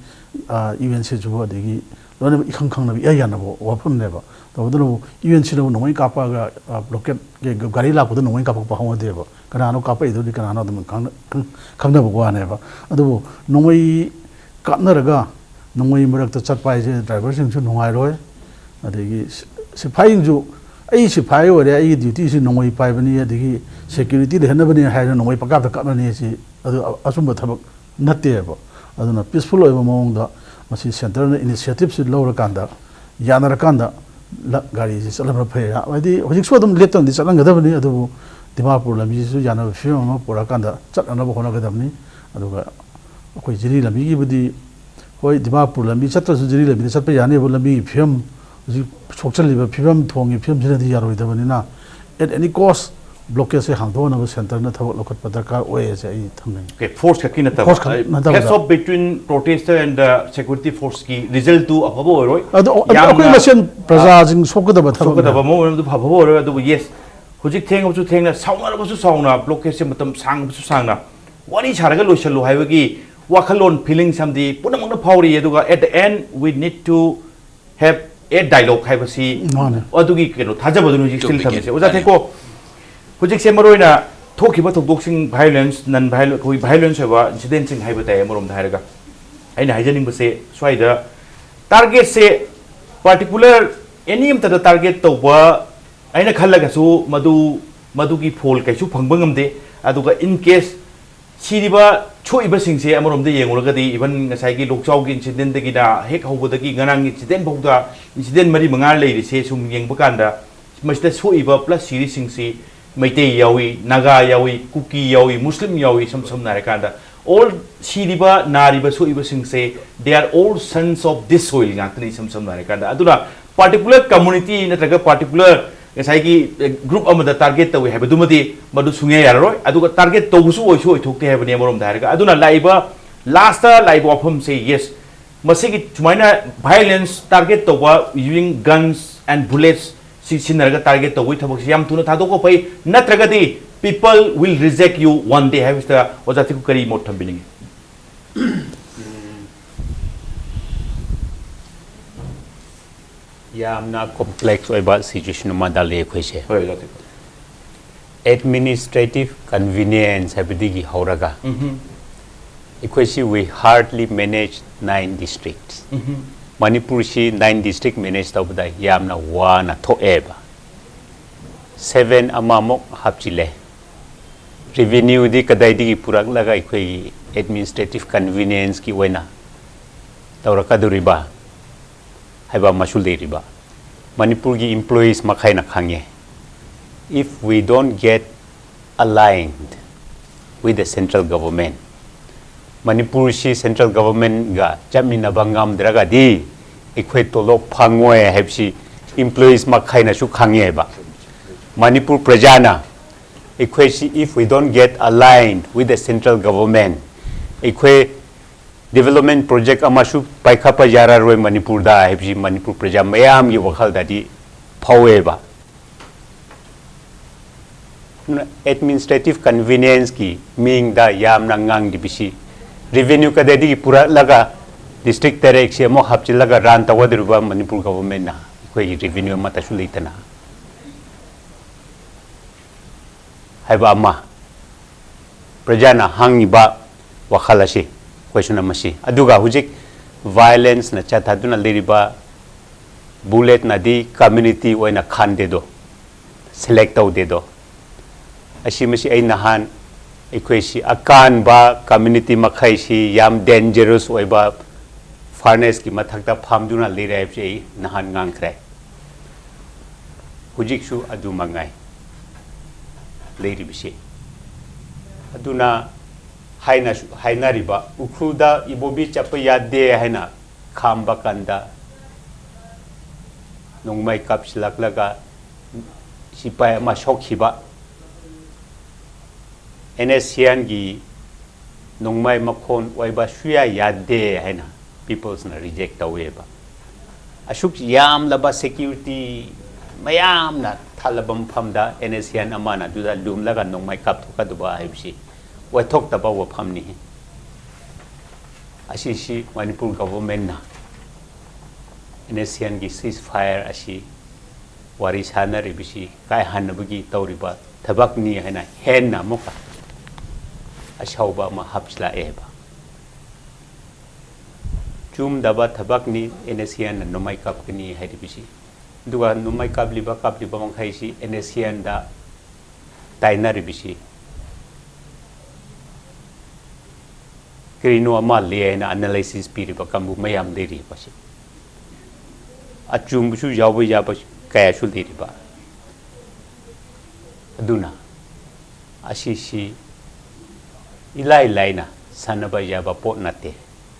ꯌꯨ ꯑꯦꯟ ꯁꯤꯁꯨ, ꯑꯗꯒꯤ ꯂꯣꯏꯅꯃꯛ ꯏꯈꯪ ꯈꯪꯅꯕ, ꯏꯌꯥ ꯌꯥꯅꯕ ꯋꯥꯐꯝꯅꯦꯕ꯫ ꯇꯧꯕꯇꯕꯨ ꯌꯨ ꯑꯦꯟ ꯁꯤꯅꯕꯨ ꯅꯣꯡꯃꯩ ꯀꯥꯞꯄꯒ, ꯑ, ꯕ꯭ꯂꯣꯀꯦꯠꯀꯤ ꯒꯥꯔꯤ ꯂꯥꯛꯄꯗ ꯅꯣꯡꯃꯩ ꯀꯥꯞꯄꯛꯄ ꯍꯧꯅꯗꯦꯕ꯫ ꯀꯅꯥꯅꯣ ꯀꯥꯞꯄꯛꯏꯗꯨꯗꯤ ꯀꯅꯥꯅꯣ ꯑꯗꯨꯝ ꯈꯪꯅ-, ꯈꯪ-, ꯈꯪꯅꯕ ꯋꯥꯅꯦꯕ꯫ ꯑꯗꯨꯕꯨ ꯅꯣꯡꯃꯩ ꯀꯥꯞꯅꯔꯒ ꯅꯣꯡꯃꯩ ꯃꯔꯛꯇ ꯆꯠꯄ ꯍꯥꯏꯁꯦ ꯗ꯭ꯔꯥꯏꯚꯔꯁꯤꯡꯁꯨ ꯅꯨꯡꯉꯥꯏꯔꯣꯏ, ꯑꯗꯒꯤ ꯁꯤ-, ꯁꯤꯐꯥꯏꯁꯤꯡꯁꯨ, "ꯑꯩ ꯁꯤꯐꯥꯏ ꯑꯣꯏꯔꯦ, ꯑꯩꯒꯤ ꯗ꯭ꯌꯨꯇꯤꯁꯤ ꯅꯣꯡꯃꯩ ꯄꯥꯏꯕꯅꯤ, ꯑꯗꯒꯤ ꯁꯦꯀ꯭ꯌꯨꯔꯤꯇꯤ ꯂꯩꯍꯟꯅꯕꯅꯤ" ꯍꯥꯏꯅ ꯅꯣꯡꯃꯩ ꯄꯪꯀꯥꯞꯇ ꯀꯥꯞꯅꯅꯤ ꯍꯥꯏꯁꯤ ꯑꯗꯨ ꯑ-, ꯑꯆꯨꯝꯕ ꯊꯕꯛ ꯅꯠꯇꯦꯕ꯫ ꯑꯗꯨꯅ ꯄꯤꯁꯐꯨꯜ ꯑꯣꯏꯕ ꯃꯑꯣꯡꯗ, ꯃꯁꯤ ꯁꯦꯟꯇꯔꯅ ꯏꯅꯤꯁꯤꯌꯦꯇꯤꯞꯁꯤ ꯂꯧꯔꯀꯥꯟꯗ, ꯌꯥꯅꯔꯀꯥꯟꯗ ꯂ-, ꯒꯥꯔꯤꯁꯤ ꯆꯠꯍꯟꯕꯅ ꯐꯩ꯫ ꯍꯥꯏꯗꯤ ꯍꯧꯖꯤꯛꯁꯨ ꯑꯗꯨꯝ ꯂꯦꯞꯇꯅꯗꯤ ꯆꯠꯍꯟꯒꯗꯕꯅꯤ, ꯑꯗꯨꯕꯨ ꯗꯤꯃꯥꯄꯨꯔ ꯂꯝꯕꯤꯁꯤꯁꯨ ꯌꯥꯅꯕ ꯐꯤꯕꯝ ꯑꯃ ꯄꯨꯔꯛꯑꯀꯥꯟꯗ ꯆꯠꯅꯅꯕ ꯍꯣꯠꯅꯒꯗꯕꯅꯤ꯫ ꯑꯗꯨꯒ ꯑꯩꯈꯣꯏ ꯖꯤꯔꯤ ꯂꯝꯕꯤꯒꯤꯕꯨꯗꯤ, ꯍꯣꯏ, ꯗꯤꯃꯥꯄꯨꯔ ꯂꯝꯕꯤ ꯆꯠꯇ꯭ꯔꯁꯨ ꯖꯤꯔꯤ ꯂꯝꯕꯤꯗ ꯆꯠꯄ ꯌꯥꯅꯦꯕ꯫ ꯂꯝꯕꯤꯒꯤ ꯐꯤꯕꯝ, ꯍꯧꯖꯤꯛ ꯁꯣꯛꯆꯜꯂꯤꯕ ꯐꯤꯕꯝ, ꯊꯣꯡꯒꯤ ꯐꯤꯕꯝꯁꯤꯅꯗꯤ ꯌꯥꯔꯣꯏꯗꯕꯅꯤꯅ, at any cost blockade ꯁꯦ ꯍꯥꯡꯗꯣꯛꯅꯕ ꯁꯦꯟꯇꯔꯅ ꯊꯕꯛ ꯂꯧꯈꯠꯄ ꯗꯔꯀꯥꯔ ꯑꯣꯏ ꯍꯥꯏꯁꯦ ꯑꯩ ꯊꯝꯅꯤꯡꯉꯤ꯫ Okay, force ꯈꯛꯀꯤ ꯅꯠꯇꯕ, Force ꯈꯛ ꯅꯠꯇꯕꯗ꯫ Face off between protester and the security force ꯀꯤ result ꯇꯨ ꯑꯐꯕ ꯑꯣꯏꯔꯣꯏ꯫ ꯑꯗꯣ ꯑꯩꯈꯣꯏ ꯌꯥꯝꯅ ꯃꯁꯦꯟ ꯄ꯭ꯔꯖꯥꯁꯤꯡ ꯁꯣꯛꯀꯗꯕ ꯊꯕꯛꯅꯤ꯫ ꯁꯣꯛꯀꯗꯕ ꯑꯃ ꯑꯣꯏꯔꯝꯗꯨ ꯑꯐꯕ ꯑꯣꯏꯔꯣꯏ꯫ ꯑꯗꯨꯕꯨ yes, ꯍꯧꯖꯤꯛ ꯊꯦꯡꯉꯕꯁꯨ ꯊꯦꯡꯅ, ꯁꯥꯎꯅꯔꯕꯁꯨ ꯁꯥꯎꯅ, blockade ꯁꯦ ꯃꯇꯝ ꯁꯥꯡꯕꯁꯨ ꯁꯥꯡꯅ ꯋꯥꯔꯤ ꯁꯥꯔꯒ ꯂꯣꯏꯁꯤꯜꯂꯨ ꯍꯥꯏꯕꯒꯤ ꯋꯥꯈꯜꯂꯣꯟ, feelings ꯑꯃꯗꯤ ꯄꯨꯝꯅꯃꯛꯅ ꯐꯥꯎꯔꯤ꯫ ꯑꯗꯨꯒ at the end we need to have a dialogue ꯍꯥꯏꯕꯁꯤ ꯃꯥꯅꯦ꯫ ꯑꯗꯨꯒꯤ ꯀꯩꯅꯣ ꯊꯥꯖꯕꯗꯨꯅ ꯍꯧꯖꯤꯛ still ꯆꯨꯝꯃꯤ, ꯊꯝꯃꯤꯁꯦ꯫ ꯆꯨꯝꯃꯤ꯫ ꯑꯣꯖꯥ ꯊꯦꯀꯣ, ꯍꯧꯖꯤꯛꯁꯦ ꯃꯔꯨꯑꯣꯏꯅ ꯊꯣꯛꯈꯤꯕ ꯊꯧꯗꯣꯛꯁꯤꯡ, violence, non violence, ꯑꯩꯈꯣꯏ violence ꯑꯣꯏꯕ incident ꯁꯤꯡ ꯍꯥꯏꯕ ꯇꯥꯏ ꯑꯃꯔꯣꯝꯗ ꯍꯥꯏꯔꯒ꯫ ꯑꯩꯅ ꯍꯥꯏꯖꯅꯤꯡꯕꯁꯦ ꯁ꯭ꯋꯥꯏꯗ target ꯁꯦ particular any ꯑꯃꯠꯇꯗ target ꯇꯧꯕ ꯑꯩꯅ ꯈꯜꯂꯒꯁꯨ ꯃꯗꯨ, ꯃꯗꯨꯒꯤ ꯐꯣꯜ ꯀꯩꯁꯨ ꯐꯪꯕ ꯉꯝꯗꯦ꯫ ꯑꯗꯨꯒ in case ꯁꯤꯔꯤꯕ, ꯁꯣꯛꯏꯕꯁꯤꯡꯁꯦ ꯑꯃꯔꯣꯝꯗ ꯌꯦꯡꯉꯨꯔꯒꯗꯤ, even ꯉꯁꯥꯏꯒꯤ ꯂꯣꯛꯆꯥꯎꯒꯤ incident ꯇꯒꯤꯅ ꯍꯦꯛ ꯍꯧꯕꯗꯒꯤ ꯉꯔꯥꯡꯒꯤ incident ꯐꯥꯎꯗ incident ꯃꯔꯤ ꯃꯉꯥ ꯂꯩꯔꯤꯁꯦ ꯁꯨꯝ ꯌꯦꯡꯕ ꯀꯥꯟꯗ, ꯃꯁꯤꯗ ꯁꯣꯛꯏꯕ plus ꯁꯤꯔꯤꯁꯤꯡꯁꯤ ꯃꯩꯇꯩ ꯌꯥꯎꯏ, ꯅꯥꯒꯥ ꯌꯥꯎꯏ, ꯀꯨꯀꯤ ꯌꯥꯎꯏ, ꯃꯨꯁꯂꯤꯝ ꯌꯥꯎꯏ꯫ ꯏꯁꯝ ꯁꯝꯅ ꯍꯥꯏꯔꯀꯥꯟꯗ, all ꯁꯤꯔꯤꯕ, ꯅꯥꯔꯤꯕ, ꯁꯣꯛꯏꯕꯁꯤꯡꯁꯦ, they are all sons of this soil ꯉꯥꯛꯇꯅꯤ, ꯏꯁꯝ ꯁꯝꯅ ꯍꯥꯏꯔꯀꯥꯟꯗ꯫ ꯑꯗꯨꯅ particular community ꯅꯠꯇ꯭ꯔꯒ particular ꯉꯁꯥꯏꯒꯤ group ꯑꯃꯗ target ꯇꯧꯏ ꯍꯥꯏꯕꯗꯨꯃꯗꯤ ꯃꯗꯨ ꯁꯨꯡꯌꯥ ꯌꯥꯔꯔꯣꯏ꯫ ꯑꯗꯨꯒ target ꯇꯧꯕꯁꯨ ꯑꯣꯏꯁꯨ ꯑꯣꯏꯊꯣꯛꯇꯦ ꯍꯥꯏꯕꯅꯤ ꯑꯃꯔꯣꯝꯗ ꯍꯥꯏꯔꯒ꯫ ꯑꯗꯨꯅ ꯂꯥꯛꯏꯕ last ꯂꯥꯛꯏꯕ ꯋꯥꯐꯝꯁꯦ, yes, ꯃꯁꯤꯒꯤ ꯁꯨꯃꯥꯏꯅ violence target ꯇꯧꯕ using guns and bullets ꯁꯤ ꯁꯤꯖꯤꯟꯅꯔꯒ target ꯇꯧꯕꯒꯤ ꯊꯕꯛꯁꯤ ꯌꯥꯝ ꯊꯨꯅ ꯊꯥꯗꯣꯛꯄ ꯐꯩ, ꯅꯠꯇ꯭ꯔꯒꯗꯤ people will reject you one day ꯍꯥꯏꯕꯁꯤꯗ ꯑꯣꯖꯥ ꯊꯦꯀꯨ ꯀꯔꯤ ꯃꯣꯠ ꯊꯝꯕꯤꯅꯤꯡꯉꯤ? ꯌꯥꯝꯅ complex ꯑꯣꯏꯕ situation ꯑꯃꯗ ꯂꯩ ꯑꯩꯈꯣꯏꯁꯦ꯫ ꯍꯣꯏ, ꯑꯣꯖꯥ ꯊꯦꯀꯨ꯫ Administrative convenience ꯍꯥꯏꯕꯗꯒꯤ ꯍꯧꯔꯒ, ꯎꯝꯍꯨꯝ꯫ ꯑꯩꯈꯣꯏꯁꯤ we hardly manage nine districts꯫ ꯎꯝꯍꯨꯝ꯫ ꯃꯅꯤꯄꯨꯔꯁꯤ nine district manage ꯇꯧꯕꯗ ꯌꯥꯝꯅ ꯋꯥꯅ ꯊꯣꯛꯑꯦꯕ꯫ Seven ꯑꯃꯃꯨꯛ ꯍꯥꯞꯆꯤꯜꯂꯦ꯫ Revenue ꯗꯤ ꯀꯗꯥꯏꯗꯒꯤ ꯄꯨꯔꯛꯂꯒ ꯑꯩꯈꯣꯏꯒꯤ administrative convenience ꯀꯤ ꯑꯣꯏꯅ ꯇꯧꯔꯛꯀꯗꯧꯔꯤꯕ ꯍꯥꯏꯕ ꯑꯃꯁꯨ ꯂꯩꯔꯤꯕ꯫ ꯃꯅꯤꯄꯨꯔꯒꯤ employees ꯃꯈꯩꯅ ꯈꯪꯉꯦ, if we don't get aligned with the central government, ꯃꯅꯤꯄꯨꯔꯁꯤ central governmentꯒ ꯆꯠꯃꯤꯟꯅꯕ ꯉꯝꯗ꯭ꯔꯒꯗꯤ ꯑꯩꯈꯣꯏ ꯇꯣꯂꯣꯞ ꯐꯪꯉꯣꯏ ꯍꯥꯏꯕꯁꯤ employees ꯃꯈꯩꯅꯁꯨ ꯈꯪꯉꯦꯕ꯫ ꯃꯅꯤꯄꯨꯔ ꯄ꯭ꯔꯖꯥꯅ ꯑꯩꯈꯣꯏꯁꯤ, if we don't get aligned with the central government, ꯑꯩꯈꯣꯏ development project ꯑꯃꯁꯨ ꯄꯥꯏꯈꯠꯄ ꯌꯥꯔꯔꯣꯏ ꯃꯅꯤꯄꯨꯔꯗ ꯍꯥꯏꯕꯁꯤ ꯃꯅꯤꯄꯨꯔ ꯄ꯭ꯔꯖꯥ ꯃꯌꯥꯝꯒꯤ ꯋꯥꯈꯜꯗꯗꯤ ꯐꯥꯎꯋꯦꯕ꯫ ꯑꯗꯨꯅ administrative convenienceꯀꯤ ꯃꯤꯡꯗ ꯌꯥꯝꯅ ꯉꯥꯡꯂꯤꯕꯁꯤ, revenue ꯀꯗꯥꯏꯗꯒꯤ ꯄꯨꯔꯛꯂꯒ district ꯇꯔꯦꯠꯁꯤ ꯑꯃꯨꯛ ꯍꯥꯞꯆꯤꯜꯂꯒ run ꯇꯧꯒꯗꯧꯔꯤꯕ ꯃꯅꯤꯄꯨꯔ governmentꯅ, ꯑꯩꯈꯣꯏꯒꯤ revenue ꯑꯃꯠꯇꯁꯨ ꯂꯩꯇꯅ ꯍꯥꯏꯕ ꯑꯃ꯫ ꯄ꯭ꯔꯖꯥꯅ ꯍꯪꯉꯤꯕ ꯋꯥꯈꯜ ꯑꯁꯤ, question ꯑꯃꯁꯤ꯫ ꯑꯗꯨꯒ ꯍꯧꯖꯤꯛ violenceꯅ ꯆꯠꯊꯗꯨꯅ ꯂꯩꯔꯤꯕ, bulletꯅꯗꯤ community ꯑꯣꯏꯅ ꯈꯟꯗꯦꯗꯣ, select ꯇꯧꯗꯦꯗꯣ꯫ ꯑꯁꯤ ꯃꯁꯤ ꯑꯩ ꯅꯍꯥꯟ ꯑꯩꯈꯣꯏꯁꯤ ꯑꯀꯥꯟꯕ community ꯃꯈꯩꯁꯤ ꯌꯥꯝ dangerous ꯑꯣꯏꯕ furnaceꯀꯤ ꯃꯊꯛꯇ ꯐꯝꯗꯨꯅ ꯂꯩꯔꯦ ꯍꯥꯏꯕꯁꯤ ꯑꯩ ꯅꯍꯥꯟ ꯉꯥꯡꯈ꯭ꯔꯦ꯫ ꯍꯧꯖꯤꯛꯁꯨ ꯑꯗꯨ ꯃꯉꯥꯏ ꯂꯩꯔꯤꯕꯁꯤ꯫ ꯑꯗꯨꯅ ꯍꯥꯏꯅꯁꯨ ꯍꯥꯏꯅꯔꯤꯕ, ꯎꯈ꯭ꯔꯨꯜꯗ ꯏꯕꯣꯕꯤ ꯆꯠꯄ ꯌꯥꯗꯦ ꯍꯥꯏꯅ ꯈꯥꯝꯕ ꯀꯥꯟꯗ ꯅꯣꯡꯃꯩ ꯀꯥꯞꯁꯤꯜꯂꯛꯂꯒ ꯁꯤꯄꯥꯏ ꯑꯃ ꯁꯣꯛꯈꯤꯕ꯫ NSCNꯒꯤ ꯅꯣꯡꯃꯩ ꯃꯈꯣꯟ ꯑꯣꯏꯕ ꯁꯨꯌꯥ ꯌꯥꯗꯦ ꯍꯥꯏꯅ peoplesꯅ reject ꯇꯧꯋꯦꯕ꯫ ꯑꯁꯨꯛ ꯌꯥꯝꯂꯕ security ꯃꯌꯥꯝꯅ ꯊꯜꯂꯕ ꯃꯐꯝꯗ NSCN ꯑꯃꯅ ꯑꯗꯨꯗ ꯂꯨꯝꯂꯒ ꯅꯣꯡꯃꯩ ꯀꯥꯞꯊꯣꯛꯀꯗꯕ ꯍꯥꯏꯕꯁꯤ ꯑꯣꯏꯊꯣꯛꯇꯕ ꯋꯥꯐꯝꯅꯤ꯫ ꯑꯁꯤꯁꯤ ꯃꯅꯤꯄꯨꯔ governmentꯅ NSCNꯒꯤ ceasefire ꯑꯁꯤ ꯋꯥꯔꯤ ꯁꯥꯟꯅꯔꯤꯕꯁꯤ ꯀꯥꯏꯍꯟꯅꯕꯒꯤ ꯇꯧꯔꯤꯕ ꯊꯕꯛꯅꯤ ꯍꯥꯏꯅ ꯍꯦꯟꯅ ꯑꯃꯨꯛꯀ ꯑꯁꯥꯎꯕ ꯑꯃ ꯍꯥꯞꯆꯤꯜꯂꯛꯑꯦꯕ꯫ ꯆꯨꯝꯗꯕ ꯊꯕꯛꯅꯤ NSCNꯅ ꯅꯣꯡꯃꯩ ꯀꯥꯞꯀꯅꯤ ꯍꯥꯏꯔꯤꯕꯁꯤ꯫ ꯑꯗꯨꯒ ꯅꯣꯡꯃꯩ ꯀꯥꯞꯂꯤꯕ, ꯀꯥꯞꯂꯤꯕ ꯃꯈꯩꯁꯤ NSCNꯗ ꯇꯥꯏꯅꯔꯤꯕꯁꯤ꯫ ꯀꯔꯤꯅꯣ ꯑꯃ ꯂꯩ ꯍꯥꯏꯅ ꯑꯦꯅꯥꯂꯥꯏꯁꯤꯁ ꯄꯤꯔꯤꯕ ꯀꯥꯡꯕꯨ ꯃꯌꯥꯝ ꯂꯩꯔꯤꯕꯁꯤ, ꯑꯆꯨꯝꯕꯁꯨ ꯌꯥꯎꯕ ꯌꯥꯕ ꯀꯌꯥꯁꯨ ꯂꯩꯔꯤꯕ꯫ ꯑꯗꯨꯅ ꯑꯁꯤꯁꯤ ꯏꯂꯥꯏ ꯂꯥꯏꯅ ꯁꯥꯟꯅꯕ ꯌꯥꯕ ꯄꯣꯠ ꯅꯠꯇꯦ꯫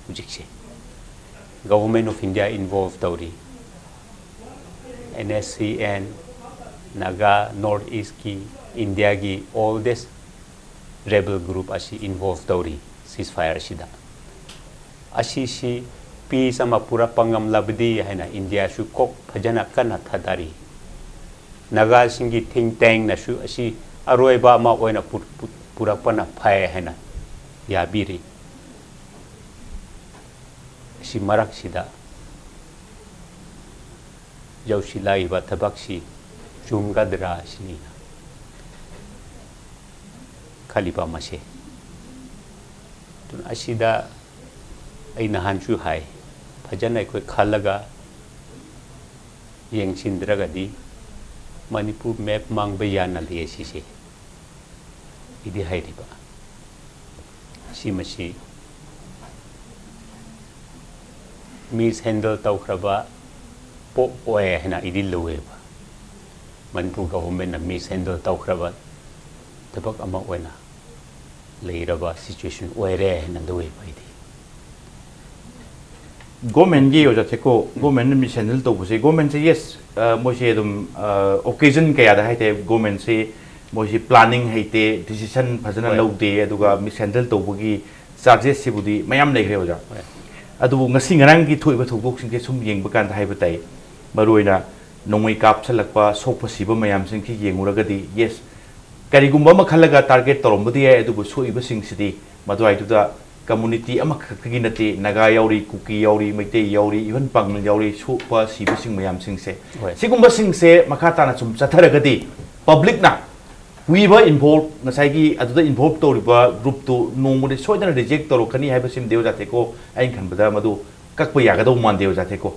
ꯍꯧꯖꯤꯛꯁꯦ Government of India involve ꯇꯧꯔꯤ, N S C N, Naga, north ꯏꯁꯀꯤ, ꯏꯟꯗꯤꯌꯥꯒꯤ oldest rebel group ꯑꯁꯤ involve ꯇꯧꯔꯤ ceasefire ꯑꯁꯤꯗ꯫ ꯑꯁꯤꯁꯤ ꯄꯤꯁ ꯑꯃ ꯄꯨꯔꯛꯄ ꯉꯝꯂꯕꯗꯤ ꯍꯥꯏꯅ ꯏꯟꯗꯤꯌꯥꯁꯨ ꯀꯣꯛ ꯐꯖꯅ ꯀꯟꯅ ꯊꯥꯗꯔꯤ꯫ ꯅꯥꯒꯥꯁꯤꯡꯒꯤ think tankꯅꯁꯨ ꯑꯁꯤ ꯑꯔꯣꯏꯕ ꯑꯃ ꯑꯣꯏꯅ ꯄꯨ-, ꯄꯨ-, ꯄꯨꯔꯛꯄꯅ ꯐꯩ ꯍꯥꯏꯅ ꯌꯥꯕꯤꯔꯤ꯫ ꯑꯁꯤ ꯃꯔꯛꯁꯤꯗ ꯌꯧꯁꯤꯜꯂꯛꯏꯕ ꯊꯕꯛꯁꯤ ꯆꯨꯝꯒꯗ꯭ꯔꯥ ꯁꯤꯅꯤꯅ ꯈꯜꯂꯤꯕ ꯑꯃꯁꯦ꯫ ꯑꯗꯨꯅ ꯑꯁꯤꯗ ꯑꯩ ꯅꯍꯥꯟꯁꯨ ꯍꯥꯏ, ꯐꯖꯅ ꯑꯩꯈꯣꯏ ꯈꯜꯂꯒ ꯌꯦꯡꯁꯤꯟꯗ꯭ꯔꯒꯗꯤ ꯃꯅꯤꯄꯨꯔ map ꯃꯥꯡꯕ ꯌꯥꯅ ꯂꯩ ꯁꯤꯁꯦ꯫ ꯏꯗꯤ ꯍꯥꯏꯔꯤꯕ ꯁꯤꯃꯁꯤ mishandle ꯇꯧꯈ꯭ꯔꯕ ꯄꯣꯠ ꯑꯣꯏ ꯍꯥꯏꯅ ꯑꯩꯗꯤ ꯂꯧꯋꯦꯕ꯫ ꯃꯅꯤꯄꯨꯔ governmentꯅ mishandle ꯇꯧꯈ꯭ꯔꯕ ꯊꯕꯛ ꯑꯃ ꯑꯣꯏꯅ ꯂꯩꯔꯕ situation ꯑꯣꯏꯔꯦ ꯍꯥꯏꯅ ꯂꯧꯋꯦꯕ ꯑꯩꯗꯤ꯫ ꯒꯣꯔꯃꯦꯟꯒꯤ ꯑꯣꯖꯥ ꯊꯦꯀꯣ, ꯒꯣꯔꯃꯦꯟꯅ mishandle ꯇꯧꯕꯁꯦ, ꯒꯣꯔꯃꯦꯟꯁꯦ, yes, ꯃꯣꯏꯁꯦ ꯑꯗꯨꯝ occasion ꯀꯌꯥꯗ ꯍꯥꯏꯇꯥꯔꯦ, ꯒꯣꯔꯃꯦꯟꯁꯦ ꯃꯣꯏꯁꯤ planning ꯍꯩꯇꯦ, decision ꯐꯖꯅ ꯍꯣꯏ꯫ ꯂꯧꯗꯦ, ꯑꯗꯨꯒ mishandle ꯇꯧꯕꯒꯤ chargesꯁꯤꯕꯨꯗꯤ ꯃꯌꯥꯝ ꯂꯩꯈ꯭ꯔꯦ ꯑꯣꯖꯥ꯫ ꯍꯣꯏ꯫ ꯑꯗꯨꯕꯨ ꯉꯁꯤ ꯉꯔꯥꯡꯒꯤ ꯊꯣꯛꯏꯕ ꯊꯧꯗꯣꯛꯁꯤꯡꯁꯦ ꯁꯨꯝ ꯌꯦꯡꯕ ꯀꯥꯟꯗ ꯍꯥꯏꯕ ꯇꯥꯏ, ꯃꯔꯨꯑꯣꯏꯅ ꯅꯣꯡꯃꯩ ꯀꯥꯞꯁꯜꯂꯛꯄ, ꯁꯣꯛꯄ ꯁꯤꯕ ꯃꯌꯥꯝꯁꯤꯡꯁꯤ ꯌꯦꯡꯉꯨꯔꯒꯗꯤ, yes, ꯀꯔꯤꯒꯨꯝꯕ ꯑꯃ ꯈꯜꯂꯒ target ꯇꯧꯔꯝꯕꯗꯤ ꯌꯥꯏ, ꯑꯗꯨꯕꯨ ꯁꯣꯛꯏꯕꯁꯤꯡꯁꯤꯗꯤ ꯃꯗꯨꯋꯥꯏꯗꯨꯗ community ꯑꯃꯈꯛꯇꯒꯤ ꯅꯠꯇꯦ, ꯅꯥꯒꯥ ꯌꯥꯎꯔꯤ, ꯀꯨꯀꯤ ꯌꯥꯎꯔꯤ, ꯃꯩꯇꯩ ꯌꯥꯎꯔꯤ, even ꯄꯥꯡꯒꯜ ꯌꯥꯎꯔꯤ, ꯁꯣꯛꯄ ꯁꯤꯕꯁꯤꯡ ꯃꯌꯥꯝꯁꯤꯡꯁꯦ꯫ ꯍꯣꯏ꯫ ꯁꯤꯒꯨꯝꯕꯁꯤꯡꯁꯦ ꯃꯈꯥ ꯇꯥꯅ ꯁꯨꯝ ꯆꯠꯊꯔꯒꯗꯤ publicꯅ ꯀꯨꯏꯕ involve, ꯉꯁꯥꯏꯒꯤ ꯑꯗꯨꯗ involve ꯇꯧꯔꯤꯕ groupꯇꯨ ꯅꯣꯡꯃꯗꯤ ꯁꯣꯏꯗꯅ reject ꯇꯧꯔꯛꯀꯅꯤ ꯍꯥꯏꯕꯁꯤꯃꯗꯤ ꯑꯣꯖꯥ ꯊꯦꯀꯣ, ꯑꯩꯅ ꯈꯟꯕꯗ ꯃꯗꯨ ꯀꯛꯄ ꯌꯥꯒꯗꯧ ꯃꯥꯟꯗꯦ ꯑꯣꯖꯥ ꯊꯦꯀꯣ꯫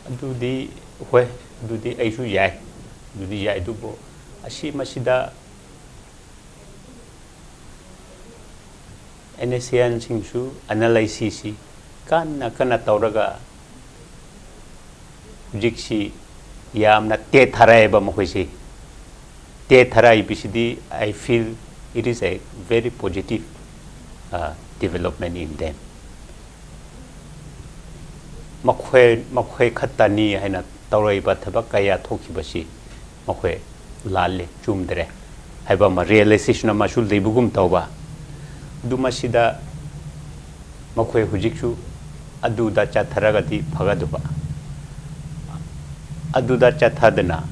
ꯑꯗꯨꯗꯤ ꯍꯣꯏ, ꯑꯗꯨꯗꯤ ꯑꯩꯁꯨ ꯌꯥꯏ, ꯑꯗꯨꯗꯤ ꯌꯥꯏ꯫ ꯑꯗꯨꯕꯨ ꯑꯁꯤ ꯃꯁꯤꯗ ꯑꯦꯟ ꯑꯦꯁ ꯑꯦꯟꯁꯤꯡꯁꯨ ꯑꯦꯟ ꯑꯦꯜ ꯑꯥꯏ ꯁꯤꯁꯤ ꯀꯟꯅ ꯀꯟꯅ ꯇꯧꯔꯒ ꯍꯧꯖꯤꯛꯁꯤ ꯌꯥꯝꯅ ꯇꯦꯠꯊꯔꯛꯑꯦꯕ ꯃꯈꯣꯏꯁꯤ꯫ ꯇꯦꯠꯊꯔꯛꯏꯕꯁꯤꯗꯤ, I feel it is a very positive, uh, development in them. ꯃꯈꯣꯏ, ꯃꯈꯣꯏ ꯈꯛꯇꯅꯤ ꯍꯥꯏꯅ ꯇꯧꯔꯛꯏꯕ ꯊꯕꯛ ꯀꯌꯥ ꯊꯣꯛꯈꯤꯕꯁꯤ ꯃꯈꯣꯏ ꯂꯥꯜꯂꯦ, ꯆꯨꯝꯗ꯭ꯔꯦ ꯍꯥꯏꯕ ꯑꯃ, ꯔꯤꯌꯦꯂꯥꯏꯖꯦꯁꯟ ꯑꯃꯁꯨ ꯂꯩꯕꯒꯨꯝ ꯇꯧꯕ꯫ ꯑꯗꯨ ꯃꯁꯤꯗ ꯃꯈꯣꯏ ꯍꯧꯖꯤꯛꯁꯨ ꯑꯗꯨꯗ ꯆꯠꯊꯔꯒꯗꯤ ꯐꯒꯗꯕ꯫ ꯑꯗꯨꯗ ꯆꯠꯊꯗꯅ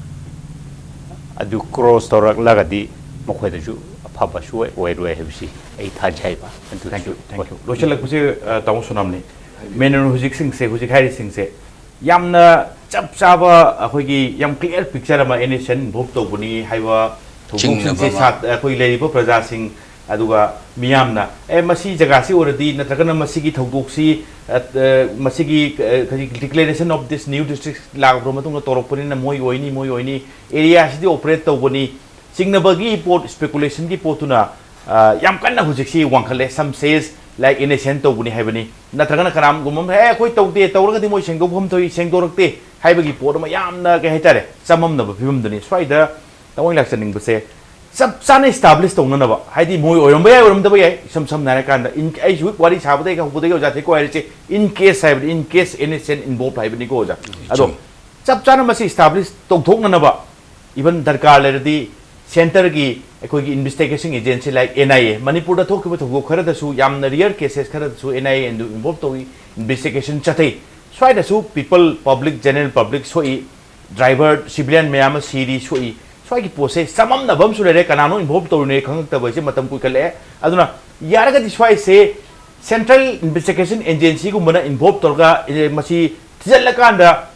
ꯑꯗꯨ ꯀ꯭ꯔꯣꯁ ꯇꯧꯔꯛꯂꯒꯗꯤ ꯃꯈꯣꯏꯗꯁꯨ ꯑꯐꯕꯁꯨ ꯑꯣꯏ-, ꯑꯣꯏꯔꯣꯏ ꯍꯥꯏꯕꯁꯤ ꯑꯩ ꯊꯥꯖꯩꯕ꯫ ꯑꯗꯨꯁꯨ Thank you, thank you. ꯂꯣꯏꯁꯤꯜꯂꯛꯄꯁꯦ, ꯑ, ꯇꯥꯃꯣ ꯁꯣꯅꯥꯝꯅꯤ, ꯃꯦꯟ ꯑꯣꯏꯅ ꯍꯧꯖꯤꯛꯁꯤꯡꯁꯦ, ꯍꯧꯖꯤꯛ ꯍꯥꯏꯔꯤꯁꯤꯡꯁꯦ ꯌꯥꯝꯅ ꯆꯞ ꯆꯥꯕ, ꯑꯩꯈꯣꯏꯒꯤ ꯌꯥꯝ ꯀ꯭ꯂꯤꯌꯥꯔ ꯄꯤꯛꯆꯔ ꯑꯃ ꯑꯦꯟ ꯑꯦꯁ ꯑꯦꯟ ꯏꯟꯚꯣꯜꯕ ꯇꯧꯕꯅꯤ ꯍꯥꯏꯕ ꯊꯧꯗꯣꯛꯁꯤꯡꯁꯦ ꯆꯤꯡꯅꯕ ꯑꯃ꯫ ꯁꯥꯠ-, ꯑꯩꯈꯣꯏ ꯂꯩꯔꯤꯕ ꯄ꯭ꯔꯖꯥꯁꯤꯡ, ꯑꯗꯨꯒ ꯃꯤꯌꯥꯝꯅ, "ꯑꯦ, ꯃꯁꯤ ꯖꯒꯥꯁꯤ ꯑꯣꯏꯔꯗꯤ, ꯅꯠꯇ꯭ꯔꯒꯅ ꯃꯁꯤꯒꯤ ꯊꯧꯗꯣꯛꯁꯤ, ꯑ, ꯑ, ꯃꯁꯤꯒꯤ, ꯑ, ꯀꯔꯤ, declaration of this new district ꯂꯥꯛꯄ ꯃꯇꯨꯡꯗ ꯇꯧꯔꯛꯄꯅꯤꯅ ꯃꯣꯏ ꯑꯣꯏꯅꯤ, ꯃꯣꯏ ꯑꯣꯏꯅꯤ, ꯑꯦꯔꯤꯌꯥꯁꯤꯗꯤ ꯑꯣꯄꯔꯦꯠ ꯇꯧꯒꯅꯤ" ꯆꯤꯡꯅꯕꯒꯤ ꯄꯣꯠ, ꯁ꯭ꯄꯦꯀꯨꯂꯦꯁꯟꯒꯤ ꯄꯣꯠꯇꯨꯅ, ꯑ, ꯌꯥꯝ ꯀꯟꯅ ꯍꯧꯖꯤꯛꯁꯤ ꯋꯥꯡꯈꯠꯂꯦ꯫ Some says, like, N S N ꯇꯧꯕꯅꯤ ꯍꯥꯏꯕꯅꯤ, ꯅꯠꯇ꯭ꯔꯒꯅ ꯀꯅꯥꯒꯨꯝꯕ ꯑꯃꯅ, "ꯑꯦ, ꯑꯩꯈꯣꯏ ꯇꯧꯗꯦ, ꯇꯧꯔꯒꯗꯤ ꯃꯣꯏ ꯁꯦꯡꯗꯣꯛꯐꯝ ꯊꯣꯛꯏ, ꯁꯦꯡꯗꯣꯔꯛꯇꯦ" ꯍꯥꯏꯕꯒꯤ ꯄꯣꯠ ꯑꯃ ꯌꯥꯝꯅ, ꯀꯩ ꯍꯥꯏꯇꯥꯔꯦ, ꯆꯃꯝꯅꯕ ꯐꯤꯕꯝꯗꯨꯅꯤ꯫ ꯁ꯭ꯋꯥꯏꯗ ꯇꯥꯃꯣ ꯑꯩꯅ ꯂꯥꯛꯆꯅꯤꯡꯕꯁꯦ, ꯆꯞ ꯆꯥꯅ establish ꯇꯧꯅꯅꯕ, ꯍꯥꯏꯗꯤ ꯃꯣꯏ ꯑꯣꯏꯔꯝꯕ ꯌꯥꯏ, ꯑꯣꯏꯔꯝꯗꯕ ꯌꯥꯏ, ꯏꯁꯝ ꯁꯝꯅ ꯍꯥꯏꯔꯀꯥꯟꯗ, in, ꯑꯩꯁꯨ ꯍꯧꯖꯤꯛ ꯋꯥꯔꯤ ꯁꯥꯕꯗꯒꯤ ꯍꯧꯕꯗꯒꯤ ꯑꯣꯖꯥ ꯊꯦꯛꯀꯣ ꯍꯥꯏꯔꯤꯁꯦ, in case ꯍꯥꯏꯕꯅꯤ, in case N S N ꯏꯟꯚꯣꯜꯕ ꯍꯥꯏꯕꯅꯤꯀꯣ ꯑꯣꯖꯥ꯫ ꯑꯗꯣ ꯆꯨꯝꯃꯤ꯫ ꯆꯞ ꯆꯥꯅ ꯃꯁꯤ establish ꯇꯧꯊꯣꯛꯅꯅꯕ, even ꯗꯔꯀꯥꯔ ꯂꯩꯔꯗꯤ ꯁꯦꯟꯇꯔꯒꯤ ꯑꯩꯈꯣꯏꯒꯤ investigation agency, like N I A, ꯃꯅꯤꯄꯨꯔꯗ ꯊꯣꯛꯈꯤꯕ ꯊꯧꯗꯣꯛ ꯈꯔꯗꯁꯨ, ꯌꯥꯝꯅ rare cases ꯈꯔꯗꯁꯨ ꯑꯦꯟ ꯑꯥꯏ ꯑꯦ ꯑꯗꯨ ꯏꯟꯚꯣꯜꯕ ꯇꯧꯏ, ꯏꯟꯚꯦꯁꯇꯤꯒꯦꯁꯟ ꯆꯠꯊꯩ꯫ ꯁ꯭ꯋꯥꯏꯗꯁꯨ people, public, general public ꯁꯣꯛꯏ, ꯗ꯭ꯔꯥꯏꯚꯔ, ꯁꯤꯚꯤꯂꯤꯌꯟ ꯃꯌꯥꯝ ꯑꯃ ꯁꯤꯔꯤ, ꯁꯣꯛꯏ꯫ ꯁ꯭ꯋꯥꯏꯒꯤ ꯄꯣꯠꯁꯦ ꯆꯃꯝꯅꯕ ꯑꯃꯁꯨ ꯂꯩꯔꯦ, ꯀꯅꯥꯅꯣ ꯏꯟꯚꯣꯜꯕ ꯇꯧꯔꯤꯅꯣ ꯈꯪꯉꯛꯇꯕ ꯍꯥꯏꯁꯦ ꯃꯇꯝ ꯀꯨꯏꯈꯠꯂꯛꯑꯦ꯫ ꯑꯗꯨꯅ ꯌꯥꯔꯒꯗꯤ ꯁ꯭ꯋꯥꯏꯁꯦ ꯁꯦꯟꯇ꯭ꯔꯦꯜ ꯏꯟꯚꯦꯁꯇꯤꯒꯦꯁꯟ ꯑꯦꯖꯦꯟꯁꯤꯒꯨꯝꯕꯅ ꯏꯟꯚꯣꯜꯕ ꯇꯧꯔꯒ, ꯑꯦ, ꯃꯁꯤ ꯊꯤꯖꯤꯜꯂꯀꯥꯟꯗ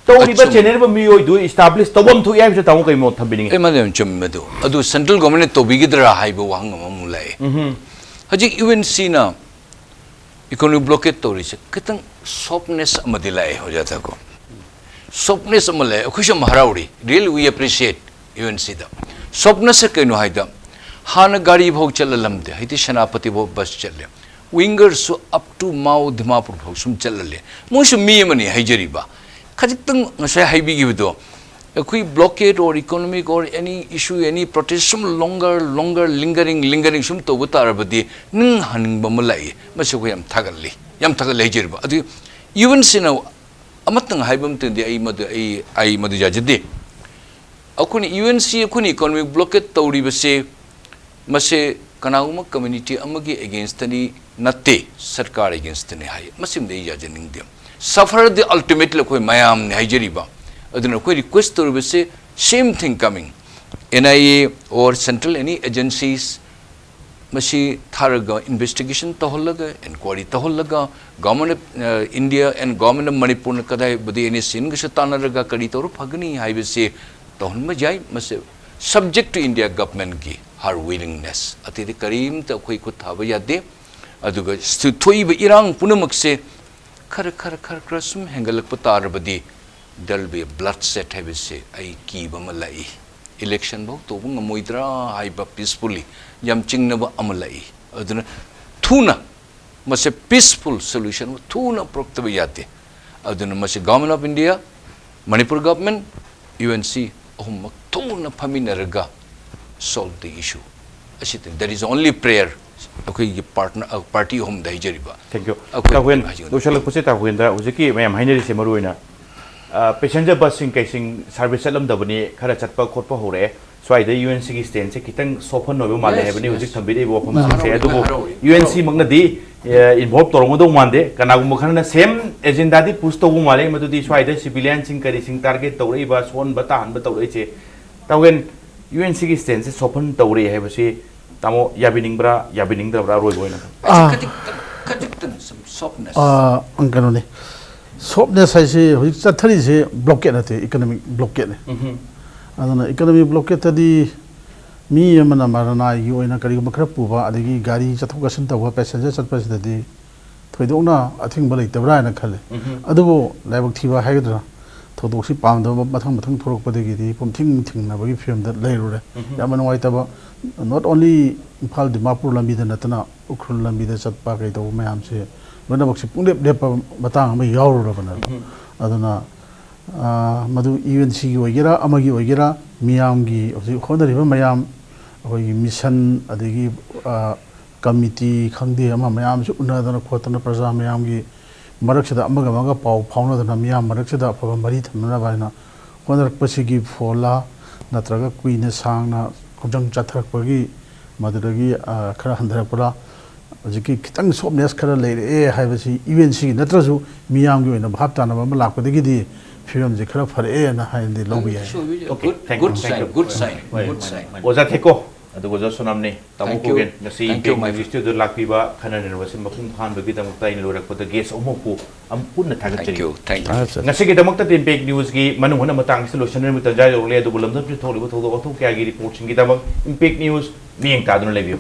ꯇꯧꯔꯤꯕ ꯑꯆꯨꯝ- ꯆꯦꯟꯅꯔꯤꯕ ꯃꯤꯑꯣꯏꯗꯨ establish ꯇꯧꯐꯝ ꯊꯣꯛꯏ ꯍꯥꯏꯕꯁꯤ ꯇꯥꯃꯣ ꯀꯩ ꯃꯣꯠ ꯊꯝꯕꯤꯅꯤꯡꯉꯤ? ꯑꯩ ꯃꯗꯨ ꯌꯥꯝ ꯆꯨꯝꯃꯤ ꯃꯗꯨ꯫ ꯑꯗꯨ ꯁꯦꯟꯇ꯭ꯔꯦꯜ ꯒꯣꯚꯔꯟꯃꯦꯟꯠꯅ ꯇꯧꯕꯤꯒꯗ꯭ꯔꯥ ꯍꯥꯏꯕ ꯋꯥꯍꯪ ꯑꯃꯃꯨꯛ ꯂꯥꯛꯑꯦ꯫ ꯎꯝꯍꯨꯝ꯫ ꯍꯧꯖꯤꯛ ꯌꯨ ꯑꯦꯟ ꯁꯤꯅ ꯏꯀꯣꯅꯣꯃꯤꯛ ꯕ꯭ꯂꯣꯀꯦꯠ ꯇꯧꯔꯤꯁꯦ ꯈꯤꯇꯪ ꯁꯣꯐꯅꯦꯁ ꯑꯃꯗꯤ ꯂꯥꯛꯑꯦ ꯑꯣꯖꯥ ꯊꯥꯀꯣ꯫ ꯁꯣꯐꯅꯦꯁ ꯑꯃ ꯂꯥꯛꯑꯦ, ꯑꯩꯈꯣꯏꯁꯨ ꯌꯥꯝ ꯍꯔꯥꯎꯔꯤ, really we appreciate U N ꯁꯤꯗ꯫ ꯁꯣꯐꯅꯦꯁꯁꯦ ꯀꯩꯅꯣ ꯍꯥꯏꯗ, ꯍꯥꯟꯅ ꯒꯥꯔꯤ ꯐꯥꯎ ꯆꯠꯂꯝꯗꯦ, ꯍꯧꯖꯤꯛꯇꯤ ꯁꯦꯅꯥꯄꯇꯤ ꯐꯥꯎ ꯕꯁ ꯆꯠꯂꯦ꯫ ꯋꯤꯡꯒꯔꯁꯨ up to ꯃꯥꯎ ꯗꯤꯃꯥꯄꯨꯔ ꯐꯥꯎ ꯁꯨꯝ ꯆꯠꯂꯜꯂꯦ꯫ ꯃꯣꯏꯁꯨ ꯃꯤ ꯑꯃꯅꯤ ꯍꯥꯏꯖꯔꯤꯕ꯫ ꯈꯖꯤꯛꯇꯪ ꯉꯁꯥꯏ ꯍꯥꯏꯕꯤꯈꯤꯕꯗꯣ, ꯑꯩꯈꯣꯏ blockade or economic or any issue, any protest ꯁꯨꯝ longer, longer, lingering, lingering ꯁꯨꯝ ꯇꯧꯕ ꯇꯥꯔꯕꯗꯤ ꯅꯤꯡ ꯍꯟꯅꯤꯡꯕ ꯑꯃ ꯂꯥꯛꯏ꯫ ꯃꯁꯤ ꯑꯩꯈꯣꯏ ꯌꯥꯝ ꯊꯥꯒꯠꯂꯤ, ꯌꯥꯝ ꯊꯥꯒꯠꯂꯤ ꯍꯥꯏꯖꯔꯤꯕ꯫ ꯑꯗꯨ UN ꯁꯤꯅ ꯑꯃꯇꯪ ꯍꯥꯏꯕ ꯑꯃꯇꯪꯗꯤ ꯑꯩ ꯃꯗꯨ, ꯑꯩ, ꯑꯩ ꯃꯗꯨ ꯌꯥꯖꯗꯦ꯫ ꯑꯩꯈꯣꯏꯅ UN ꯁꯤ ꯑꯩꯈꯣꯏꯅ economic blockade ꯇꯧꯔꯤꯕꯁꯦ, ꯃꯁꯦ ꯀꯅꯥꯒꯨꯝꯕ community ꯑꯃꯒꯤ against ꯅꯤ ꯅꯠꯇꯦ, ꯁꯔꯀꯥꯔ against ꯅꯤ ꯍꯥꯏ꯫ ꯃꯁꯤꯃꯗꯤ ꯑꯩ ꯌꯥꯖꯅꯤꯡꯗꯦ꯫ Suffer ꯗꯤ ultimately ꯑꯩꯈꯣꯏ ꯃꯌꯥꯝꯅꯤ ꯍꯥꯏꯖꯔꯤꯕ꯫ ꯑꯗꯨꯅ ꯑꯩꯈꯣꯏ request ꯇꯧꯔꯤꯕꯁꯦ, same thing coming, NIA or central any agencies, ꯃꯁꯤ ꯊꯥꯔꯒ investigation ꯇꯧꯍꯜꯂꯒ, inquiry ꯇꯧꯍꯜꯂꯒ, Government of, ꯑ, India and Government of ꯃꯅꯤꯄꯨꯔꯅ ꯀꯗꯥꯏꯕꯨꯗꯤ NSCN ꯒꯁꯨ ꯇꯥꯟꯅꯔꯒ ꯀꯔꯤ ꯇꯧꯔ ꯐꯒꯅꯤ ꯍꯥꯏꯕꯁꯤ ꯇꯧꯍꯟꯕ ꯌꯥꯏ꯫ ꯃꯁꯤ subject to India government ꯒꯤ her willingness꯫ ꯑꯇꯩꯗꯤ ꯀꯔꯤꯝꯇ ꯑꯩꯈꯣꯏ ꯈꯨꯠ ꯊꯥꯕ ꯌꯥꯗꯦ꯫ ꯑꯗꯨꯒ ꯁꯤ-, ꯊꯣꯛꯏꯕ ꯏꯔꯥꯡ ꯄꯨꯝꯅꯃꯛꯁꯦ ꯈꯔ, ꯈꯔ, ꯈꯔ, ꯈꯔ ꯁꯨꯝ ꯍꯦꯟꯒꯠꯂꯛꯄ ꯇꯥꯔꯕꯗꯤ, there will be a bloodshed ꯍꯥꯏꯕꯁꯦ ꯑꯩ ꯀꯤꯕ ꯑꯃ ꯂꯥꯛꯏ꯫ Election ꯐꯥꯎ ꯇꯧꯕ ꯉꯝꯃꯣꯏꯗ꯭ꯔꯥ ꯍꯥꯏꯕ peacefully ꯌꯥꯝ ꯆꯤꯡꯅꯕ ꯑꯃ ꯂꯥꯛꯏ꯫ ꯑꯗꯨꯅ ꯊꯨꯅ ꯃꯁꯦ peaceful solution ꯑꯃ ꯊꯨꯅ ꯄꯨꯔꯛꯇꯕ ꯌꯥꯗꯦ꯫ ꯑꯗꯨꯅ ꯃꯁꯤ Government of India, Manipur government, UNC ꯑꯍꯨꯝꯃꯛ ꯊꯨꯅ ꯐꯝꯃꯤꯟꯅꯔꯒ solve the issue꯫ ꯑꯁꯤꯗ, that is only prayer ꯑꯩꯈꯣꯏꯒꯤ partner, party ꯑꯍꯨꯝꯗ ꯍꯥꯏꯖꯔꯤꯕ꯫ Thank you꯫ ꯑꯩꯈꯣꯏ ꯇꯥꯍꯨꯟ, ꯍꯥꯏꯖꯒꯗꯕ꯫ ꯂꯣꯏꯁꯤꯜꯂꯛꯄꯁꯦ ꯇꯥꯍꯨꯟꯗ ꯍꯧꯖꯤꯛꯀꯤ ꯃꯌꯥꯝ ꯍꯥꯏꯅꯔꯤꯁꯦ ꯃꯔꯨ ꯑꯣꯏꯅ, ꯑ, passenger bus ꯁꯤꯡ ꯀꯩꯁꯤꯡ service ꯆꯠꯂꯝꯗꯕꯅꯤ, ꯈꯔ ꯆꯠꯄ ꯈꯣꯠꯄ ꯍꯧꯔꯛꯑꯦ꯫ ꯁ꯭ꯋꯥꯏꯗ UNC ꯒꯤ stand ꯁꯦ ꯈꯤꯇꯪ soften ꯑꯣꯏꯕ ꯃꯥꯜꯂꯦ Yes, ꯍꯥꯏꯕꯅꯤ yes꯫ ꯍꯧꯖꯤꯛ ꯊꯝꯕꯤꯔꯛꯏꯕ ꯋꯥꯐꯝꯁꯤꯡꯁꯦ꯫ ꯍꯔꯥꯎꯏ, ꯑꯗꯨꯕꯨ ꯍꯔꯥꯎꯏ꯫ UNC ꯃꯛꯅꯗꯤ, ꯑ, involve ꯇꯧꯔꯝꯒꯗꯧ ꯃꯥꯟꯗꯦ꯫ ꯀꯅꯥꯒꯨꯝꯕ ꯈꯔꯅ same agenda ꯗꯤ push ꯇꯧꯕ ꯃꯥꯜꯂꯦ, ꯃꯗꯨꯗꯤ ꯁ꯭ꯋꯥꯏꯗ civilian ꯁꯤꯡ ꯀꯔꯤꯁꯤꯡ target ꯇꯧꯔꯛꯏꯕ, ꯁꯣꯛꯍꯟꯕ ꯇꯥꯍꯟꯕ ꯇꯧꯔꯛꯏꯁꯦ꯫ ꯇꯥꯎꯌꯦꯟ, UNC ꯒꯤ stand ꯁꯦ soften ꯇꯧꯔꯛꯑꯦ ꯍꯥꯏꯕꯁꯤ ꯇꯥꯃꯣ ꯌꯥꯕꯤꯅꯤꯡꯕ꯭ꯔꯥ, ꯌꯥꯕꯤꯅꯤꯡꯗꯕ꯭ꯔꯥ? ꯑꯔꯣꯏꯕ ꯑꯣꯏꯅ꯫ ꯑꯩꯁꯦ ꯈꯖꯤꯛꯇꯪ, ꯈꯖꯤꯛꯇꯪ ꯁꯨꯝ softness꯫ ꯑꯥ, ꯀꯩꯅꯣꯅꯤ, softness ꯍꯥꯏꯁꯤ ꯍꯧꯖꯤꯛ ꯆꯠꯊꯔꯤꯁꯤ blockade ꯅꯠꯇꯦ, economic blockade ꯅꯤ꯫ ꯑꯗꯨꯅ economic blockade ꯇꯗꯤ ꯃꯤ ꯑꯃꯅ ꯃꯔꯅꯥꯏꯒꯤ ꯑꯣꯏꯅ ꯀꯔꯤꯒꯨꯝꯕ ꯈꯔ ꯄꯨꯕ, ꯑꯗꯒꯤ ꯒꯥꯔꯤ ꯆꯠꯊꯣꯛ ꯆꯠꯁꯤꯟ ꯇꯧꯕ, passenger ꯆꯠꯄꯁꯤꯗꯗꯤ ꯊꯣꯏꯗꯣꯛꯅ ꯑꯊꯤꯡꯕ ꯂꯩꯇꯕ꯭ꯔꯥ ꯍꯥꯏꯅ ꯈꯜꯂꯤ꯫ ꯑꯗꯨꯕꯨ ꯂꯥꯏꯕꯛ ꯊꯤꯕ ꯍꯥꯏꯒꯗ꯭ꯔꯥ, ꯊꯧꯗꯣꯛꯁꯤ ꯄꯥꯝꯗꯕ ꯃꯊꯪ ꯃꯊꯪ ꯊꯣꯛꯂꯛꯄꯗꯒꯤꯗꯤ ꯄꯨꯝꯊꯤꯡ ꯊꯤꯡꯅꯕꯒꯤ ꯐꯤꯕꯝꯗ ꯂꯩꯔꯨꯔꯦ꯫ ꯌꯥꯝꯅ ꯅꯨꯡꯉꯥꯏꯇꯕ, not only ꯏꯝꯐꯥꯜ ꯗꯤꯃꯥꯄꯨꯔ ꯂꯝꯕꯤꯗ ꯅꯠꯇꯅ ꯎꯈ꯭ꯔꯨꯜ ꯂꯝꯕꯤꯗ ꯆꯠꯄ ꯀꯩ ꯇꯧꯕ ꯃꯌꯥꯝꯁꯦ ꯂꯣꯏꯅꯃꯛꯁꯦ ꯄꯨꯡꯂꯦꯞ ꯂꯦꯞꯄ ꯃꯇꯥꯡ ꯑꯃ ꯌꯥꯎꯔꯨꯔꯕꯅꯦꯕ꯫ ꯑꯗꯨꯅ ꯑꯥ, ꯃꯗꯨ ꯌꯨ ꯑꯦꯟ ꯁꯤꯒꯤ ꯑꯣꯏꯒꯦꯔꯥ, ꯑꯃꯒꯤ ꯑꯣꯏꯒꯦꯔꯥ, ꯃꯤꯌꯥꯝꯒꯤ ꯍꯧꯖꯤꯛ ꯍꯣꯠꯅꯔꯤꯕ ꯃꯌꯥꯝ, ꯑꯩꯈꯣꯏꯒꯤ ꯃꯤꯁꯟ, ꯑꯗꯒꯤ ꯑꯥ, ꯀꯃꯤꯇꯤ ꯈꯪꯗꯦ, ꯑꯃ ꯃꯌꯥꯝꯁꯤ ꯎꯅꯗꯅ ꯈꯣꯠꯇꯅ ꯄ꯭ꯔꯖꯥ ꯃꯌꯥꯝꯒꯤ ꯃꯔꯛꯁꯤꯗ ꯑꯃꯒ ꯑꯃꯒ ꯄꯥꯎ ꯐꯥꯎꯅꯗꯅ ꯃꯤꯌꯥꯝ ꯃꯔꯛꯁꯤꯗ ꯑꯐꯕ ꯃꯔꯤ ꯊꯝꯅꯅꯕ ꯍꯥꯏꯅ ꯍꯣꯠꯅꯔꯛꯄꯁꯤꯒꯤ ꯐꯣꯜꯂꯥ, ꯅꯠꯇ꯭ꯔꯒ ꯀꯨꯏꯅ ꯁꯥꯡꯅ ꯈꯣꯡꯖꯪ ꯆꯠꯊꯔꯛꯄꯒꯤ ꯃꯗꯨꯗꯒꯤ ꯑꯥ, ꯈꯔ ꯍꯟꯊꯔꯛꯄ꯭ꯔꯥ? ꯍꯧꯖꯤꯛꯀꯤ ꯈꯤꯇꯪ softness ꯈꯔ ꯂꯩꯔꯛꯑꯦ ꯍꯥꯏꯕꯁꯤ ꯌꯨ ꯑꯦꯟ ꯁꯤꯒꯤ ꯅꯠꯇ꯭ꯔꯁꯨ ꯃꯤꯌꯥꯝꯒꯤ ꯑꯣꯏꯅ ꯚꯥꯞ ꯇꯥꯅꯕ ꯑꯃ ꯂꯥꯛꯄꯗꯒꯤꯗꯤ ꯐꯤꯕꯝꯁꯦ ꯈꯔ ꯐꯔꯛꯑꯦꯅ ꯍꯥꯏꯅꯗꯤ ꯂꯧꯕ ꯌꯥꯏ꯫ Okay, thank you, thank you. ꯍꯣꯏ, ꯍꯣꯏ, ꯍꯣꯏ, ꯍꯣꯏ. ꯑꯣꯖꯥ ꯊꯦꯀꯣ, ꯑꯗꯨꯒ ꯑꯣꯖꯥ ꯁꯣꯅꯥꯝꯅꯦ, ꯇꯥꯃꯣ ꯈꯣꯒꯦꯟ, ꯉꯁꯤ Impact News Studio ꯗ ꯂꯥꯛꯄꯤꯕ ꯈꯟꯅ ꯅꯩꯅꯕꯁꯤ ꯃꯄꯨꯡ ꯐꯥꯍꯟꯕꯒꯤꯗꯃꯛꯇ ꯑꯩꯅ ꯂꯣꯏꯔꯛꯄꯗ guest ꯑꯍꯨꯝꯃꯛꯄꯨ ꯑꯃꯨꯛ ꯄꯨꯟꯅ ꯊꯥꯒꯠꯆꯔꯤ꯫ ꯉꯁꯤꯒꯤꯗꯃꯛꯇ Impact News ꯀꯤ ꯃꯅꯨꯡ ꯍꯨꯠꯅ ꯃꯇꯥꯡꯁꯤꯗ ꯂꯣꯏꯁꯤꯟꯅꯕ ꯇꯥꯟꯖꯥ ꯌꯧꯔꯛꯂꯦ, ꯑꯗꯨꯕꯨ ꯂꯝꯗꯝꯁꯤꯗ ꯊꯣꯛꯂꯤꯕ ꯊꯧꯗꯣꯛ ꯋꯥꯊꯣꯛ ꯀꯌꯥꯒꯤ report ꯁꯤꯡꯒꯤꯗꯃꯛ Impact News ꯃꯤꯠꯌꯦꯡ ꯇꯥꯗꯨꯅ ꯂꯩꯕꯤꯌꯨ꯫